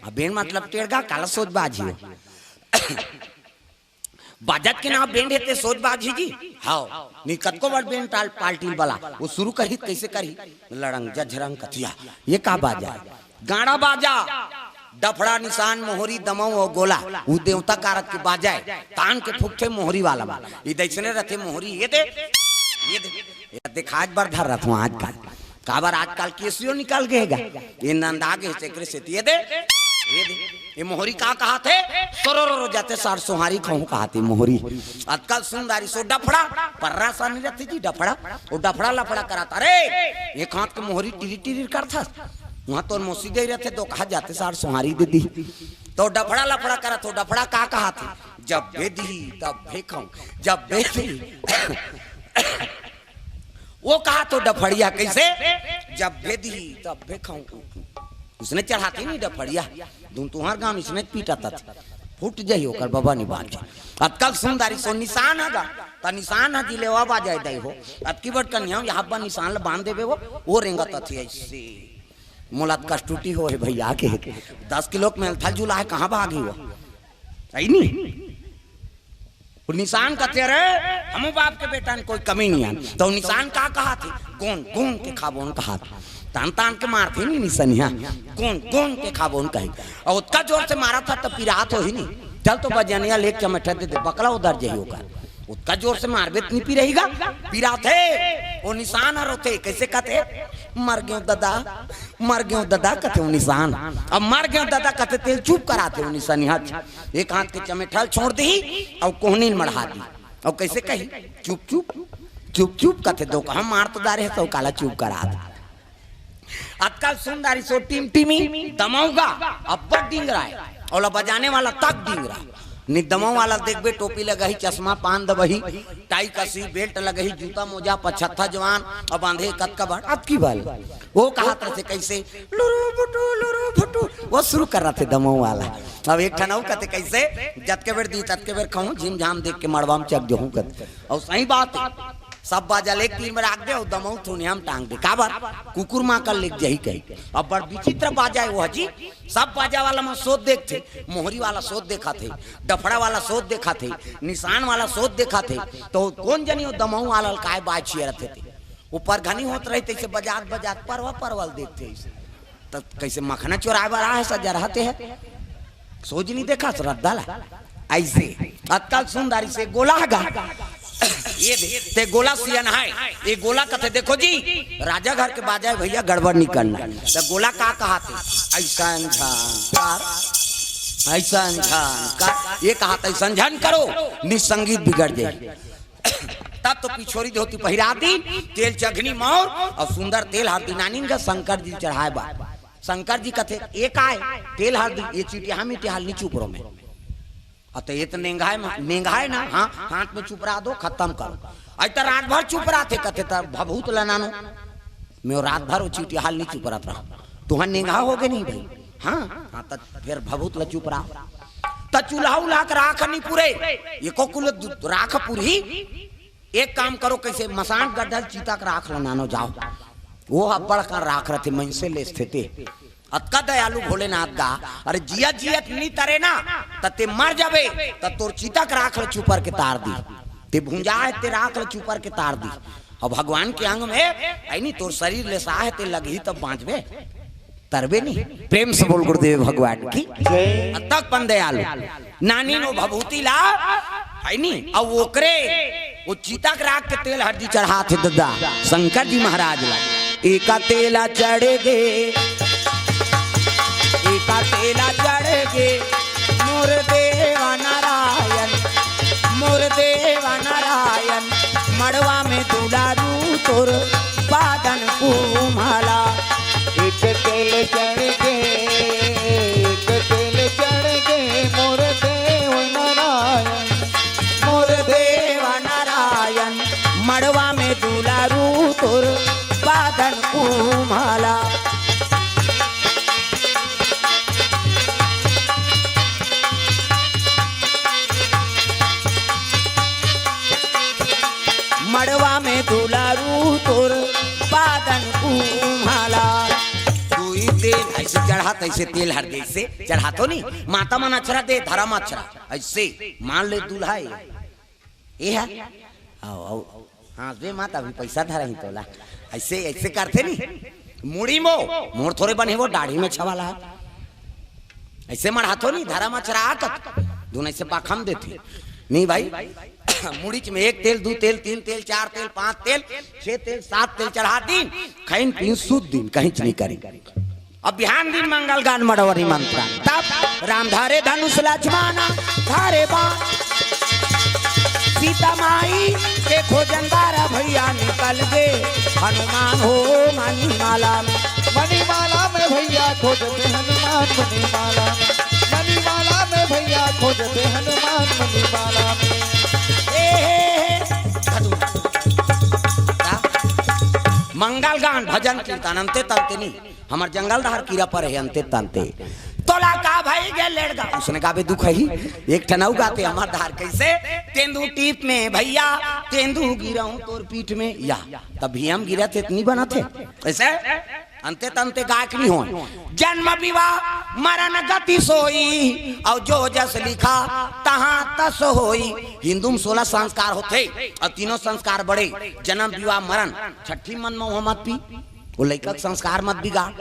अब बैंड मतलब टेढ़गा, काला सोच बाजी हो। बाजत के नाम बैंड है ते सोच बाजी जी? हाव। नी कतको बड़ बैंड टाल पार्टी वाला। वो शुरू करही त कैसे करही? लड़ंग जजरंग कथिया। ये का बाजा है? गाड़ा बाजा। डफड़ा निशान मोहरी दमऊ और गोला। वो देवता कारक के बाजा है। तान के फुकथे मोहरी वाला वाला। ये दैसने रहते मोहरी। ये दे। ये दे। ये देखा आज बार धर रहा था आजकल। काबर आजकल केसियो निकल गए गा। ये नंदा के से करे से ये दे। ये दे। ये मोहरी का कहा थे? सोरो रो रो जाते सार सोहारी खाऊं कहा थे मोहरी। आजकल सुंदरी सो डफड़ा, पर्रा सा नहीं रहती जी डफड़ा। वो डफड़ा लफड़ा कराता। अरे, एक हाथ के मोहरी टिरी टिरी करता। वहां तो मौसी गई रहते तो कहा जाते सार सोहारी दे दी। तो डफड़ा लफड़ा करत हो, डफड़ा का कहा थे? जब बेदी तब भेखऊं, जब बेदी। वो कहा तो डफड़िया कैसे? जब बेदी तब भेखऊं। उसने चढ़ाती नहीं डफड़िया। धुन तुहार गांव इसने पीटा तत। फूट जाही ओकर बबा नहीं बांचे। अतकल सुंदरी सो निशान हगा। त निशान ह जिलेवा बाजाय दई हो। अतकी बड़ कन्या यहाँ बा निशान ल बांध देबे वो। वो रेंगत अथी ऐसे। मोला त कष्टुटी हो हे भैया के। दस किलो के मेलथल जुला है, कहाँ भागी वो? सही नहीं? वो निशान कहते रहे, हमू बाप के बेटा ने कोई कमी नहीं आन। तो निशान का कहा थे? गोन, गोन के खाबोन कहा थे। तान तान के मारथे नहीं निशानिया। गोन, गोन के खाबोन कही। और उतका जोर से मारा था तो पिरात हो ही नहीं। चल तो बजनिया लेके चमेठा दे दे, बकला उधर जही होकर। उतका जोर से मारबे त नहीं पिरेगा, पिराथे। वो निशान हर होथे, कैसे कहते? मर गयो ददा, मर गयो ददा कहते वो निशान। अब मर गयो ददा कहते तेल चुप कराथे वो निशानिया। एक हाथ के चमेठल छोड़ दी और कोहनी मढ़ा दी। और कैसे कही? चुप चुप, चुप चुप कहते दो कहा मार तो दारे है तो काला चुप करा दे। अतका सुंदरी सो टिमटिमी दमऊगा, अब्बड़ डिंगरा है। ओला बजाने वाला तक डिंगरा। नि दमऊ वाला देखबे, टोपी लगही, चश्मा पान दबही, टाई कसी, बेल्ट लगही, जूता मोजा, पछत्था जवान, अब बांधे कतका बड़, अतकी बल। वो कहा तरह से कैसे, लुरु बुटु, लुरु बुटु, वो शुरू कर रहा थे दमऊ वाला। अब एक ठन अउ कहते कैसे, जतके बेर दी, ततके बेर खाऊं, झिम झाम देख के मड़वा में चक देहूं कहते। और सही बात है, सब बाजा ले एक तीर में राख दे और दमऊ थुनिया में टांग दे। काबर? कुकुर माँ का लेके जाही कही। अब बड़ विचित्र बाजा है वो जी। सब बाजा वाला मन सोच देखथे, मोहरी वाला सोच देखा थे, डफड़ा वाला सोच देखा थे, निशान वाला सोच देखा थे, तो कौन जनी वो दमऊ वाला ल काय बाज छिया रहते थे। वो परघनी होत रही तैसे बजात बजात परवा परवल देखथे ऐसे। त कैसे मखना चोराए बर आए सजा रहते हैं। सोच नहीं देखा श्रद्धा ला। ऐसे अतकल सुंदरी से गोला गा। ये दे, ते गोला सियन है। ये गोला कथे देखो जी, राजा घर के बाजा है भैया, गड़बड़ नहीं करना। तो गोला का कहा थे? ऐसा झनकार, ऐसा झनकार। ये कहा था ऐसा झन करो, नि संगीत बिगड़ जाए। तब तो पिछोरी धोती पहिरा दी, तेल चघनी मौर और सुंदर तेल हर दिनानी का शंकर जी चढ़ाए बा। शंकर जी कथे, "ए काय? तेल हर दी, ये चीटी हम इटी हाल नहीं चुप रो में।" अत ये तो नेंगाए मा-, नेंगाए ना, हाँ, हाथ में चुप रहा दो, खत्म करो। आज तो रात भर चुप रहा थे, कथे तो भभूत लनानो। मैं रात भर वो चीटी हाल नहीं चुप रहा था। तुहां नेंगा हो गए नहीं भाई? हाँ, हाँ, तो फिर भभूत ल चुप रहा। त चूल्हा उल्हा के राख नहीं पूरे, एको कुल दु-, राख पूरी। एक काम करो, कैसे मसान गड्ढल चीता के राख ल नानो जाओ। वो अब्बड़ का राख रहते, मनसे लेस थे ते। अतका दयालु भोलेनाथ गा, अरे जियत जियत नी तरे ना, त ते मर जाबे, त तोर चिता के राख ल चुपर के तार दी। ते भुंजा हे, ते राख ल चुपर के तार दी। अब भगवान के अंग में, ऐ नी, तोर शरीर ले साह हे, ते लगही तब बांचबे, तरबे नी। प्रेम से बोल गुरुदेव भगवान की। जय। अतक पन दयालु। नानी नो भभूति ला, है नी, अउ ओकरे, वो चिता के राख के तेल हरदी चढ़ात हे ददा, शंकर जी महाराज ला। एका तेला चढ़ गे, एका तेला चढ़ गे, मोर देवा नारायण, मोर देवा नारायण, मड़वा में दुलारू तोर पादन कुम्हाला। एक तेल चढ़ गे, एक तेल चढ़ गे, मोर देव नारायण, मोर देव नारायण, मड़वा में दुलारू तोर पादन कुम्हाला। मड़वा में दुलारू तोर पादन कुम्हाला। दुई तेल ऐसे चढ़ात, ऐसे तेल हर जैसे चढ़ातो नी। माता मन अक्षरा दे, धर्म अक्षरा। ऐसे मान ले दूल्हा ये, ये है। आओ, आओ। हाँ, दे माता, अभी पैसा धरा ही तोला। ऐसे, ऐसे करते नी। मुड़ी मो, मोर थोरे बने वो दाढ़ी में छवाला है। ऐसे मढ़ातो नी, धर्म अक्षरा आकत। दोनों ऐसे पाखम देते। नहीं भाई, मुड़ीच में एक तेल, दू तेल, तीन तेल, चार तेल, पांच तेल, छह तेल, सात तेल चढ़ा दीन, खइन पीन सूत दीन, कहीं च नहीं करी। अब बिहान दिन मंगल गान मड़वरी मंत्र। तब राम धारे धनुष लक्ष्मण धारे बाण। सीता माई के खोजन बारा भैया निकल गे। हनुमान हो मणिमाला में। मणिमाला में भैया खोजते हनुमान मणिमाला में। मणिमाला में भैया खोजते हनुमान मणिमाला में। ए, हे, हे, धतु। का? मंगल गान भजन कीर्तन अंते तंते नी। हमर जंगल डहर कीरा परे हे अंते तंते। तोला का भई गे लेड़गा? उसने गाबे दुख ही। एक ठन अउ गाते हमर डहर कैसे? तेंदू टीप में भैया, तेंदू गिरहूं तोर पीठ में। या, तब भी हम गिरत हे त नी बनत हे। ऐसे? अंते तंते गायक नी होय। जन्म विवाह मरण गति सोई, अउ जो जस लिखा तहां तस होई। हिंदू में सोलह संस्कार होथे, अउ तीनों संस्कार बड़े, जन्म विवाह मरण। छठी मन में वो मत पी, वो लइका के संस्कार मत बिगाड़,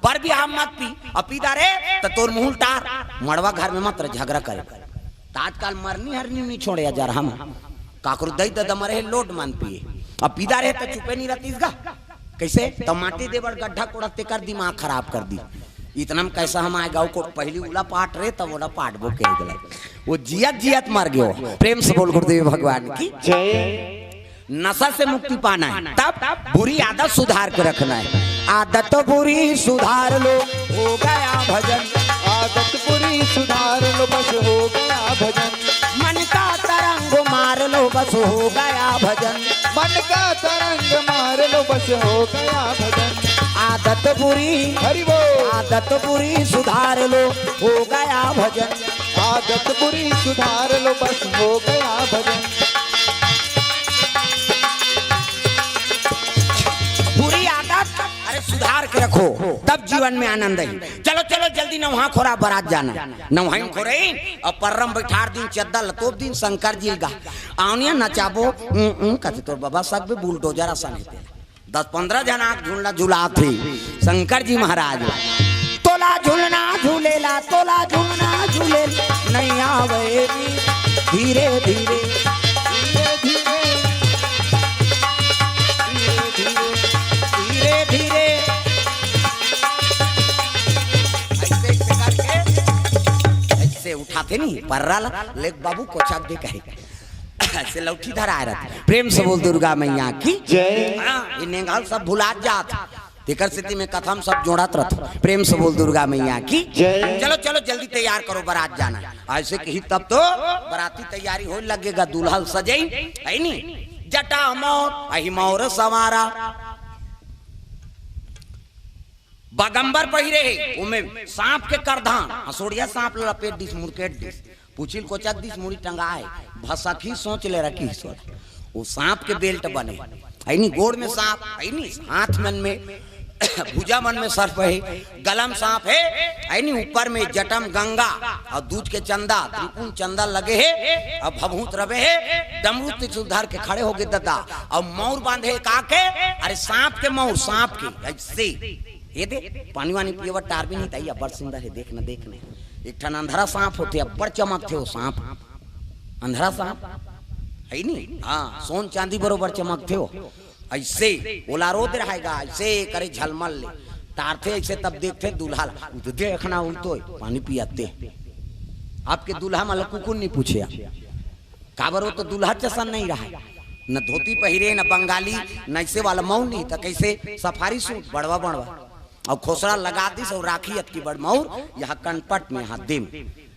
बर बिहाव मत पी, अउ पी डारे त तोर मुंह उल्टार, मड़वा घर में मत रह, झगड़ा करे। त आजकल मरनी हरनी नी छोड़े अजर हम, काकरो दई ददा मरे हे लोट मन पिए, अउ पी डारे त चुपे नी रहतीस गा। कैसे? त माटी दे बर गड्ढा कोड़त तेकर दिमाग खराब कर दी। इतना में कैसा हम आए गाँव को पहली उला पाट रे, तब ओला पाटबो के गला। वो जियत जियत मर गयो। प्रेम से बोल गुरुदेव भगवान की। जय। नशा से मुक्ति पाना है, तब बुरी आदत सुधार के रखना है। आदत बुरी सुधार लो, हो गया भजन। आदत बुरी सुधार लो, बस हो गया भजन। मन का तरंग मार लो, बस हो गया भजन। मन का तरंग मार लो, बस हो गया भजन। आदत बुरी, हरि बोल। आदत बुरी सुधार लो, हो गया भजन। आदत बुरी सुधार लो, बस हो गया भजन। बुरी आदत, अरे सुधार के रखो, तब जीवन में आनंद है। चलो, चलो, जल्दी नवहा खोरा बरात जाना। नवहाइन खोरइन, अउ पर्रा म बइठार दिन, चद्दर ल तोप दिन, शंकर जी गा। अवनिया नचाबो, उं, उं, कथे तोर बबा सग बे बुलडोजर असन हे तेला। दस पंद्रह झन आके झुलना झुलात हे शंकर जी महाराज। तोला झुलना झुलेला, तोला झुलना झुलेला, नहीं आवे नी धीरे धीरे। धीरे धीरे। धीरे धीरे। धीरे धीरे। ऐसे, ऐसे करके, ऐसे उठाते नहीं, पर्रा ला, लेक बाबू कोचक दे कहे। ऐसे लौठी धराए रहते। प्रेम से बोल दुर्गा मैया की। जय। हाँ, ये नेंगाल सब भुलात जात। तेकर सेती में कथा म सब जोड़त रहत। प्रेम से बोल दुर्गा मैया की। जय। चलो, चलो, जल्दी तैयार करो, बारात जाना है। ऐसे कही तब तो बाराती तैयारी होए लगेगा, दूल्हा सजई, है नी? जटा मोर, अही मोर संवारा। बागंबर पहिरे हे, ओमे सांप के करधान, हंसोड़िया सांप ल लपेट दिस, मुड़केट दिस, पूछी ल कोचक दिस, मुड़ी टंगाए, भसकही सोच ले रखी सोच। वो सांप के बेल्ट बने, है नी, गोड़ में सांप, है नी, हाथ मन में भुजा मन में सर्प हे, गलम सांप हे, है नी, ऊपर में जटम गंगा, अउ दूज के चंदा, त्रिपुन चंदा लगे हे, अउ भभूत रवे हे, डमरू त्रिशूल धर के खड़े होगे ददा, अउ मौर बांधे का के, अरे सांप के मौर, सांप के, अइसे। ये दे, पानी वानी पिए बर टार भी नहीं ताई, अब्बड़ सुंदर हे, देख न, देख न। एक ठन अंधरा सांप होथे, अब्बड़ चमकथे वो सांप। अंधरा सांप, है नी? हाँ, सोन चांदी बरोबर चमकथे वो। अइसे ओला रोद रहेगा, अइसे करे झलमल ले। टारथे अइसे तब देखथे दूल्हा ला। उ तो देखना, उ तो पानी पियाथे। आपके दूल्हा मन ला कुकुर नहीं पूछे। काबर वो तो दूल्हा जसन नहीं रहा। न धोती पहिरे, न बंगाली, न अइसे वाला मौर नहीं, त कइसे सफारी सूट, बड़वा बड़वा। अउ खोसड़ा लगा दिस अउ राखी अतकी बड़ मौर, यहाँ कनपट में, यहाँ दिम।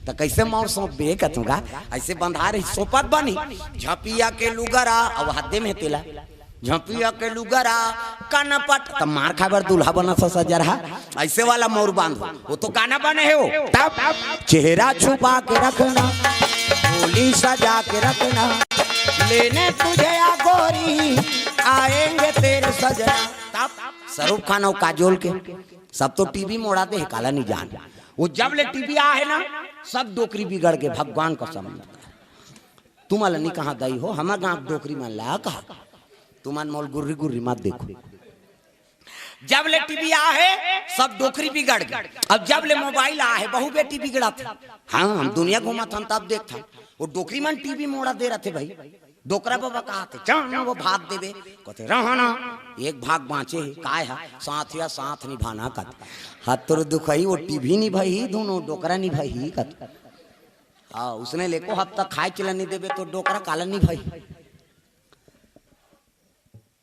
त कइसे मौर सौंपबे कथूंगा, अइसे बंधा रही, सौंपत बनी। झपिया के लुगरा, अउ हद्दे में तेला। झपिया के लुगरा, कनपट, त मार खाए बर दूल्हा बना सा सजरहा, अइसे वाला मौर बांधो, वो तो काना बने हे वो। तब चेहरा छुपा के रखना, बोली सजा के रखना, लेने तुझे आ गोरी, आएंगे तेरे सजना। तब शाहरुख खान अउ काजोल के सब तो टीवी मोड़ा दे हे, काला नहीं जान। वो जब ले टीवी आ हे ना, सब डोकरी बिगड़ के, भगवान कसम। तुमन ला नहीं कहा दई हो, हमर गांव डोकरी मन ला कहा, तुमन मोल गुर्री गुर्री मत देखो। जब ले टीवी आ हे, सब डोकरी बिगड़ गे। अब जब ले मोबाइल आ हे, बहू बेटी बिगड़त हे। हाँ, हम दुनिया घूमत हन तब देखथन, वो डोकरी मन टीवी मोड़ा दे रथे भाई। डोकरा बाबा कहाथे, "चल ना वो भात देबे।" कथे, "रह ना, एक भाग बाँचे हे।" "काय हे?" "साथ या साथ निभाना," कथे। "हाथ तोर दुखही, वो टीवी निभाही, दोनों डोकरा निभाही," कथे। हाँ, उसने लेको हफ्ता खाए चला नहीं देबे तो डोकरा काला निभाही।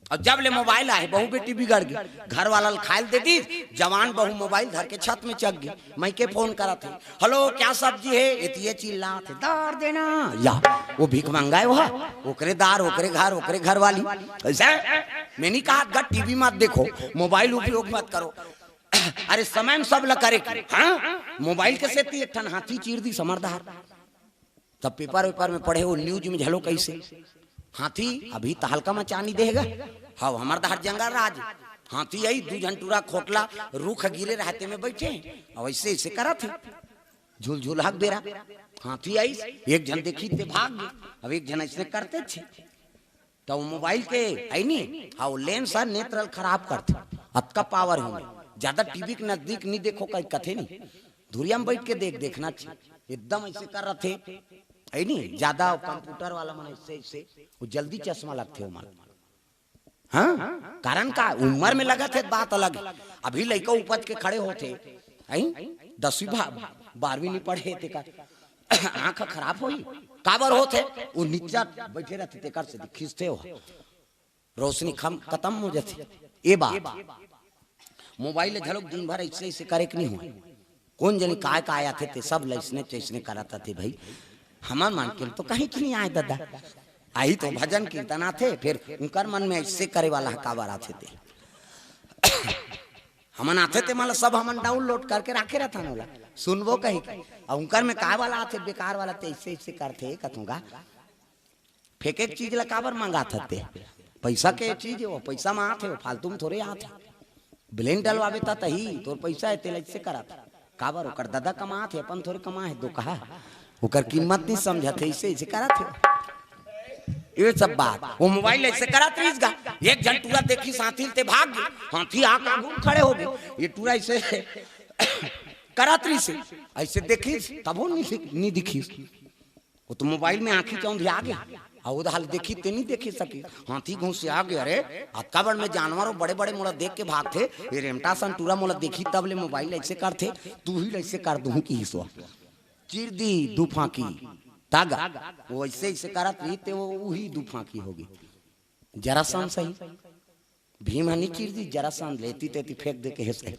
अउ जब ले मोबाइल आए, बहू बेटी बिगड़ गे, घर वाला ल खाए ल दे दीस, जवान बहू मोबाइल धर के छत में चघ गे। मइके फोन करत हे, "हेलो, क्या सब्जी हे?" एती ये चिल्लात हे, "दार देना।" या, वो भीख मंगाए, वो ओकरे दार, ओकरे घर, ओकरे घर वाली। अइसे मैं नहीं कहा गा, टीवी मत देखो, मोबाइल उपयोग मत करो। अरे समय में सब ल करे के, हाँ? मोबाइल के सेती एक ठन हाथी चीर दिस हमर दार। तब पेपर वेपर में पढ़े हो, न्यूज में झलो कइसे हाथी अभी तहलका मचानी देगा। हव, हमर दहर जंगल राज, हाथी आई, दू झन टूरा खोटला रुख गिरे रहते में बैठे, अउ अइसे अइसे करत हे, झुलझुलहा के बेरा हाथी आई, एक झन देखी ते भाग गे, अब एक झन अइसने करते छे। त वो मोबाइल के है नी, हाँ, वो लेंस ह नेत्र ल खराब करथे, अतका पावर होने, ज्यादा टीवी के नजदीक नहीं देखो कहि कथे नहीं, धुरिया में बैठ के देख, देखना चाहिए। एकदम अइसे कर रथे, है नी, ज्यादा कंप्यूटर वाला मन अइसे, अइसे, वो जल्दी चश्मा लगथे ओमन। हाँ, कारण का, उम्र में लगत हे बात अलग हे। अभी लइका उपज के खड़े होथे, हैं? दसवीं बा-, बारहवीं नहीं पढ़े हे तेकर आँख खराब होही। काबर होथे? वो नीचा बैठे रहथे तेकर से खींचथे हो, रोशनी खम खत्म हो जाथे। ये बात, मोबाइल ले घलोक दिन भर अइसे अइसे करे के नहीं होय। कोन जनी काय काय आथे ते सब ल अइसने तइसने करत आथे भाई। हमर मन के तो कहीं के नहीं आए ददा। आही तो भजन कीर्तन आथे, फिर उनकर मन में अइसे करे वाला ह काबर आथे ते। हमन आथे ते मतलब सब हमन डाउनलोड करके राखे रहथन ओला, सुनबो कही के। अउ उनकर में काय वाला आथे, बेकार वाला, ते अइसे अइसे करथे कथूंगा। फेंके के चीज ला काबर मंगात हते? पैसा के चीज हे, वो पैसा म आत हे, वो फालतू में थोड़े आत हे। ब्लेंड डलवाबे त तही, तोर पैसा हे, तेला अइसे करत। काबर ओकर ददा कमात हे, अपन थोड़े कमा हे, दो कहा। ओकर कीमत नहीं समझत हे, अइसे, अइसे करत हे। ये सब बात, वो मोबाइल अइसे करत रहिस गा। एक झन टूरा देखिस हाथी ल ते भाग गे, हाथी आके आगू खड़े हो गे। ये टूरा अइसे करत रहिस, अइसे देखिस, तभो नहीं, नहीं दिखिस। वो तो मोबाइल में आँखी चौंधिया गे, अउ वो दहा ल देखी ते नहीं देखे सकी। हाथी घुसिया गे, अरे, अतका बड़ में जानवर हो, बड़े बड़े मोला देख के भागथे, ये रेमटा सन टूरा मोला देखी तब ले मोबाइल अइसे करथे, तू ही अइसे कर दूहूँ किहिस वो। चीर दी दू फांकी, तागा, वो अइसे अइसे करत रही ते वो उही दू फांकी होगे। जरासंध सही, भीम ह नहीं चीर दी, जरासंध लेती तेती फेंक दे के हे सही।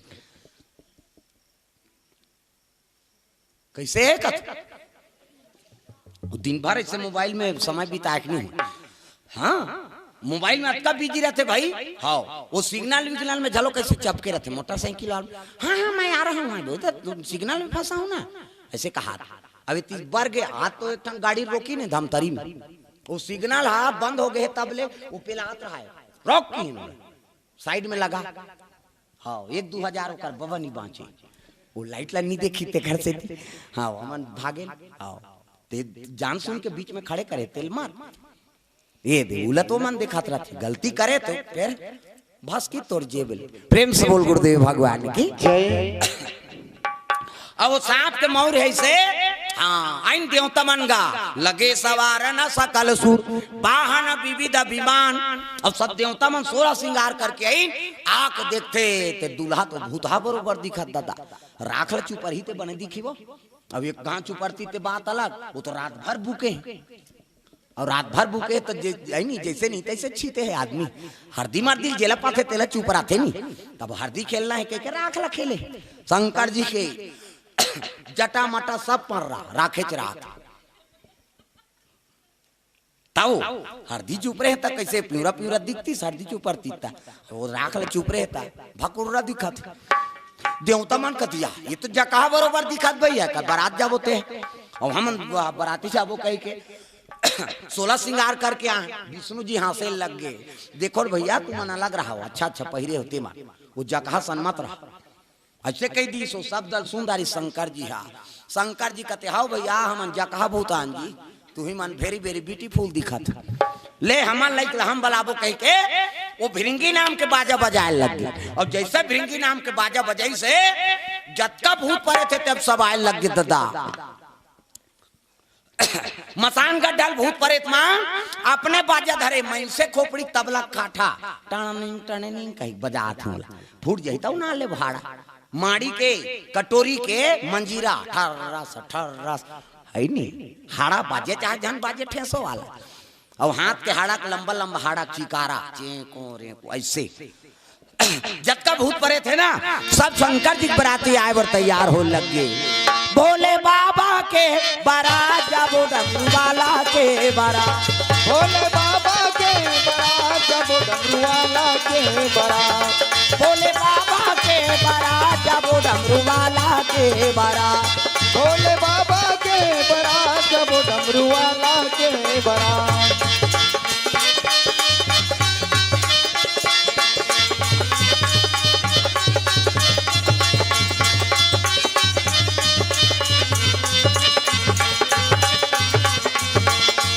कइसे हे कथ? वो दिन भर अइसे मोबाइल में समय बिताए के नहीं हो। हाँ, मोबाइल में अतका बिजी रहिथे भाई। हाँ, वो सिग्नल विग्नल में झलो कइसे चपके रहिथे, मोटरसाइकिल वाला। "हाँ, हाँ, मैं आ रहा हूँ, हाँ, वो तो सिग्नल में फंसा हूँ ना," अइसे कहा। अब इतनी बर गे, आज तो एक ठन गाड़ी रोकी नहीं धमतरी में, वो सिग्नल हा बंद हो गे, तब ले वो पेलात रहा हे, रोक की साइड में लगा। आओ, एक दू हजार ओकर बबा नी बाँचे। वो लाइट ला नी देखी ते घर से थी। हाँ, हमन भागे। आओ, ते जान सुन के बीच में खड़े करे, तेल मार। ये दे, उला तो मन दिखात रहते, गलती करे तो फिर भस की तोर जेबल। प्रेम से बोल गुरुदेव भगवान की। जय। अब वो सांप के मौर है से, हाँ, आइन देवता मन गा, लगे सवार न सकल सुर, वाहन विविध विमान। अब सब देवता मन सोलह श्रृंगार करके आइन, आके देखते, ते दूल्हा तो भूतहा बरोबर दिखत दादा, राख ल चुपरही ते बने दिखी वो। अब एक कहाँ चुपरती ते बात अलग, वो तो रात भर भूखे हैं। और रात भर भूखे तो जे, है नी, जैसे नहीं तैसे छीते हैं आदमी। हरदी मरदी जेला पाथे तेला चुपराथे नी। तब हरदी खेलना है कह के राख ला खेले। शंकर जी के जटा मटा सब पर रहा, राखेच राख। ताऊ, हरदी चुपरे हे त कैसे प्यूरा प्यूरा दिखती, हरदी चुपरती त। वो राख ले चुपरे हे त, भकुर्रा दिखत। देवता मन कतिया, ये तो जकहा बरोबर दिखत भैया, का बारात जाबो ते। और हम बराती जाबो कह के, सोलह श्रृंगार करके आए, विष्णु जी हाँसे लग गए। देखो रे भैया, तुमन अलग रहा, अच्छा अच्छा पहिरे होते मन, वो जकहा सन मत रहा। ऐसे कह दी सो शब्द सुंदरी शंकर जी हा। शंकर जी कहते, "हाव भैया, हमन जकहा भूतान जी, तुही मन very very beautiful दिखत।" ले हमन लइक ल हम बलाबो कह के वो भिरिंगी नाम के बाजा बजाए लग गए। और जैसे भिरिंगी नाम के बाजा बजाई से जतका भूत परे थे तब सब आए लग गए दादा। मसान गड्ढल भूत परेत मा अपने बाजा धरे, मइनसे खोपड़ी तबला काठा, टणनिंग टणनिंग कहि बजात हूँ ला। फूट जही तौ ना ले भाड़ा। माड़ी के कटोरी के मंजीरा, ठर्रस ठर्रस, है नी? हाड़ा बाजे चाहे झन बाजे ठेसो वाला। और हाथ के हाड़ा के लंबा लंबा हाड़ा चिकारा, चेंको रेंको, ऐसे। जतका भूत परेत हे ना, सब शंकर जी के बराती आए बर तैयार हो लग गे। भोले बाबा के बरात जाबो डमरू वाला के बरात। भोले बाबा के बरात जाबो डमरू वाला के बरात। भोले बाबा के बरात जाबो डमरू वाला के बरात। भोले बाबा के बरात जाबो डमरू वाला के बरात।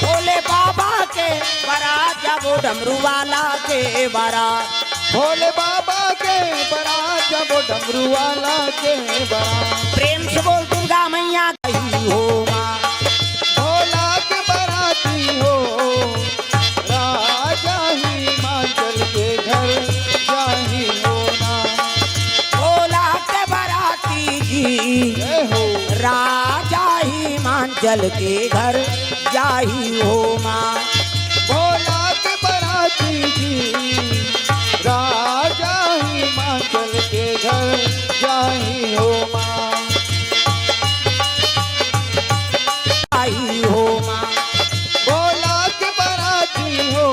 भोले बाबा के बरात जाबो डमरू वाला के बरात। भोले बाबा के बरात जाबो डमरू वाला के बरात। प्रेम से बोल दुर्गा मैया की हो माँ। भोला के बराती हो, राजा हिमाचल के घर जाही हो ना। भोला के बराती जी, जय हो। राजा हिमाचल के घर जाही हो माँ। भोला के बराती जी, राजा हिमाचल के घर जाही हो माँ। आई हो माँ। भोला के बराती हो,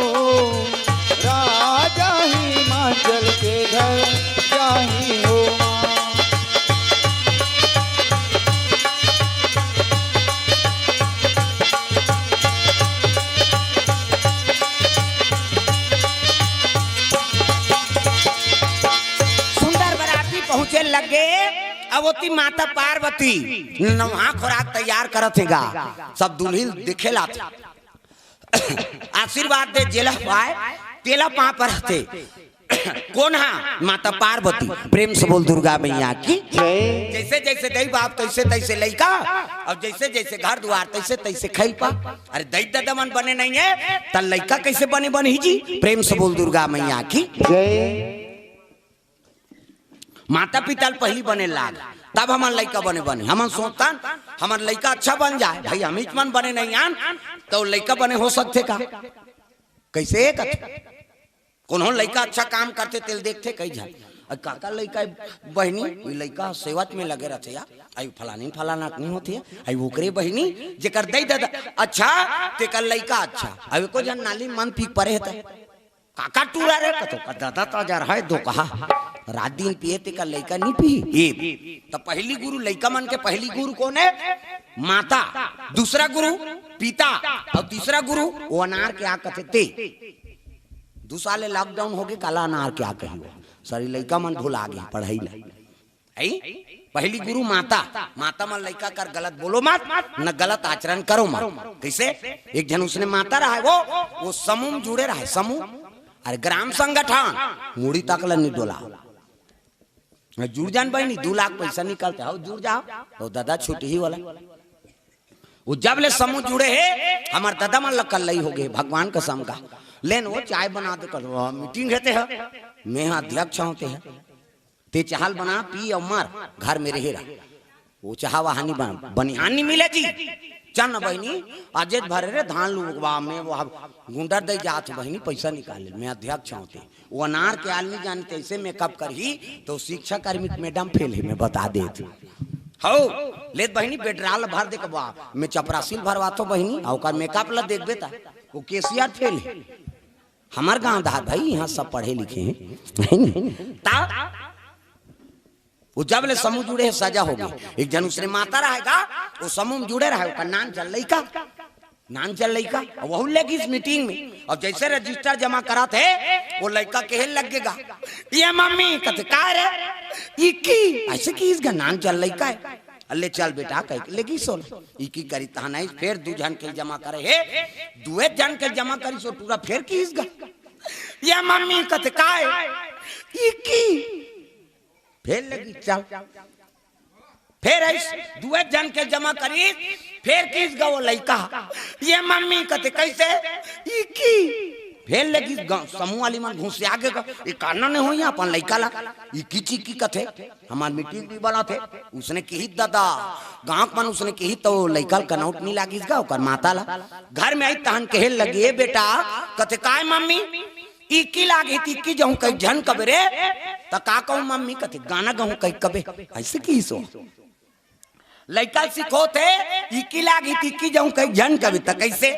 राजा हिमाचल के घर जाही हो माँ। सुंदर बराती पहुंचे लगे। अब ओती माता पार्वती नौहा खोराक तैयार करत हे गा। सब दुल्हिन देखे ला आशीर्वाद दे, जेला पाए तेला पाँव परथे। कोन हा? माता पार्वती। प्रेम से बोल दुर्गा मैया की। जय। जैसे जैसे दई बाप तैसे तैसे लइका, और जैसे जैसे घर दुआर तैसे तैसे खइल पा। अरे दई ददा मन बने नहीं है त लइका कैसे बने बनही जी? प्रेम से बोल दुर्गा मैया की। जय। माता पिता ल पहिली बने लाग, तब हमन लइका बने बनी। हमन सोचतन हमर लइका अच्छा बन जाए, भाई हमीच मन बने नहीं आन, तो लइका बने हो सकथे का? कैसे कथे? कोनो लइका अच्छा काम करथे तेल देखथे कई झन। अ काकर लइका बहिनी, उ लइका सेवच में लगे रथे या, अई फलानी फलाना नहीं होथे, अई ओकरे बहिनी जेकर दई ददा अच्छा, तेकर लइका अच्छा। अई एको झन नाली मन पीक परे हे त काका टूरा रे, कतो का दादा ताजा रहे दो कहा। रात दिन पिए ते का लइका नहीं पी। ए, त पहली गुरु लइका मन के पहली गुरु कोन है? माता। दूसरा गुरु पिता। और तीसरा गुरु वो अनार के आ कथे ते। दू साल ले lockdown हो गे, काला अनार के आ कही वो। सारी लइका मन भुला गे पढ़ई ला। आई, पहली गुरु माता, माता मन लइका कर गलत बोलो मत, न गलत आचरण करो मत। कइसे? एक झन उसने माता रहय, वो वो समूह म जुड़े रहय, समूह, अरे ग्राम संगठन, मुड़ी तक ल नी डोला। जुड़ जान बहिनी, दू लाख पैसा निकलथे, हव जुड़ जाव। तो दादा छुटही वाला, वो जब ले समूह जुड़े हे, हमर दादा मन ल कल्लई हो गे, भगवान कसम का। लेन वो चाय बना दे, कल वो मीटिंग रहते ह, मैं हा अध्यक्ष होते ह। ते चाहल बना, पी अउ मर, घर में रहे रह। वो चाहा वहां नहीं बन, बनिहान नहीं मिले जी। चल न बहिनी, अजेज भरे रे धान लुगवा में वो गुंडर दे जात बहिनी, पैसा निकाले, मैं अध्यक्ष होते। वो अनार के आलमी जाने तइसे मेकअप करही, तो शिक्षा कर्मी के मैडम फेल हे, मैं बता देत हव। लेत बहिनी, पेट्रोल भर दे के बा, मैं चपरासी ल भरवाथों बहिनी, अउ ओकर मेकअप ल देखबे त, वो केशियर फेल हे। हमर गांव धार भाई, इहां सब पढ़े लिखे हे, हे नहीं? ता वो जब ले समूह जुड़े हे, सजा हो गे। एक झन उसने माता रहय गा, वो समूह म जुड़े रहय, ओकर नान चल लइका, नान चल लइका, अउ वहू ले गिस मीटिंग में। अउ जइसे रजिस्टर जमा करत हे, वो लइका केहे लग गे गा, "ये मम्मी," कथे, "काय रे?" "इक्की।" अइसे किहिस गा, नान चल लइका हे। "अल्ले चल बेटा," कहिके ले गिस ओला। इक्की करिस तहान आइस, फेर दू झन के जमा करे हे, दुए झन के जमा करिस, वो टूरा फेर किहिस गा, "ये मम्मी," कथे, "काय?" "इक्की।" फेर ले गिस, चल। फेर अइस, दुए झन के जमा करिस, फेर किहिस गा वो लइका, "ये मम्मी," कथे, "कइसे?" "इक्की।" फेर ले गिस गा, समूह वाली मन घुसिया गे गा, "ये काना नहीं होई अपन लइका ला, इक्की चिक्की कथे, हमर मीटिंग भी बना थे।" उसने किहिस दादा, गांव के मन उसने किहिस तो लइका ल कनौट नहीं लागिस गा, ओकर माता ला। घर में आइस तहन केहे लगे, "ए बेटा," कथे, "काय मम्मी?" "इक्की लागे त इक्की जहूं कहि झन कबे रे।" "त का कहूं मम्मी?" कथे, "गाना गहूं कहि कबे।" अइसे किहिस वो। लइका ल सिखोथे, "इक्की लागे त इक्की जहूं कहि झन कबे।" "त कइसे?"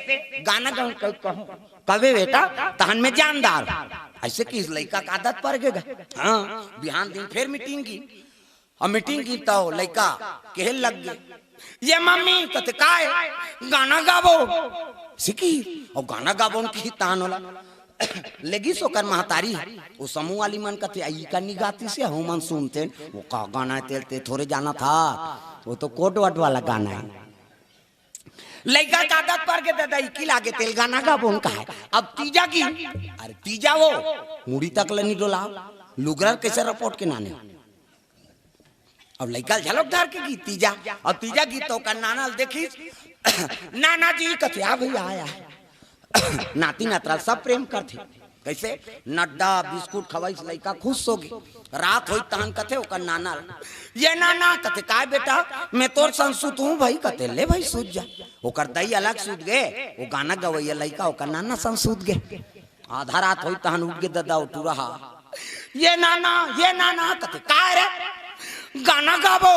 "गाना गहूं कहि कहूं कबे बेटा, तहन में जानदार।" अइसे किहिस, लइका के आदत पर गे गा। हां, बिहान दिन फेर मीटिंग गिस। अब मीटिंग गिस त लइका केहे लग गे, "ये मम्मी," कथे, "काय?" "गाना गाबो।" सिकी, अउ गाना गाबो न किहिस तहान ओला। ले गिस ओकर महतारी, वो समूह वाली मन कथे, "अई का नी गातिस हे, हमन सुनतेन, वो का गाना हे तेला ते थोरे जानत हस, वो तो कोड वर्ड वाला गाना हे।" लइका के आदत पर गे, "दादा, इक्की लागे तेला गाना गाबो न," कहे। अब तीजा गिस, अरे तीजा वो मुड़ी तक ल नी डोला, लुगरा ल कइसे रपोट के नाने। अब लइका ल झलक धर के गिस तीजा। अब तीजा गिस त ओकर नाना ल देखिस, "नाना जी," कथे, "आ भइया, आया।" नाती नतरा ल सब प्रेम करथे। कइसे? नड्डा बिस्कुट खवाइस, लइका खुश हो गे। रात होइस तहन कथे ओकर नाना ल, "ये नाना," कथे, "काय बेटा?" "मैं तोर संग सुतहूं भई," कथे, "ले भई सुत जा।" ओकर दई अलग सुत गे, वो गाना गवइया लइका ओकर नाना संग सुत गे। आधा रात होइस तहन उठ गे दादा वो टूरा हा। "ये नाना, ये नाना," कथे, "काय रे?" "गाना गाबो।"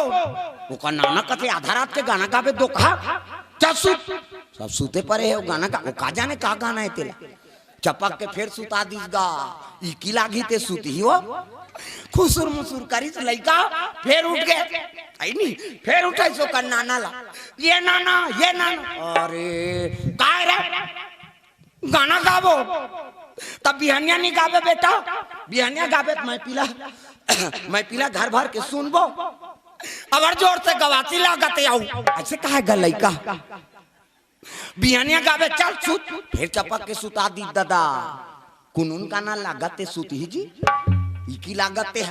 ओकर नाना कथे, "आधा रात के गाना गाबे दोकहा, चल सुत।" सब सुते परे हे, वो गाना गा, वो का जाने का गाना हे तेला। चपक के फेर सुता दिस गा, "इक्की लागही ते सुतही वो।" खुसुर मुसुर करिस लइका, फेर उठ गे। अई नी, फेर उठाइस ओकर नाना ला, "ये नाना, ये नाना।" "अरे, काय रे?" "गाना गाबो।" "तब बिहनिया नी गाबे बेटा?" "बिहनिया गाबे त मैं पीला, मैं पीला घर भर के सुनबो।" "अबर जोर से गवासी लागत हे अउ।" अइसे कहे गा लइका। "बिहनिया गाबे, चल सुत।" फेर चपक के सुता दिस दादा। कुनकुन गाना लागत हे सुतही जी, इक्की लागत हे।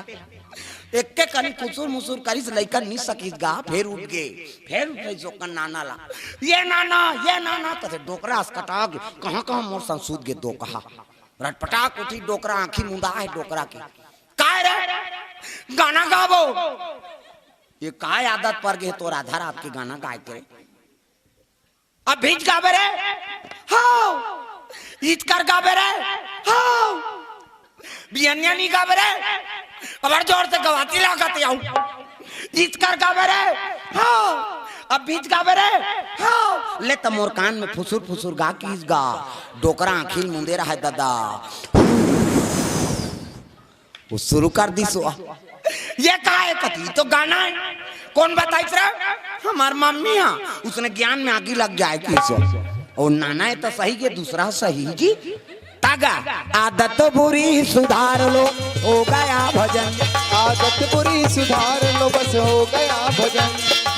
एके कनी खुसुर मुसुर करिस लइका, नी सकिस गा, फेर उठ गे। फेर उठाइस ओकर नाना ला, "ये नाना, ये नाना," कथे डोकरा अस कटा गे। कहां कहां मोर संग सुत गे दोकहा। रटपटाक उठिस डोकरा, आंखी मुंदा हे डोकरा के। "काय रे, गाना गाबो?" "ये काय आदत पर गे तोर आधा रात के गाना गाय के रे?" "अब भीज गाबे रे?" "हाव।" "ईतकर गाबे रे?" "हाव।" "बिहनिया नी गाबे रे?" "अबर जोर से गवासी लागत हे अउ।" "ईतकर गाबे रे?" "हाव।" "अब भीज गाबे रे?" "हाव।" ले त मोर कान में फुसुर फुसुर गा किहिस गा। डोकरा आंखी ल मुंदे रहय दादा। वो शुरू कर दिस वो। "ये का हे?" कथे, "ये तो गाना हे।" "कोन बताइस रे?" "हमर मम्मी हा।" "उसने ज्ञान में आगी लग जाय किहिस वो।" "वो नाना हे त सही के, दूसरा सही जी।" तागा, "आदत बुरी सुधार लो।" हो गया भजन। आदत बुरी सुधार लो, बस हो गया भजन।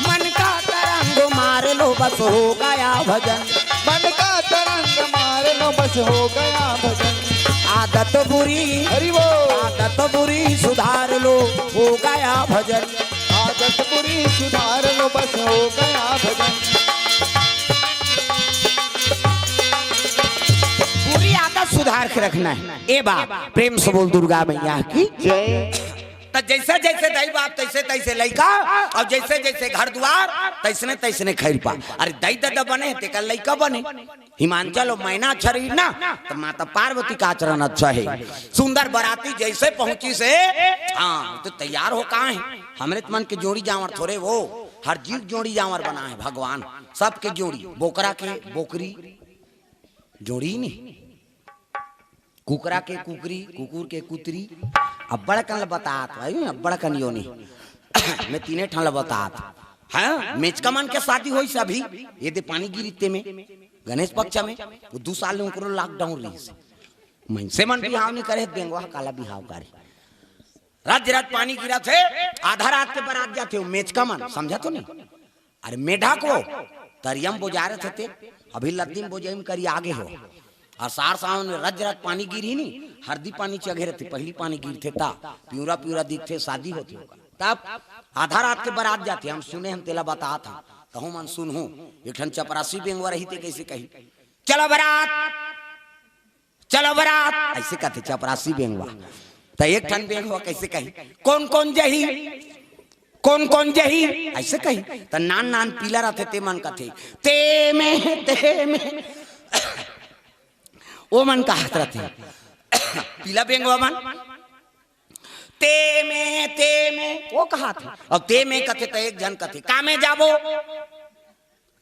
मन का तरंग मार लो, बस हो गया भजन। मन का तरंग मार लो, बस हो गया भजन। आदत बुरी, हरि बोल। आदत बुरी सुधार लो, हो गया भजन। आदत बुरी सुधार लो, बस हो गया भजन। बुरी आदत सुधार के रखना है। ए बा, प्रेम से बोल दुर्गा मैया की। जय। त जैसे जैसे दाई बाप तैसे तैसे लइका, अउ जैसे जैसे घर दुआर तैसने तैसने खैर पा। अरे दाई ददा बने तेकर लइका बने। हिमांचल अउ मैना अच्छा रही ना, त माता पार्वती का आचरण अच्छा हे। सुंदर बराती जैसे पहुंचिस हे, हाँ, त तैयार हो कहाँ हे? हमरे त मन के जोड़ी जांवर थोरे वो, हर जीव जोड़ी जांवर बनाए हे भगवान। सबके जोड़ी, बोकरा के बोकरी, जोड़ी नहीं, कुकरा के कुकरी, कुकुर के कुतरी। अब्बड़ कन ल बतात, भाई, अब्बड़ कन योनि। मैं तीने ठन ल बतात। हाँ, मेचका मन के शादी होइस अभी, ये दे पानी गिरी ते में, गणेश पक्ष में, वो दू साल ले उनकरो lockdown रहिस। मनसे मन बिहाव नहीं करे, बेंगवा काला बिहाव करे। रात रात पानी गिरत हे, आधा रात के बरात जाथे, वो मेचका मन, समझा तो नहीं? अरे मेढक वो, तरियम बोजारत हे ते, अभी लद्दीम बोजइम करी आगे हो। अउ सार सावन में रज रज पानी गिरही नी, हरदी पानी चघे रथे, पहिली पानी गिरथे ता, पिंवरा पिंवरा दिखथे, शादी होथे ओकर। तब आधा रात के बरात जाथे, हम सुने हन तेला बतात हन, तहूँ मन सुनहू। एक ठन चपरासी बेंगवा रही ते कइसे कही, "चलो बरात, चलो बरात," अइसे कथे चपरासी बेंगवा। त एक ठन बेंगवा कइसे कही, "कोन कोन जही, कोन कोन जही?" अइसे कही। त नान नान पीला रथे ते मन कथे, "ते में, ते में।" ओ मन कहत रथे, पीला बेंगवा मन, "ते में, ते में," ओ कहत हे। अब ते में कथे त एक झन कथे, "का में जाबो?"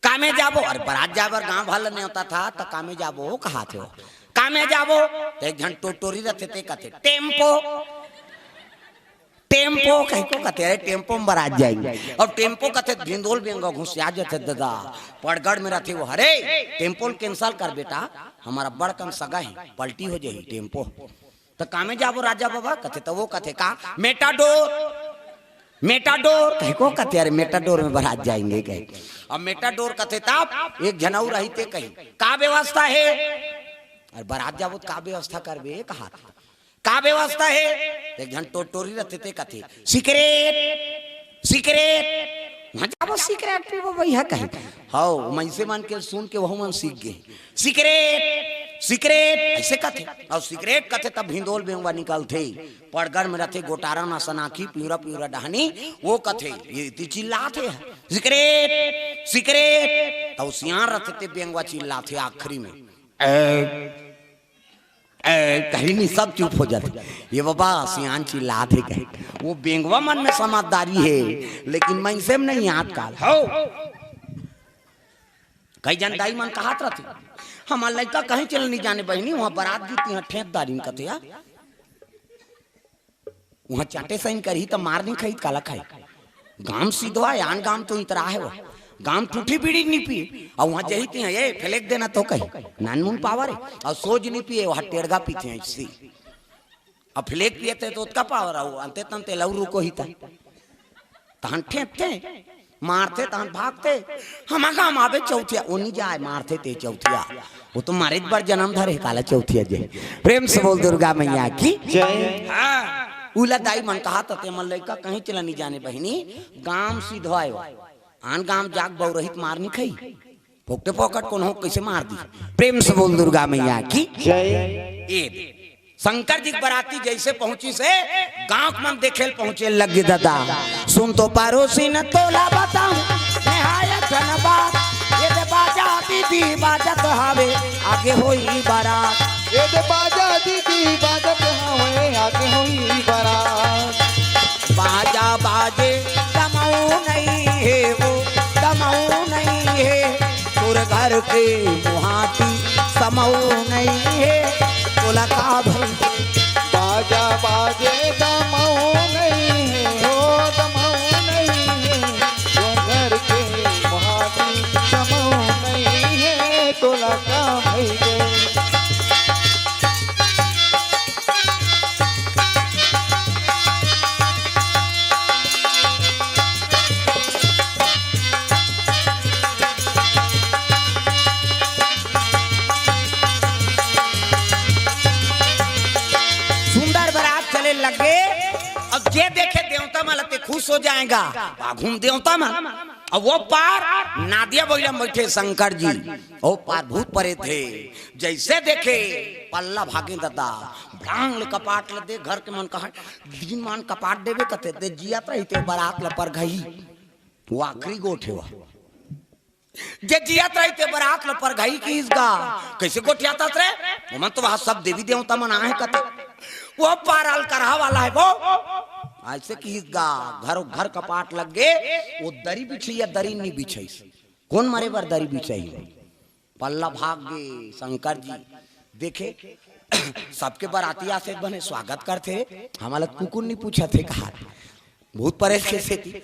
"का में जाबो?" अरे बरात जाए बर गांव भर ल नेवता था, त "का में जाबो?" कहाथे हो। "का में जाबो?" त एक झन टोटोरी रथे ते कथे, "टेम्पो, टेम्पो," कहिको कथे, "अरे टेम्पो में बरात जाएंगे।" अब टेम्पो कथे त भिंदोल बेंगवा घुसिया जथे ददा, पड़गड़ में रथे वो, "अरे टेम्पो ल cancel कर बेटा, हमर अब्बड़ कन सगा हे, पलटी हो जाही टेम्पो।" त "का में जाबो राजा बाबा?" कथे, त वो कथे, "का मेटाडोर, मेटाडोर?" कहिको कथे, "अरे मेटाडोर में बरात जाएंगे," कहे। अब मेटाडोर कथे तब एक झन अउ रही ते कही, "का व्यवस्था हे?" अरे बरात जाबो त का व्यवस्था करबे कहाथे, "का व्यवस्था हे?" एक झन टोटोरी रथे ते कथे, "सिगरेट, सिगरेट।" "उहाँ जाबो सिगरेट पीबो भैया," कहे। हव, मनसे मन के सुन के वहू मन सीख गे। "सिगरेट, सिगरेट," अइसे कथे। अउ सिगरेट कथे तब भिंदोल बेंगवा निकलथे। पड़गड़ में रथे गोटारा नसन आँखी, पिंवरा पिंवरा डहनी, वो कथे, ये ती चिल्लाथे, "सिगरेट, सिगरेट।" तब सियान रथे ते बेंगवा चिल्लाथे आखिरी में, "ए, ए," कहीं नहीं, सब चुप हो जाथे। "ये बाबा सियान चिल्लाथे," कहे। वो बेंगवा मन में समझदारी हे, लेकिन मनसे में नहीं आजकल। हव। कई झन दाई मन कहत रथे, "हमर लइका कहीं चल नहीं जाने बहिनी, उहाँ बरात गिरत हे, इहाँ ठेंत डारिन," कथे यार। "उहाँ चाटे सइन करही त मार नहीं खाही त काला खाही?" गांव सिधवा हे, आन गांव तो इतरा हे वो। गांव टूठी बीड़ी नहीं पी, अउ उहाँ जही तिहाँ, "ए, फेलेक देना तो," कही, नानमुन पावर हे, अउ सोज नहीं पिए, वहाँ टेड़गा पीथे अइसे। अब फेलेक पियत हे त ओतका पावर हे, अंते तंते लउर रुको ही ता। तहन ठेंपथे, मारथे, तहन भागथे। हमर गाँव म आबे चौथिया, ओ नी जाय, मारथे ते चौथिया। ओ तो मारेच बर जनम धरे हे, काला चौथिया जे। प्रेम से बोल दुर्गा मैया की। जय। हाँ, उला दाई मन कहत हे, ते मन लइका कहीं चला नी जाने बहिनी, गाँव सिधवा हे। आन गाँव जाके बउरही त मार नी खाही। फोकटे फोकट कोनो कइसे मार दी। प्रेम से बोल दुर्गा मैया की। जय। ए शंकर जी के बराती जइसे पहुंचिस हे, गाँव के मन देखे ल पहुंचे लग गे ददा। सुन तो परोसिन तोला बताऊं, निहाय धनबाद, ए दे बाजा दीदी बाजत हवे, आगे होई बरात। ए दे बाजा दीदी बाजत हवे, आगे होई बरात। बाजा बाजे दमऊ नहीं हे वो, दमऊ नहीं हे, तोर घर के मुहाटी समऊ नहीं हे, तोला का भई? बाजा बाजे दमऊ नहीं हे, हो दमऊ नहीं हे, तोर घर के मुहाटी समऊ नहीं हे, तोला का भई गे? सो जाएगा। आघू म देवता मन, अउ वो पार नादिया बइला म बइठे शंकर जी, वो पार भूत परेत हे। जइसे देखे पल्ला भागे ददा, भड़ांग ले कपाट ल दे, घर के मन कहा, "दीन मान कपाट देबे कथे, ते जियत रहिते बरात ल परघाही।" वो आखिरी गोठ हे वो। जे जियत रहिते बरात ल परघाही किहिस गा। कइसे गोठियाथस रे? ओमन तो वहाँ सब देवी देवता मन आहे कथे। वो पार अलकरहा वाला हे वो। अइसे किहिस गा, घर, घर कपाट लग गे, वो दरी बिछइया दरी नी बिछइस। कोन मरे बर दरी बिछाही? पल्ला भाग गे शंकर जी। देखे, सबके बराती आथे बने स्वागत करथे, हमला कुकुर नी पूछत हे कहा। भूत परेत के सेती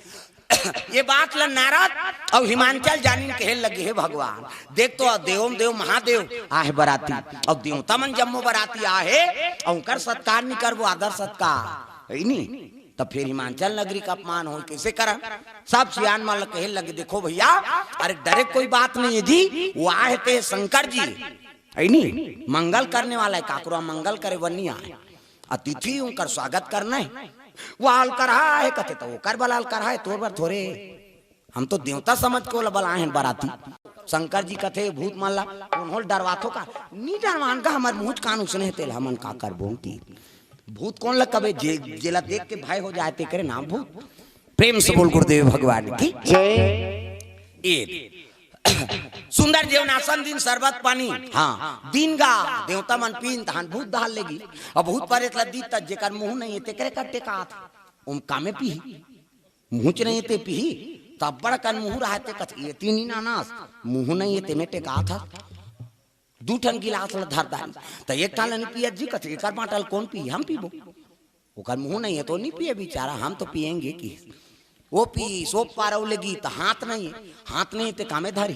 ये बात ल नारद अउ हिमांचल जानिन कहे लगे, "हे भगवान, देख तो देवम देव महादेव आहे बराती, अउ देवता मन जम्मो बराती आहे, अउ उनकर सत्कार नी करबो, आदर सत्कार, हे नी? त फेर हिमांचल नगरी का अपमान होई, कइसे करन?" सब सियान मन ल कहे लगे, "देखो भइया, अरे डरे कोई बात नहीं है जी, वो आहे ते शंकर जी, हे नी? मंगल करने वाला हे, काकरो मंगल करे बर नी आहे।" अतिथि उनकर स्वागत करना हे। वो अलकरहा हे कथे, त ओकर बर अलकरहा हे, तोर बर थोरे। हम तो देवता समझ के ओला बलाए हन बराती। शंकर जी कथे, "भूत मन ला कोनो ल डरवाथो का?" "नी डरवान का, हमर मुँह कान उसने हे, तेला हमन का करबो?" कि भूत कोन ल कबे, जे, जेला देख के भय हो जाए, तेकरे नाम भूत। प्रेम से बोल गुरुदेव भगवान की जय। ए सुंदर जेवन आसन दिन शरबत पानी, हाँ, दिन गा, देवता मन पीन, तहान भूत दहाल लेगी। अब भूत परेत ल दीत, त जेकर मुँह नहीं हे, तेकरे कर टेकात। ओम कामे पीही, मुँह च नहीं हे ते पीही, त अब्बड़ कन मुँह रहा ते कथे, "एती नी नानस, मुँह नहीं हे, तेमे टेकात हस।" दू ठन गिलास ल धर डारी, त एक ठन ल नी पियत जी, कथे, "एकर बाँटा ल कोन पीही, हम पीबो।" ओकर मुँह नहीं हे तो नी पिए बिचारा, हम तो पिएंगे कि। वो पीस, वो पारव लेगी, त हाथ नहीं हे, हाथ नहीं हे ते कामे धरी।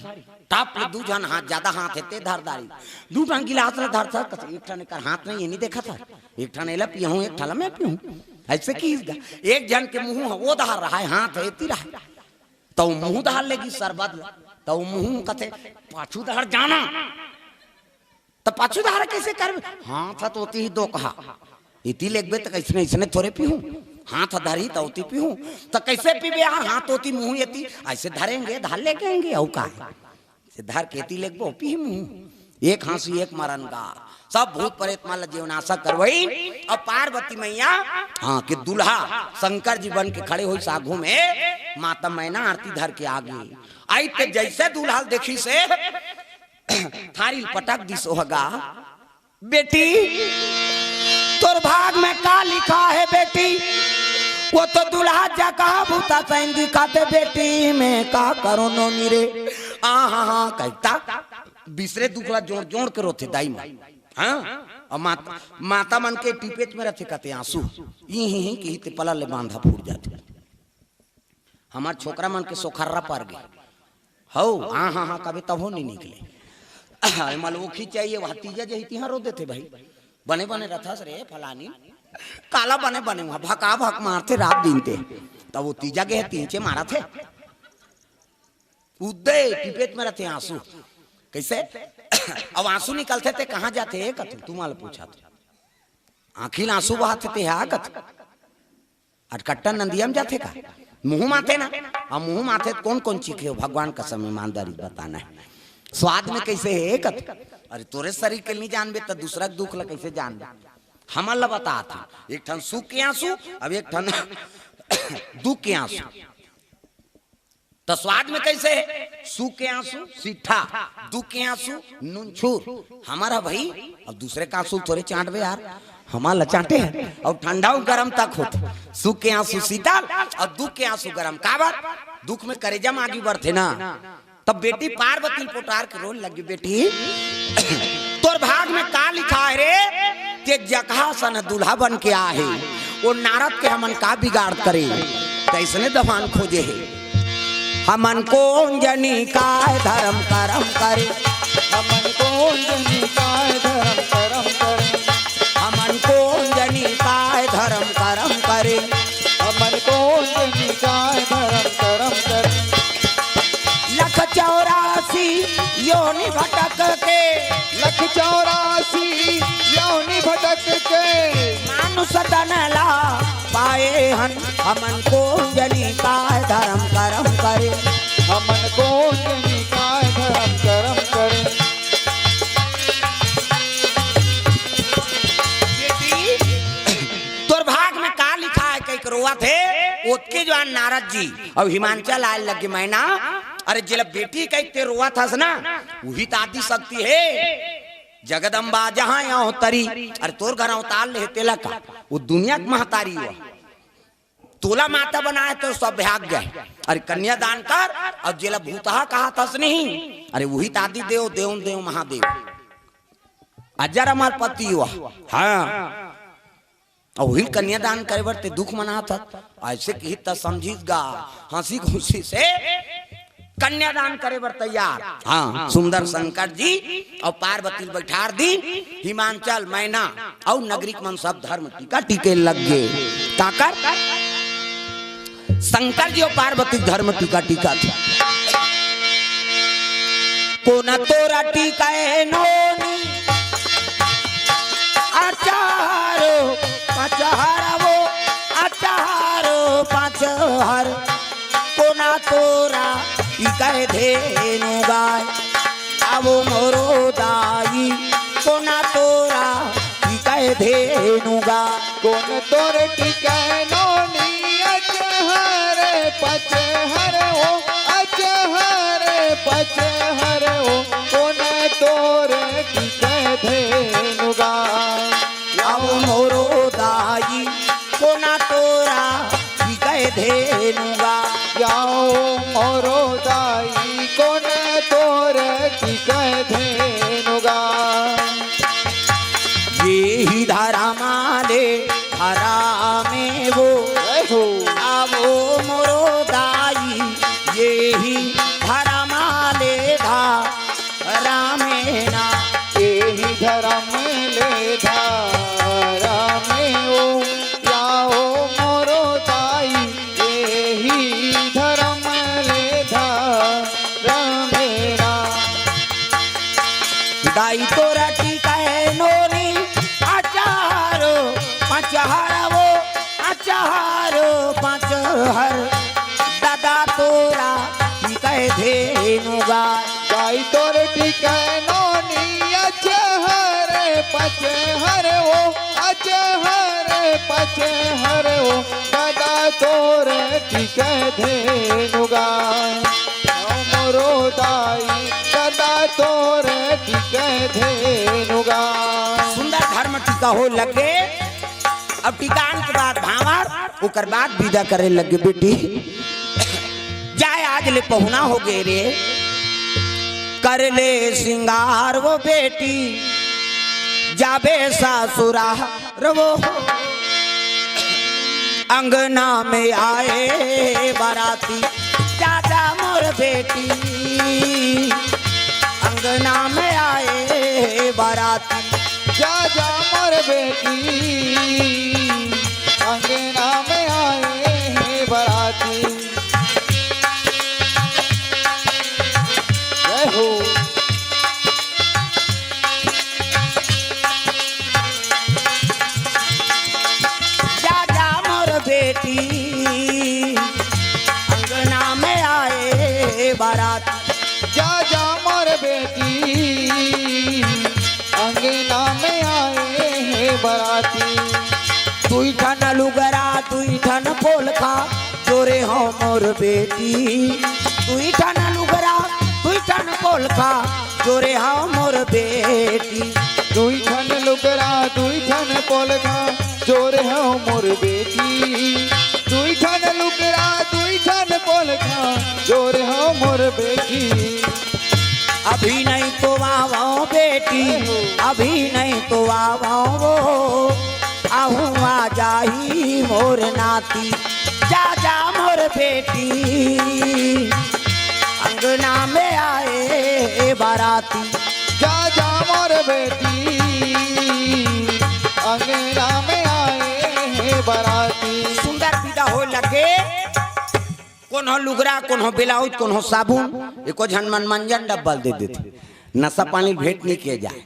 टप ले दू झन हाथ, जादा हाथ हे ते धर डारी। दू ठन गिलास ल धर सकत, एक ठन एकर हाथ नहीं हे, नी देखत हे, एक ठन एला पियहूँ, एक ठन ल मैं पीहूँ। अइसे किहिस गा, एक झन के मुँह ह वो डहर रहा हे, हाथ ह एती रहा हे, त वो मुँह डहर लेगी शरबत ल, त वो मुँह कथे, "पाछू डहर जाना।" त पाछू डहर कइसे करबे? हाथ ह तो ओती ही दो कहा। एती लेगबे त कइसने, अइसने थोरे पीहूँ। हाथ ह धरही त ओती पीहूँ। त कइसे पीबे यार? हाथ ओती, मुँह एती। अइसे धरेंगे, डहर लेगेंगे, अउ का हे? से धर के एती लेगबो, पीही मुँह। एक हाँसी, एक मरन गा। सब भूत परेत मन ल जेवन आसन करवइन। अउ पार्वती मइया, हाँ, के दूल्हा शंकर जी बन के खड़े होइस आघू में। माता मैना आरती धर के आगे। अइते जइसे दूल्हा ल देखिस हे, थारी ल पटक दिस ओह गा। "बेटी, तोर भाग में का लिखा हे बेटी? वो तो दूल्हा जकहा भूता सैन दिखाथे बेटी, मैं का करों नोनी रे।" आ हा हा, कहिथे बिसरे दुख ला जोड़ जोड़ के रोथे दाई माँ। हाँ? अउ मात-, माता मन के टिपेच में रथे कथे आँसू। ई ही ही किहिथे पलल ले बांधा फूट जाथे। हमर छोकरा मन के सोखर्रा पर गे। हौ, हाँ, हाँ, हाँ, कबे तभो नी निकले। एमा लोखी चाहिए, वहाँ तीजा जही तिहाँ रो देथे भाई। बने बने रथस रे फलानी। काला बने बने वहाँ भका भक मारथे रात दिन ते। तब वो तीजा गे हे, तींचे मारथे। उद्दे टिपेच में रथे आँसू। कइसे? अब आँसू निकलथे ते कहाँ जाथे, ए कथू, तुमन ल पूछत। आँखी ल आँसू बहाथे ते हा कथू। अटकट्टा नंदिया म जाथे का? मुँह माथे ना। अब मुँह माथे त कोन कोन चीखे हो? भगवान कसम ईमानदारी बताना हे। स्वाद में कइसे हे कथू? अरे तोरे शरीर के नी जानबे त दूसरा के दुख ल कइसे जानबे? हमन ल बतात हे। एक ठन सुख के आँसू, अब एक ठन दुख के आँसू। त स्वाद में कइसे हे? सुख के आँसू सिट्ठा, दुख के आँसू नूनछूर। हमर ह भई, अब दूसरे के आँसू थोरे चाँटबे यार, हमर ल चाँटे हे। अउ ठंडा अउ गरम तक होथे। सुख के आँसू शीतल अउ दुख के आँसू गरम। काबर? दुख में करेजा म आगी बरथे ना। तब बेटी पार्वती ल पोटार के रोए लगे, "बेटी, तोर भाग में का लिखा हे रे? ते जकहा सन दूल्हा बन के आए हे, वो नारद के हमन का बिगाड़ करे?" कइसने दबान खोजे हे। हमन कोन जनी काय धरम करम करे। हमन कोन जनी काय धरम करम करे। हमन कोन जनी काय धरम करम करे। हमन कोन जनी काय धरम करम करे। लख चौरासी योनि भटक के। लख चौरासी योनि भटक के। मानुष तन ला पाए हन। हमन कोन जनी काय धरम करम करे। हमन कोन जनी काय धरम करम करे। बेटी, तोर भाग में का लिखा है, कहिके रोवत हे। ओतके जुवार नारद जी अउ हिमांचल आए लगे, मैना, अरे जेला बेटी कहिके रोवत हस ना, उही त आदि शक्ति हे। जगदम्बा जहाँ अवतरी, अरे तोर घर अवतार ले हे तेला का, वो दुनिया के महतारी वो। तोला माता बनाए तो सब भाग गए। अरे कन्यादान कर, अउ जेला भूतहा कहत हस नहीं, अरे उही त आदि देव, देव देव महादेव। अजर अमर पति वो। हाँ। अउ उही कन्यादान करे बर ते दुख मनात हस। अइसे किहिस त समझिस गा, हँसी खुशी से कन्यादान करे बर तैयार। हाँ, सुंदर शंकर जी अउ पार्वती ल बइठार दीन। हिमांचल, मैना अउ नगरिक मन सब धरम टीका टीके लग गे। काकर? शंकर जी अउ पार्वती धरम टीका टीकथे। कोन तोर टीकय नोनी अचहर पचहर वो, अचहर पचहर। कोन तोर टीकय धेनु गाय, अवो मोरो दाई। कोन तोर टीकय धेनु गाय। कोन तोर टीकय नोनी अचहर पचहर वो, अचहर पचहर वो। कोन तोर टीकय धेनु गाय। अवो मोरो दाई, कोन तोर टीकय धेनु गाय। अवो मोरो दाई, कोन तोर टीकय धेनु गाय। एही धरम ले धरमे वो। जय हो। अवो मोरो दाई, एही धरम ले धरमे ना। एही धरम ले धरमे वो। अवो मोरो दाई, एही धरम ले धरमे ना। दाई तोर टीकय नोनी अचहर पचहर वो, अचहर पचहर। दादा तोर टीकय धेनु गाय। दाई तोर टीकय नोनी अचहर पचहर वो, अचहर पचहर वो। दादा तोर टीकय धेनु गाय। अवो मोरो दाई, दादा तोर टीकय धेनु गाय। सुंदर धरम टीका होय लगे। अब टीकान के बाद भांवर, ओकर बाद बिदा करे लगे बेटी। जाय आज ले पहुना हो गे रे, कर ले सिंगार वो बेटी, जाबे ससुरार वो। अंगना में आए बराती, जा जा मोर बेटी। अंगना में आए बराती। जा जा मोर बेटी, अंगना में आए हे बराती। जय हो। जा जा मोर बेटी, अंगना में आए बराती। जा जा मोर बेटी, अंगना में आए हे बराती। दुई ठन लुगरा, दुई ठन पोलखा, जोरे हव मोर बेटी। दुई ठन लुगरा, दुई ठन पोलखा, जोरे हव मोर बेटी। दुई ठन लुगरा, दुई ठन पोलखा, जोरे हव मोर बेटी। दुई ठन लुगरा, दुई ठन पोलखा, जोरे हव मोर बेटी। अभी नहीं तो आवव बेटी, अभी नहीं तो आवव वो, आहू आ जाही मोर नाती। जा जा मोर बेटी, अंगना में आए बराती। जा जा मोर बेटी, अंगना में आए हे बराती। सुंदर बिदा होय लगे। कोनो लुगरा, कोनो ब्लाउज, कोनो साबुन, एको झन मन मंजन डब्बा ल दे देथे। नशा पानी भेंट नहीं किया जाए।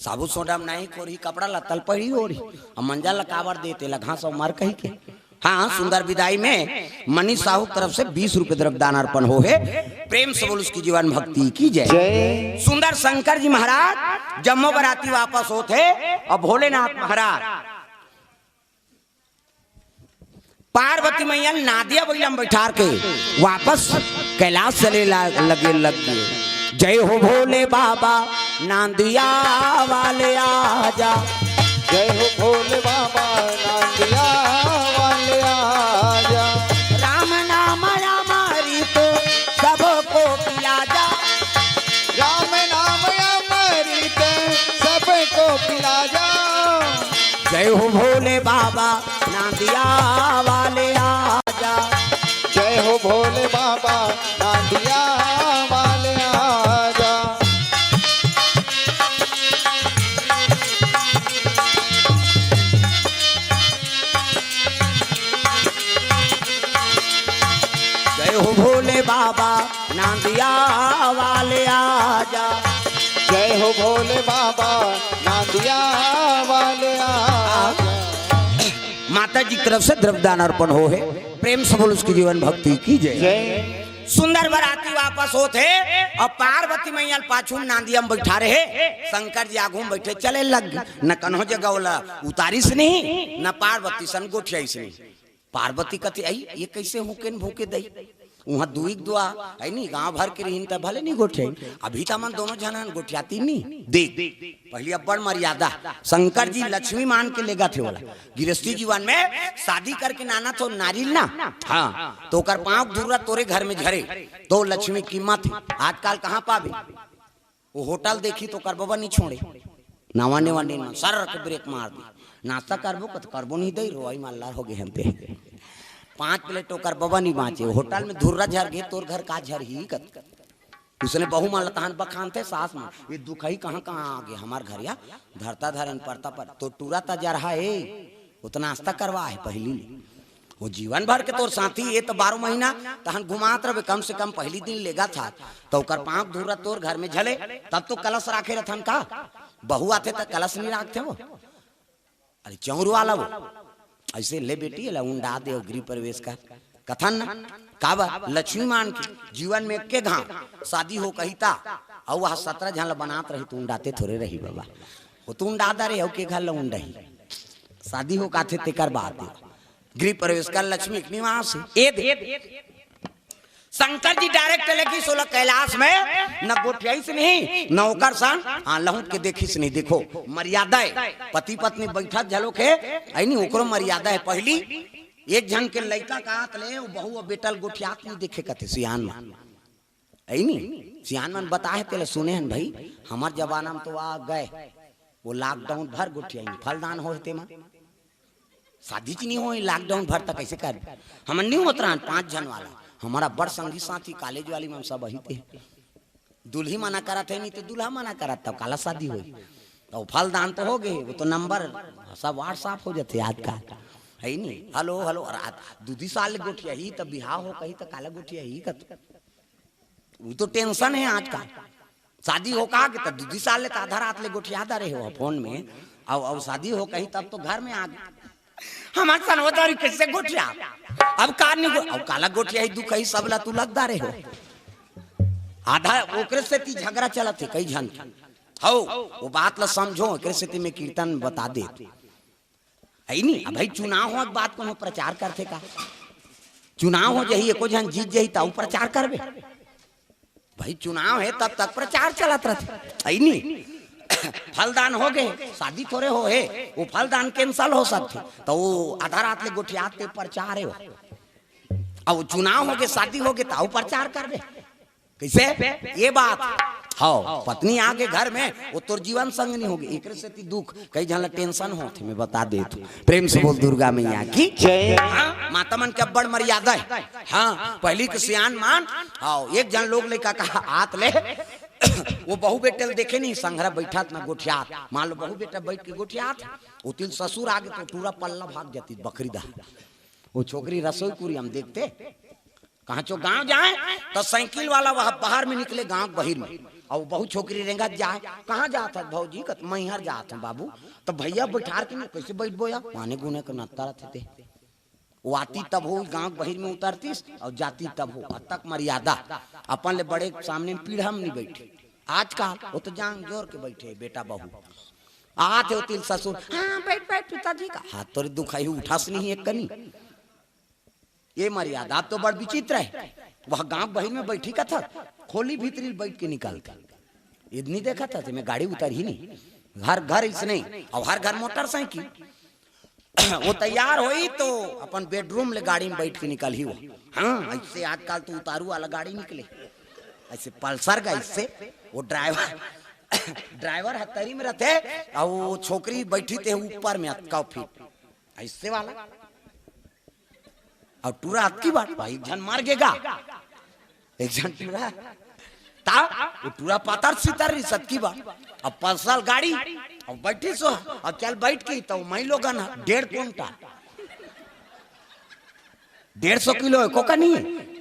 साबुत सोडा म नहीं कोरही, कपड़ा लत्ता ल पहिरी ओढ़ी। अब मंजल ल काबर देते ला घास अउ मर कही के। हाँ, सुंदर विदाई में मनीष साहू की तरफ से बीस रुपए द्रव्य दान अर्पण हो हे। प्रेम से बोल उसकी जीवन भक्ति की जय। जय। सुंदर शंकर जी महाराज जम्मो बराती वापस होत हे अउ भोलेनाथ महाराज पार्वती मैया ल नांदिया बइला म बैठार के वापस कैलाश चले ला-, लगे लग गए। जय हो भोले बाबा नांदिया वाले आजा। जय हो भोले बाबा नांदिया वाले आजा। राम नाम अमृत सबको पिला जा। राम नाम अमृत सबको पिला जा। जय हो भोले बाबा नांदिया वाले आजा। जय हो भोले बाबा नांदिया वाले आजा। जय हो भोले बाबा नांदिया वाले आजा। जय हो भोले बाबा नांदिया वाले आजा। माता जी की तरफ से द्रव्यदान अर्पण हो हे। प्रेम से बोल उसकी जीवन भक्ति की जय। जय। सुंदर बराती वापस होत हे अउ पार्वती मैया ल पाछू म नांदिया म बैठारे हे, शंकर जी आगू म बैठे चले लग गे। न कन्हो जगह ओला उतारिस नहीं, न पार्वती सन गोठियाइस नहीं। पार्वती कथे, "आई, ये कैसे हुकेन भूके दई?" उहाँ दुई के दुआ है नी, गांव भर के रहिन त भले नहीं गोठियाइन। अभी त हमन दोनों झन हन गोठियाती नहीं। देख, पहली अब्बड़ मर्यादा। शंकर जी लक्ष्मी मान के लेगा थे वाला। गिरस्ती जीवन में शादी करके नाना तो नारिल ना। हाँ, तो ओकर पाँव के धुर्रा तोरे घर में झरे, तो लक्ष्मी कीमत है। आजकल कहाँ पाबे? वो होटल देखी तो ओकर बबा नहीं छोड़े। नवा नेवा नेन मन सर के ब्रेक मार दी। नाश्ता करबो कत करबो नहीं दई, रोई माल्लार हो गए हम पे। पाँच प्लेट ओकर बबा नहीं बाँचे। होटल में धुर्रा झर गए, तोर घर का झर ही कत। उसने बहू मन ल तहन बखानथे सास मन, "ये दुखई कहाँ कहाँ आ गए हमार घर या, धरता धरेन परता पर, तो टूरा त जरहा हे, वो तो नाश्ता करवा हे पहली ले। वो जीवन भर के तोर साथी, ये तो बारह महीना तहन घुमात रहबे, कम से कम पहली दिन लेगा था, तो ओकर पाँव धुर्रा तोर घर में झले, तब तो कलश राखे रथन का? बहू आथे त कलश नहीं राखथे वो।" अरे चौर वाला वो, ऐसे ले बेटी, एला उंडा दे अउ गृह प्रवेश कर। कथन न, काबर? लक्ष्मी मान के जीवन में एके घांव शादी हो कही ता, अउ वह सत्रह झन ला बनात रही, तो उंडाते थोरे रही बाबा। वो तो उंडा दा रे, अउ के घर ला उंडही? शादी हो काथे तेकर बात दे। गृह प्रवेश कर लक्ष्मी के निवास हे। ए दे। शंकर जी डायरेक्ट लेकिस ओला कैलाश में, न गोठियाइस नहीं, न ओकर सन, हाँ, लहुट के देखिस नहीं। देखो, मर्यादा हे, पति पत्नी बैठत झलोक हे, ऐ नहीं, ओकरो मर्यादा हे। पहली एक झन के लइका का आत ले, वो बहू अउ बेटा ल गोठियात नहीं देखे कथे सियान मन। ऐ नहीं, सियान मन बताए तेला सुने हन भाई, हमर जमाना में तो आ गए, वो लॉकडाउन भर गोठियाइन, फलदान होय तेमा। शादी च नहीं होय, लॉकडाउन भर तक कैसे कर? हमन नहीं होत रहन पाँच झन वाला, हमारा बड़ संगी साथी, कॉलेज वाली मन सब अही थे। दुल्ही मना करत हे, नहीं तो दूल्हा मना करत, तब काला शादी होई? तो फलदान तो हो गए, वो तो नंबर सब WhatsApp हो जाते आजकल, है नहीं? हेलो, हेलो, रात दू दी साल ले गोठियाही, तब बिहाव हो कही, तो काला गोठियाही कत? वो तो टेंशन हे आजकल। शादी हो कहा के, तब दू दी साल ले तो आधा रात ले गोठिया दा रहे हो फोन में, अउ, अउ शादी हो कही, तब तो घर में आ गए। हमार सनवदारी कैसे गोठिया? अब का नहीं गो-, अब काला गोठिया ही दुख ही, सब ला तू लगदा रहे हो। आधा ओकरे सेती झगड़ा चलत हे कई झन के। हौ, वो बात ला समझो, ओकरे सेती मैं कीर्तन बता दे। है नहीं? अब भाई चुनाव हो, बात कोनो प्रचार करथे का? चुनाव हो जाही, एको झन जीत जाही, त अउ प्रचार करबे? भाई चुनाव हे, तब तक प्रचार चलत रथे, है नहीं? फलदान हो गए, शादी थोरे हो हे, वो फलदान cancel हो सकथे, तो वो आधा रात ले गोठियात ते प्रचार हे वो। अब वो चुनाव हो गए, शादी हो गए, तो अउ प्रचार करबे? कैसे? ये बात। हाँ, पत्नी आगे घर में, वो तोर जीवन संग नहीं होगे, एकरे सेती दुख, कई झन ला टेंशन होथे, मैं बता देत हूँ। प्रेम से बोल दुर्गा मैया की जय। हाँ, माता मन के अब्बड़ मर्यादा हे। हाँ, पहली के सियान मन, हाँ, एक झन लोग लइका कहा आत ले, वो बहू बेटा ल देखे नहीं, संघरा बैठात ना गोठियात, मान लो बहू बेटा बैठ के गोठियात, वो तिल ससुर आगे तो टूरा पल्ला भाग जाती बकरी दा, वो छोकरी रसोई कुरिया म देखते, कहाँ चो गांव जाए, तो साइकिल वाला वह बाहर में निकले, गांव के बहिर में। अउ बहू छोकरी रेंगत जाए, "कहाँ जात हस भौजी?" कत, "मैहर जात हूँ बाबू।" "त भैया बइठार के नहीं, कइसे बइठबो या?" माने गुने के नत्ता रथे ते। वो आती तभो गाँव बहिर में उतरतिस अउ जाती तभो, अतक मर्यादा। अपन ले बड़े सामने पीढ़ा में नहीं बइठे। आजकल वो तो जांग जोर के बइठे बेटा बहू। आत हे ओती ले ससुर, "हाँ, बइठ, बइठ, उतर जी का।" हाथ तोरे दुखाही, उठास नहीं एक कनी। ये मर्यादा अब तो बड़ विचित्र हे। वह गांव बहिर में बइठी कथस, खोली भीतरी ले बइठ के निकलथे। इतनी देखत हस, मैं गाड़ी उतरही नहीं। हर घर इसने, अउ हर घर मोटरसाइकिल। वो तैयार होई तो अपन बेडरूम ले गाड़ी में बइठ के निकलही वो। हाँ, अइसे आजकल तो उतारू वाला गाड़ी निकले, अइसे पल्सर का, अइसे वो ड्राइवर, ड्राइवर हथेली में रथे, अउ वो छोकरी बइठी ते ऊपर में अतका फीट, अइसे वाला। अउ टूरा अतकी बाट, भाई, एक झन मर गे गा, एक झन टूरा। ता वो टूरा पातर सितर रहिस अतकी बाट। अब पल्सर गाड़ी, अब बइठिस ओ, अब चल बइठ के, त मैं लोगन ह डेढ़ कुंटल, डेढ़ सौ किलो एको कनी,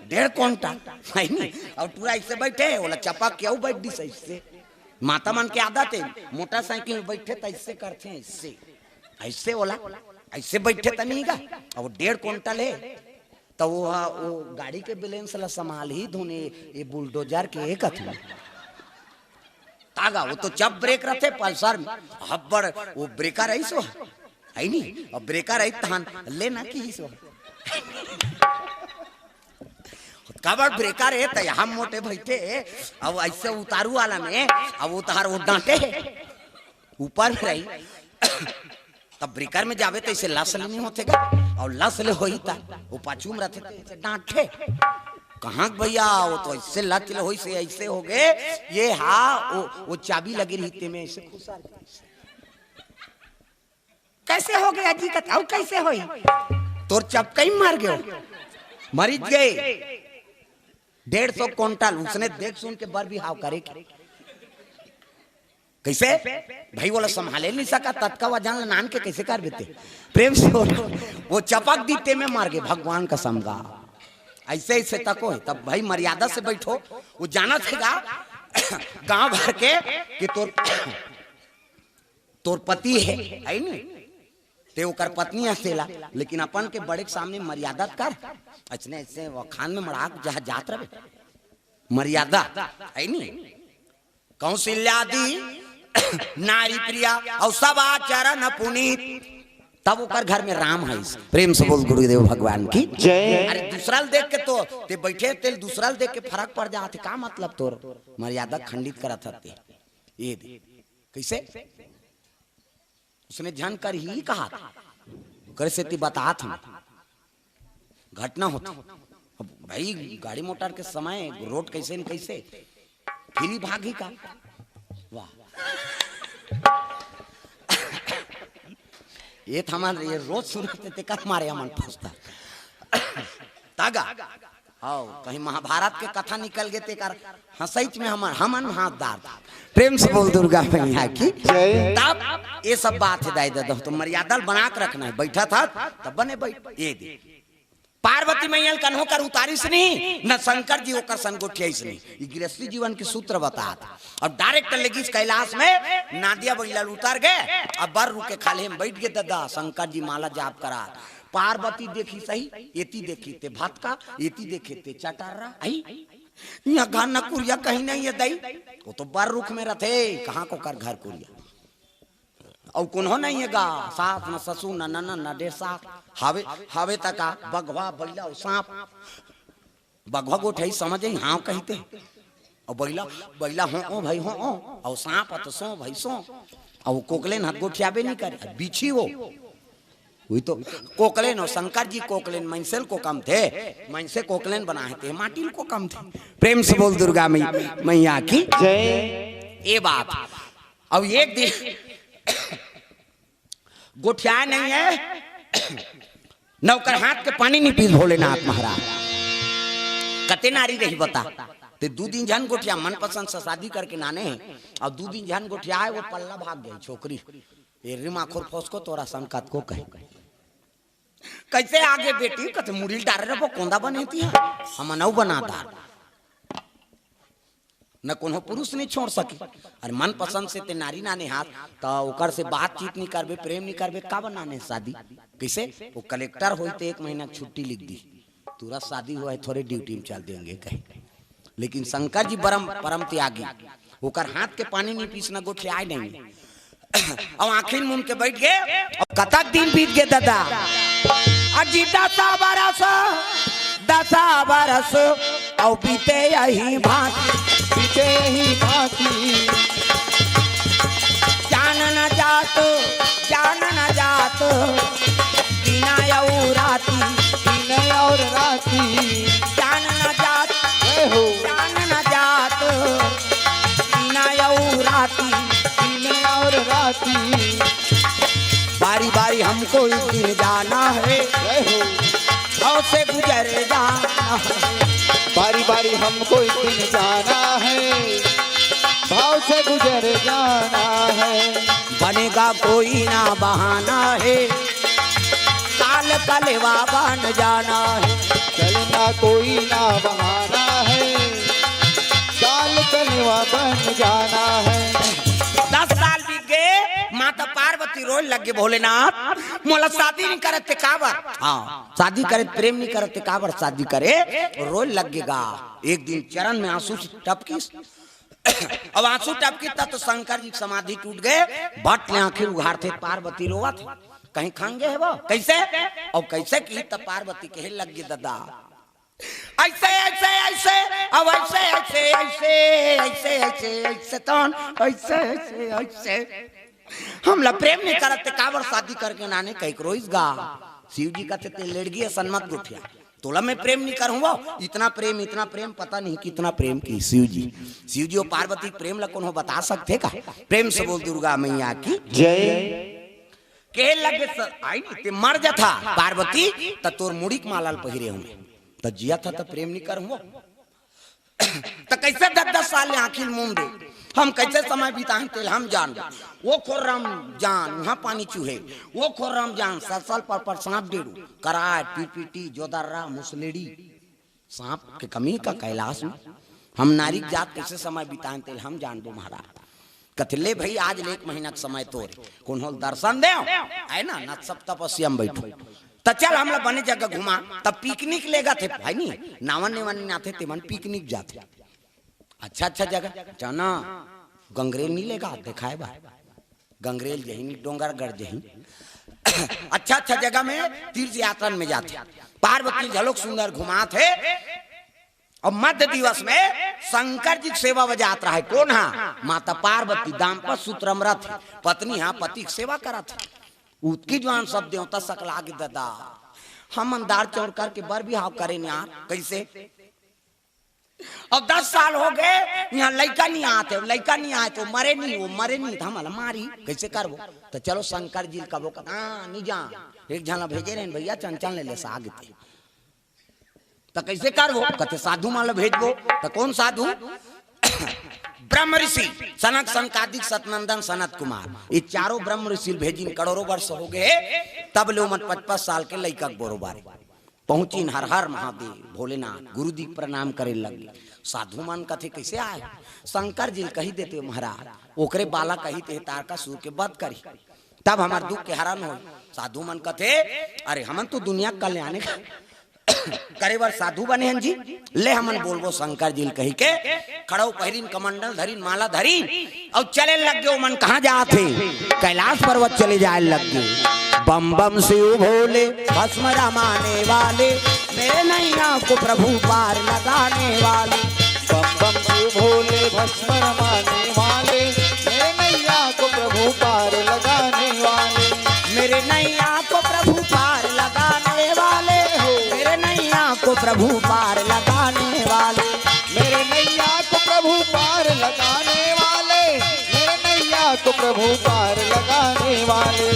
डेढ़ कुंटल, हे नहीं? अउ टूरा अइसे बइठे, ओला चपक के अउ बइठ दिस अइसे। माता मन के आदत हे, मोटरसाइकिल में बइठे त अइसे करथे, अइसे, अइसे ओला, अइसे बइठे त नहीं गा। अब वो डेढ़ कुंटल हे, त वो ह, वो गाड़ी के बैलेंस ला संभालही धुन, ये, ये बुलडोजर के कथन। तागा, वो तो जब ब्रेक रथे पल्सर में, हब्बड़, वो ब्रेकर अइस ओ, हे नहीं? अब ब्रेकर अइस तहन, "ले ना," किहिस ओ। काबर ब्रेकर हे, त हम मोटे बइठे, अब अइसे उतारू वाला में, अब वो तहार वो डांटे हे, ऊपर में रही। तब ब्रेकर में जाबे त अइसे लस ले नहीं होथे गा, अउ लस ले होही त वो पाछू में रथे त अइसे डांटे। कहाँ के भैया, वो तो अइसे लच ले होइस, अइसे हो गे, ये हा, वो, वो चाबी लगे रही ते में अइसे खुसर गे। कइसे हो गे अजी? कत, "अउ कइसे होही?" तोर चपकई मर गे, मरिच गे। डेढ़ सौ कुंटल, उसने देख सुन के बर बिहाव करे के। कइसे? भाई, ओला संभाले नहीं सकत, ततका वजन ल नान के कइसे करबे ते? प्रेम से बोलो, वो चपक दिस ते में मर गे, भगवान कसम गा। अइसे, अइसे तको हे, तब भाई मर्यादा से बइठो, वो जानत हे गा, गांव भर के, कि तोर, तोर पति हे, हे नहीं? ते ओकर पत्नी हस तेला, लेकिन अपन के बड़े के सामने मर्यादा कर, अइसने, अइसे वो खान में मड़ाक जहाँ जात रहे, मर्यादा, हे नहीं? कौशल्या दी नारी प्रिया अउ सब आचरण पुनीत। तब ओकर घर में राम हे। प्रेम से बोल गुरुदेव भगवान की जय। अरे दूसरा ल देख के तो ते बइठे, ते ल दूसरा ल देख के फरक पड़ जात हे। का मतलब तोर मर्यादा खंडित करत हस ते? ये दे। कइसे? उसने झन करही कहा, करे सेती बतात हन। घटना होथे। अब भाई, गाड़ी मोटर के समय, रोड कइसे न कइसे, फिर ही भागही का? वाह। ये थमन, ये रोज सुनत हे, तेकर मारे हमन फंसता। तागा, हव, कहीं महाभारत के कथा निकल गे तेकर हंसइच में हमन, हमन हाथ डार। प्रेम से बोल दुर्गा मैया की जय। तब ये सब बात हे दाई ददा, तो मर्यादा ल बना के रखना हे। बइठत हस, तब बने बइठ। ये दे। पार्वती मैया ल कन्हो कर उतारिस नहीं, न शंकर जी ओकर सन गोठियाइस नहीं। ये गृहस्थी जीवन के सूत्र बतात। अब direct लेगिस कैलाश में, नादिया बइला ल उतर गे, अब बर रुख के खाल्हे में बइठ गे ददा, शंकर जी माला जाप करा। पार्वती देखिस सही, एती देखिस ते भतका, एती देखे ते चटर्रा, आई? यहाँ घन कुरिया कहीं नहीं हे दई। वो तो बर रुख में रथे, कहाँ को कर घर कुरिया। अउ कोनो नहीं हे गा, सास न ससुर न ननद न डेढ़ सास, हवे, हवे तक बघवा, बइला अउ सांप। बघवा गोठियाही समझ आई, हाँ कहिथे। अउ बइला, बइला हो ओ भाई हो ओ, अउ सांप ह तो सो भाई सो। अउ कोकलेन ह गोठियाबे नहीं करे, बिछी हो। वही तो कोकलेन हो, शंकर जी कोकलेन, मइनसे ल कोकमथे, मइनसे कोकलेन बनाए हे ते माटी ल कोकमथे। प्रेम से बोल दुर्गा मई-, मैया की जय। ये बात। अब एक दिन गोठियाए नहीं हे, न ओकर हाथ के पानी नहीं पीस भोलेनाथ महाराज। कते नारी रही बता? ते दू दिन झन गोठिया, मनपसंद से शादी करके नाने हे, अउ दू दिन झन गोठियाए, वो पल्ला भाग गई छोकरी। ए रे माखुर फोसको, तोरा सन कतको कहे। कइसे आगे बेटी? कथे मुड़ी ल डारे रखो, कोंदा बने तिहा, हमन अउ बना डार। न कोनो पुरुष नहीं छोड़ सके। अरे, मनपसंद से ते नारी नाने हाथ, त ओकर से बातचीत नहीं करबे, प्रेम नहीं करबे, काबर नाने शादी? कैसे? वो कलेक्टर होई ते एक महीना के छुट्टी लिख दी, तुरंत शादी हुआ है, थोड़े ड्यूटी में चल देंगे कहीं। लेकिन शंकर जी परम, परम त्यागी, ओकर हाथ के पानी नहीं पीसना गोठियाए नहीं। अब आँखिन मुन के बैठ गए। अब कतक दिन बीत गए दादा, अजी दसा बरस, दसा बरस, अउ बीते यही भांति। बीते यही भांति। जान न जात, जान न जात, दिन अउ राती। दिन अउ राती। जान न जात, जय हो। जान न जात, दिन अउ राती। दिन अउ राती। बारी बारी हमको एक दिन जाना है। जय हो। भव से गुजर जाना है। बारी बारी हमको एक दिन जाना है। भव से गुजर जाना है। बनेगा कोई ना बहाना है। काल कलेवा बन जाना है। चलना कोई ना बहाना है। काल कलेवा बन जाना है। दस साल बीत गए, माता पार्वती रोए लग गे, भोलेनाथ, मोला शादी नहीं करत ते काबर? हाँ, शादी करे प्रेम नहीं करत ते काबर शादी करे? रोए लग गे गा। एक दिन चरण में आंसू टपकिस। अब आंसू टपकिस त तो शंकर जी के समाधि टूट गए। भट ले आंखिन उघारथे, पार्वती रोवत हे। कहीं खंगे हे वो? कैसे? अउ कैसे की त पार्वती कहे लग गे दादा, ऐसे, ऐसे, ऐसे, अब ऐसे, ऐसे, ऐसे, ऐसे, ऐसे, ऐसे, तौन, ऐसे, ऐसे, ऐसे। हमला प्रेम नहीं करत ते काबर शादी करके नाने कहिके रोइस गा। शिव जी कथे ते लेड़गी असन मत गोठिया। तोला मैं प्रेम नहीं करूँ वो, इतना प्रेम, इतना प्रेम, पता नहीं कितना प्रेम की शिव जी। शिव जी अउ पार्वती के प्रेम ला कोनो बता सकथे का? प्रेम से बोल दुर्गा मैया की जय। कहे लगे स-, आई नहीं, ते मर जाथा पार्वती, त तोर मुड़ी के माला ल पहिरे हूँ। त जियत हा त प्रेम नहीं करूँ वो। त कैसे दस दस साल ले आँखिन मूंदे? हम कैसे समय बिताएं तेला हम जान। वो खोर्रा म जान, वहाँ पानी चूहे। वो खोर्रा म जान, सलसल परपर सांप डेड़ू, कराय, टीपीटी, जोदर्रा, मुसलेड़ी। सांप के कमी का कैलाश में? हम नारी के जात कैसे समय बिताएं तेला हम जानबो महाराज। कथे ले भई, आज ले एक महीना के समय तोर, कोनो ल दर्शन देव, है ना, न सब तपस्या में बैठो। त चल हमला बने जगह घुमा। तब पिकनिक लेगथे भाई नी, नावन नेवन नाथे तेमन पिकनिक जाथे। अच्छा अच्छा जगह जाना, गंगरेल नहीं लेगा देखाए बा, गंगरेल जही नहीं, डोंगरगढ़ जही। अच्छा अच्छा जगह में तीर्थ यात्रा में जाथे। पार्वती घलोक सुंदर घुमाथे। अउ मध्य दिवस में शंकर जी के सेवा बजात रहे। कोन हा? माता पार्वती दाम्पत्य सूत्र म रथे, पत्नी हा पति के सेवा करत हे। उतकी जुवार सब देवता सकला गे दादा, हमन दार चाउर करके बर बिहाव करेन यार, कैसे? अब दस साल हो गए, यहाँ लइका नहीं आत हे, लइका नहीं आत हे, मरे नहीं, वो मरे नहीं, त हमला मारी, कैसे करबो? त चलो शंकर जी ल कबो कथा, हाँ, नहीं जा, एक झन ला भेजे रहेन भैया, चंचल ने ले साग ते। त कैसे करबो? कथे साधु मन ल भेजबो। त कोन साधु? ब्रह्म ऋषि, सनक सनकादिक सतनंदन सनत कुमार, ये चारों ब्रह्म ऋषि ल भेजिन। करोड़ों वर्ष हो गए, तब ले ओमन पचपन साल के लइका के बरोबर पहुंचिन। हर हर महादेव भोलेनाथ गुरुजी के प्रणाम करे लग गे। साधु मन कथे कैसे आए? शंकर जी ल कही देते महाराज, ओकरे बालक कही ते तारकासुर के वध करी। तब हमर दुख के हरण होई। साधु मन कथे, अरे हमन तो दुनिया के कल्याण करे बर साधु बने हन जी, ले हमन बोलबो शंकर जी ल कहिके। खड़ाऊ पहिरिन, कमंडल धरिन, माला धरिन, अउ चले लग गे। ओमन कहाँ जात हे? कैलाश पर्वत चले जाए लग गे। बम बम शिव भोले भस्म रमाने वाले, मेरे नैया को प्रभु पार लगाने वाले। बम बम शिव भोले भस्म रमाने वाले, मेरे नैया को प्रभु पार लगाने वाले। मेरे नैया को प्रभु पार लगाने वाले हो, मेरे नैया को प्रभु पार लगाने वाले। मेरे नैया को प्रभु पार लगाने वाले, मेरे नैया को प्रभु पार लगाने वाले।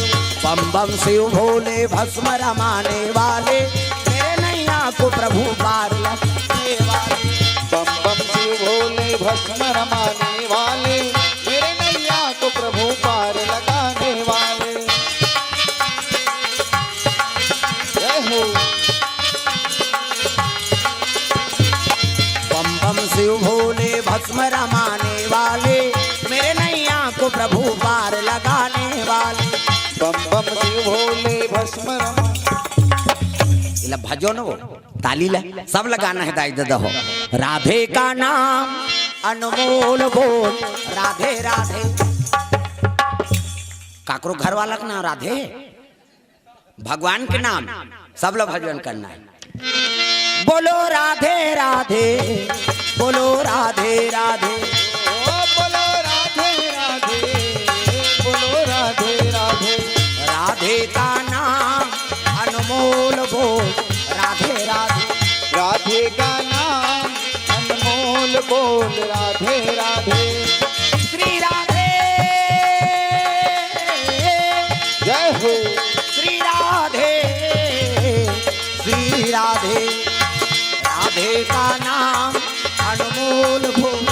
बम बम शिव भोले भस्म रमाने वाले, मेरे नैया को प्रभु पार लगाने वाले। बम बम शिव भोले भस्म रमाने वाले, मेरे नैया को प्रभु पार लगाने वाले। जय हो। बम बम शिव भोले भस्म रमा दोनों ताली ला, सब लगाना है दाई ददा हो। राधे का नाम अनमोल बोल, राधे राधे। काकरो घर वाला का नाम राधे, भगवान के नाम, सब लोग भजन करना है। बोलो राधे राधे, बोलो राधे राधे। ओ बोलो राधे राधे, बोलो राधे राधे। राधे का नाम अनमोल बोल, राधे राधे। राधे का नाम अनमोल बोल, राधे राधे। श्री राधे, जय हो। श्री राधे, श्री राधे। राधे का नाम अनमोल बोल,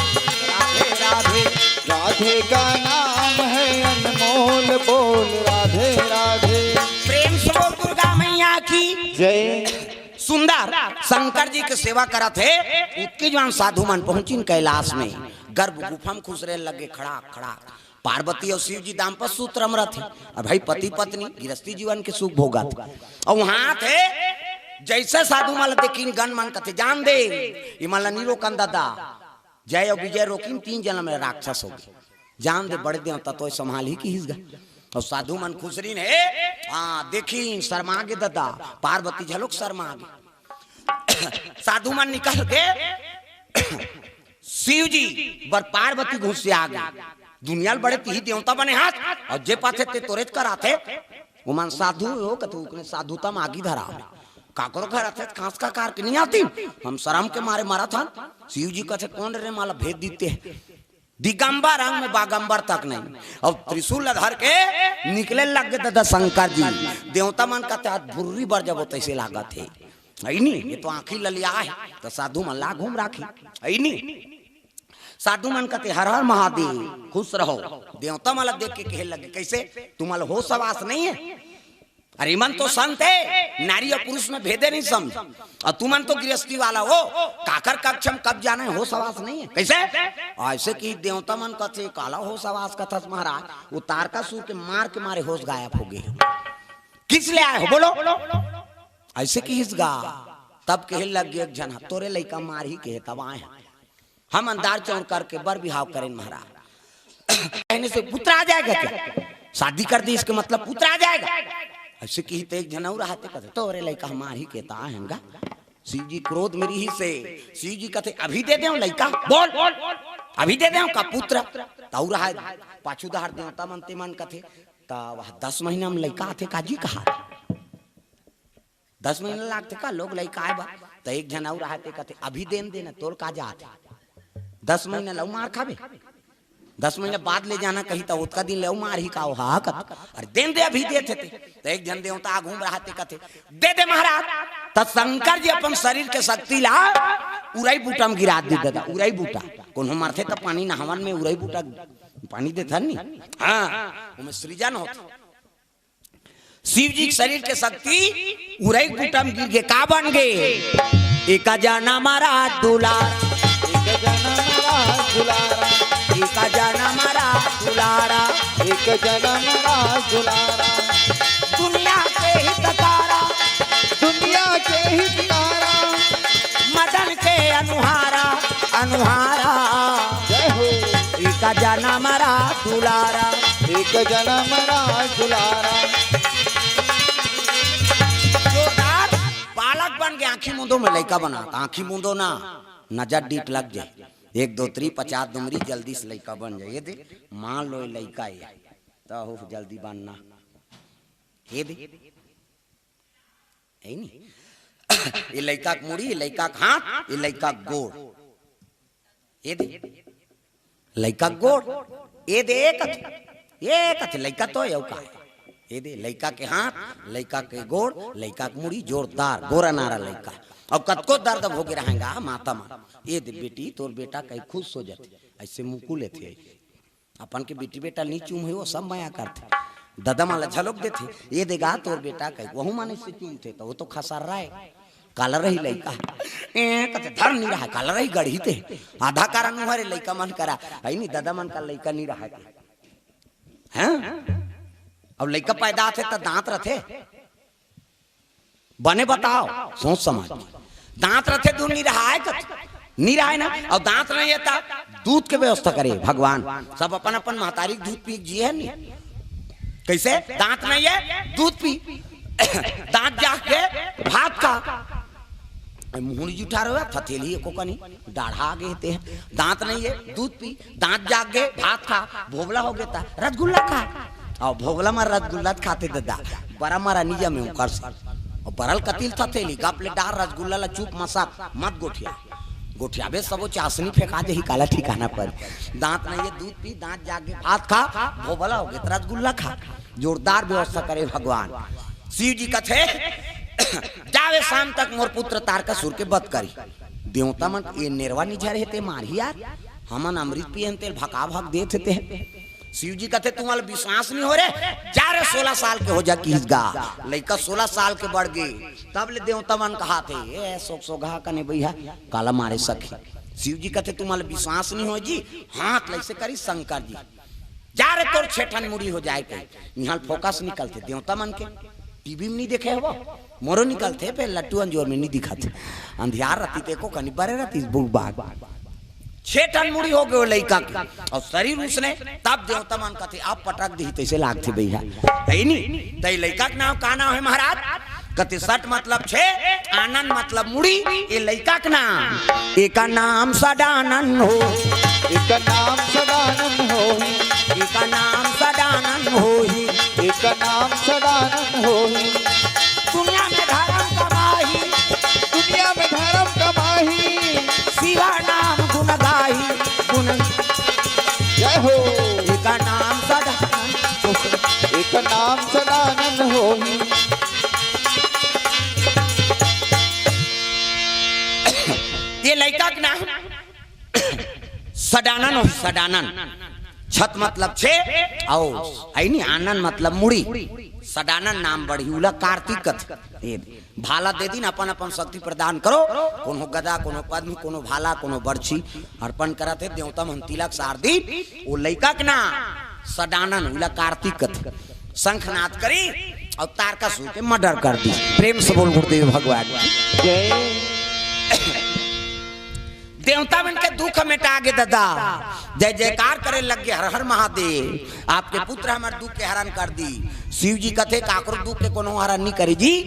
राधे राधे। राधे का नाम है अनमोल बोल, राधे राधे। प्रेम से बोल दुर्गा मैया की जय। सुंदर शंकर जी के सेवा करत हे। उतके जुवान साधु मन पहुंचिन कैलाश में, गर्भ गुफा में खुसरे लगे, खड़ा खड़ा। पार्वती अउ शिव जी दाम्पत्य सूत्र म रथे। अब भाई पति पत्नी गृहस्थी जीवन के सुख भोगत। अउ वहां थे जैसे साधु मन ल देखिन, गन मन कथे, "जान दे, ये मन ल नी रोकन ददा। जय अउ विजय रोकिन, तीन जनम में राक्षस होगे। जान दे, बड़े देवता तो संभाल ही किहिस गा।" अउ साधु मन खुसरिन हे, हाँ, देखिन, शर्मा गे ददा, पार्वती झलोक शर्मा गे। साधु मन निकल के शिव जी बर पार्वती घुसिया गे। दुनिया ल बड़े तिही देवता बने हस, अउ जे पाथे ते तोरेच कराथे। ओमन साधु हो कथे, उकने साधुता म आगी धरा। काकरो घर आथे त खांस का कार के नहीं आती, हम शरम के मारे मरत हन। शिव जी कथे, "कौन रे माला भेद दीते?" दिगंबर अंग में बागंबर तक नहीं। अब त्रिशूल ल धर के निकले लग गे ददा शंकर जी। देवता मन कथे, "आज भुर्री बर जबो तैसे लागत हे।" है नी, ये तो आंखी ललिया है, तो साधु मन ला घूम राखी। है नी, साधु मन कथे, "हर हर महादेव, खुश रहो।" देवता मन ला देख के कहे लगे, "कैसे, तुम्हारा होश हवास नहीं है? अरे, मन तो संत है, नारी और पुरुष में भेदे नहीं समझ, और तुमन तो गृहस्थी वाला हो, काकर कक्ष में कब जाना है, होश हवास नहीं है। कैसे?" ऐसे कि देवता मन कथे, "काला होश हवास कथस महाराज, वो तारकासुर के मार के मारे होश गायब हो गए हो। किस ले आए हो, बोलो?" ऐसे किहिस गा। तब कहे लग गे एक झन, "तोरे लइका मारही के हे, तब आए हैं। हम अंधार चौर करके बर बिहाव करेन महाराज।" कहने से पुत्र आ जाएगा क्या? शादी कर दी, इसके मतलब पुत्र आ जाएगा। ऐसे किही त एक झन अउ रहते, कथे, "तोरे लइका मारही के त आए हैं गा।" शिव जी क्रोध में रिहिसे, शिव जी कथे, "अभी दे देंव लइका, बोल, अभी दे देंव का पुत्र?" त अउ रहा पाछू डहर देवता मन ते मन कथे, "त वह दस महीना में लइका आथे का जी कहा?" दस महीना लागथे का लोग लइका आए बर? त एक झन अउ रहते कथे, "अभी देन देना, तोर का जात हे? दस महीना लऊ मार खाबे, दस महीना बाद ले जाना कही त ओतका दिन लऊ मार ही का ओहा कत? अरे देन दे, अभी देत हे ते।" त एक झन देवता आगू म रहते कथे, "दे दे महाराज।" त शंकर जी अपन शरीर के शक्ति ला उरई बूटा म गिरा दे ददा, उरई बूटा। कोनो मरथे त पानी नहावन में उरई बूटा पानी देथन नी। हाँ, ओमे सृजन होथे। शिव जी के शरीर के शक्ति उरई बूटा म गिर गे, का बन गे? एक जनम राज दुलार, एक जनम राज दुलारा, एक जनम राज दुलारा, एक जनम राज दुलारा। दुनिया के हितकारा, दुनिया के हितकारा, मदन के अनुहारा, अनुहारा। जय हो। एक जनम राज दुलारा, एक जनम राज दुलारा। जोरदार। बालक बन के आंखी मूंदो में लइका बना, त आंखी मूंदो ना, नजर डीठ लग जाए। एक दो त्री पचास दुमरी जल्दी से लइका बन जाए। ये दे, मान लो ये लइका हे, त हो जल्दी बनना। ये दे, है नी? ये लइका के मुड़ी, ये लइका के हाथ, ये लइका के गोड़। ये दे, लइका के गोड़, ये दे, एक अथे, एक अथे, लइका तो हे, अउ का हे? ये दे, लइका के हाथ, लइका के गोड़, लइका के मुड़ी, जोरदार, गोरा नारा लइका। अउ कतको दर्द भोगे रहेगा माता मन। ये दे बेटी, तोर बेटा कहीं खुश हो जाथे, ऐसे मुकु लेथे। अपन के बेटी बेटा नी चूम होय, वो सब मया करथे। ददा मन ला झलोक देथे, "ये दे गा तोर बेटा," कहि, वहू मन से चूमथे, त वो तो खसर्रा हे। काला रही लइका। ए, कथे, "धर नी रहा, काला रही गढ़ी ते।" आधा कारण उहरे लइका मन करा, है नी, ददा मन का लइका नी रहा के। हैं? अब लइका पैदा होथे त दांत रथे। बने बताओ, सोच समझ। दांत रथे दूध निरहाय कथे, निरहाय ना। अउ दांत नहीं हे त दूध के व्यवस्था करे भगवान। सब अपन अपन महतारी के दूध पी के जिए नी। कइसे? दांत नहीं हे, दूध पी। दांत जाग के भात खा। मुहूं नी जुठा रहे, थथेली एको कनी डाढ़ा गे हे ते। दांत नहीं हे, दूध पी। दांत जाग गे, भात खा। भोभला हो गे त रसगुल्ला खा। अउ भोभला म रसगुल्ला खाथे ददा, बरा मरा नी जमे ओकर से। अउ बरल कतिल थथेली, गप ले डार रसगुल्ला ला चुप मसक, मत गोठिया। गोठियाबे सबो चासनी फेंका देही, काला ठिकाना पर। दांत नहीं हे, दूध पी, दांत जाग गे, भात खा, भोभला हो गे त रसगुल्ला खा। जोरदार व्यवस्था करे भगवान। शिव जी कथे, "जावे शाम तक मोर पुत्र तारकासुर के वध करी।" देवता मन, "ये नेरवा नी झरे हे ते मारही यार, हमन अमृत पियन तेल भका भक देत हे ते।" शिव जी कथे, "तुम्हां ला विश्वास नहीं हो रे, जा रे, सोलह साल के हो जा किहिस गा।" लइका सोलह साल के बढ़ गे, तब ले देवता मन कहाथे, "ए सोक सोगहा कने बइहा, काला मारे सखी।" शिव जी कथे, "तुम्हां ला विश्वास नहीं हो जी, हाथ लइसे करी शंकर जी।" जा रे, तोर छे ठन मुड़ी हो जाए के। इहां फोकस निकलथे देवता मन के। टीवी में नहीं देखे हवो, मोरो निकलथे, फेर लट्टू अंजोर में नहीं दिखत। अंधियार रतिस ते एको कनी बरे रतिस बुड़बाक। छे ठन मुड़ी हो गे ओ लइका के, अउ शरीर उसने, तब देवता मन कथे, "अब पटक दिही तइसे लागथे बइहा।" हे नी? त ए लइका के नाम का नाम हे महाराज? कथे सट मतलब छे, आनंद मतलब मुड़ी, ए लइका के नाम। एका नाम सदानंद हो, एका नाम सदानंद हो, एका नाम सदानंद होही, एका नाम सदानंद होही। दुनिया में धरम कमाही, दुनिया में धरम कमाही, शिवा नाम गुण गाही, गुण। जय हो। एका नाम सदानंद, एका नाम सदानंद होही। ए लइका के नाम सडानन होही, सडानन। छत मतलब छे, अउ हे नी, आनन मतलब मुड़ी। सडानन नाम बढ़ही, उला कार्तिक कथे। ए, भाला दे दिन, अपन अपन शक्ति प्रदान करो। कोनो गदा, कोनो पद्म, कोनो भाला, कोनो बरछी अर्पण करत हे। देवता मन तिलक सार दिन, ओ लइका के नाम सडानन, उला कार्तिक कथे। शंखनाद करी अउ तारकासुर के मर्डर कर दी। प्रेम से बोल गुरुदेव भगवान की। जय। देवता मन के दुख मेटा गे ददा, जय जयकार करे लग गे, हर हर महादेव। आपके पुत्र हमर दुख के हरण कर दी। शिव जी कथे, "काकरो दुख के कोनो हरण नहीं करे जी,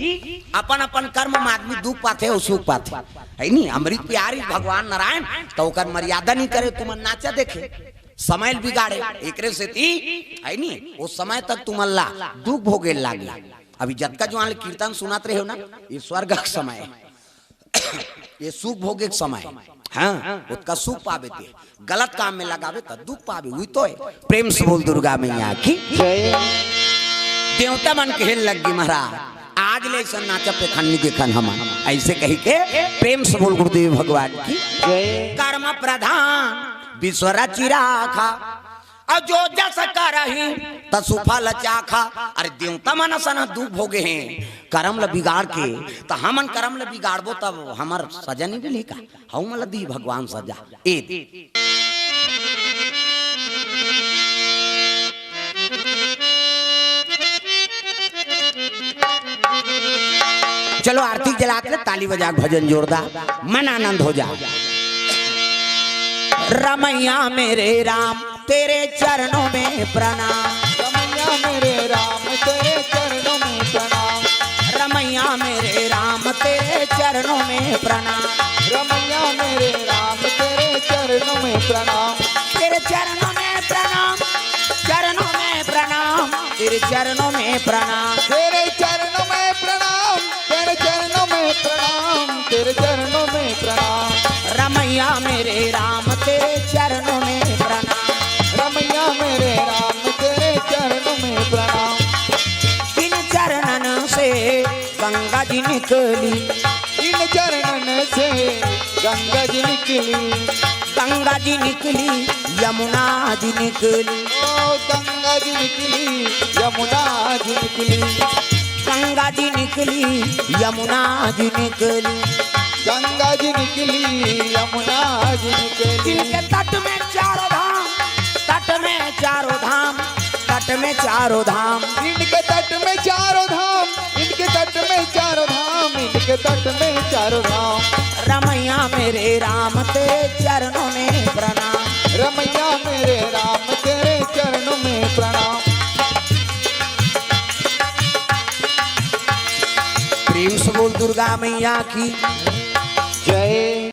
अपन अपन कर्म में आदमी दुख पाथे अउ सुख पाथे।" हे नी, अमृत पियारी भगवान नारायण, त ओकर मर्यादा नहीं करे, तुमन नाचा देखे, समय ल बिगाड़े। एकरे सेती, हे नी, ओ समय तक तुमन ला दुख भोगे लागे। अभी जतका जुआन ले कीर्तन सुनत रहे हो ना, ये स्वर्ग के समय हे। ये सुख भोगे के समय हे। हाँ, ओतका सुख पाबे ते, गलत काम में लगाबे त दुख पाबे, उही तो हे। प्रेम से बोल दुर्गा मैया की। जय। देवता मन कहे लग गे, "महाराज, आज ले अइसन नाचा पेखन नहीं देखन हमन।" अइसे कहि के प्रेम से बोल गुरुदेव भगवान की। जय। कर्म प्रधान विश्व रचि राखा, अउ जो जस करही तसु फल चाखा। अरे देवता मन असन दुख भोगे हे, करम ल बिगाड़ के, त हमन करम ल बिगाड़बो तब हमर सजा नहीं मिलही का? हऊ मन ल दिही भगवान सजा। ए दे। चलो आरती जलात ले, ताली बजा के भजन जोरदार, मन आनंद हो जा। रमैया मेरे राम तेरे चरणों में प्रणाम। रमैया मेरे राम तेरे चरणों में प्रणाम। रमैया मेरे राम तेरे चरणों में प्रणाम। रमैया मेरे राम तेरे चरणों में प्रणाम। तेरे चरणों में प्रणाम, चरणों में प्रणाम, तेरे चरणों में प्रणाम। तेरे चरणों में प्रणाम, तेरे चरणों में प्रणाम, तेरे चरणों में प्रणाम। रमैया मेरे राम तेरे चरणों में प्रणाम। रमैया मेरे राम तेरे चरणों में प्रणाम। इन चरणन से गंगा जी निकली। इन चरणन से गंगा जी निकली। गंगा जी निकली, यमुना जी निकली। ओ गंगा जी निकली, यमुना जी निकली। गंगा जी निकली, यमुना जी निकली। गंगा जी निकली, यमुना जी निकली। इनके तट में चारों धाम, तट में चारों धाम, तट में चारों धाम। इनके तट में चारों धाम, इनके तट में चारों धाम, के तट में चारों धाम। रमैया मेरे राम तेरे चरणों में प्रणाम। रमैया मेरे राम तेरे चरणों में प्रणाम। प्रेम से बोल दुर्गा मैया की।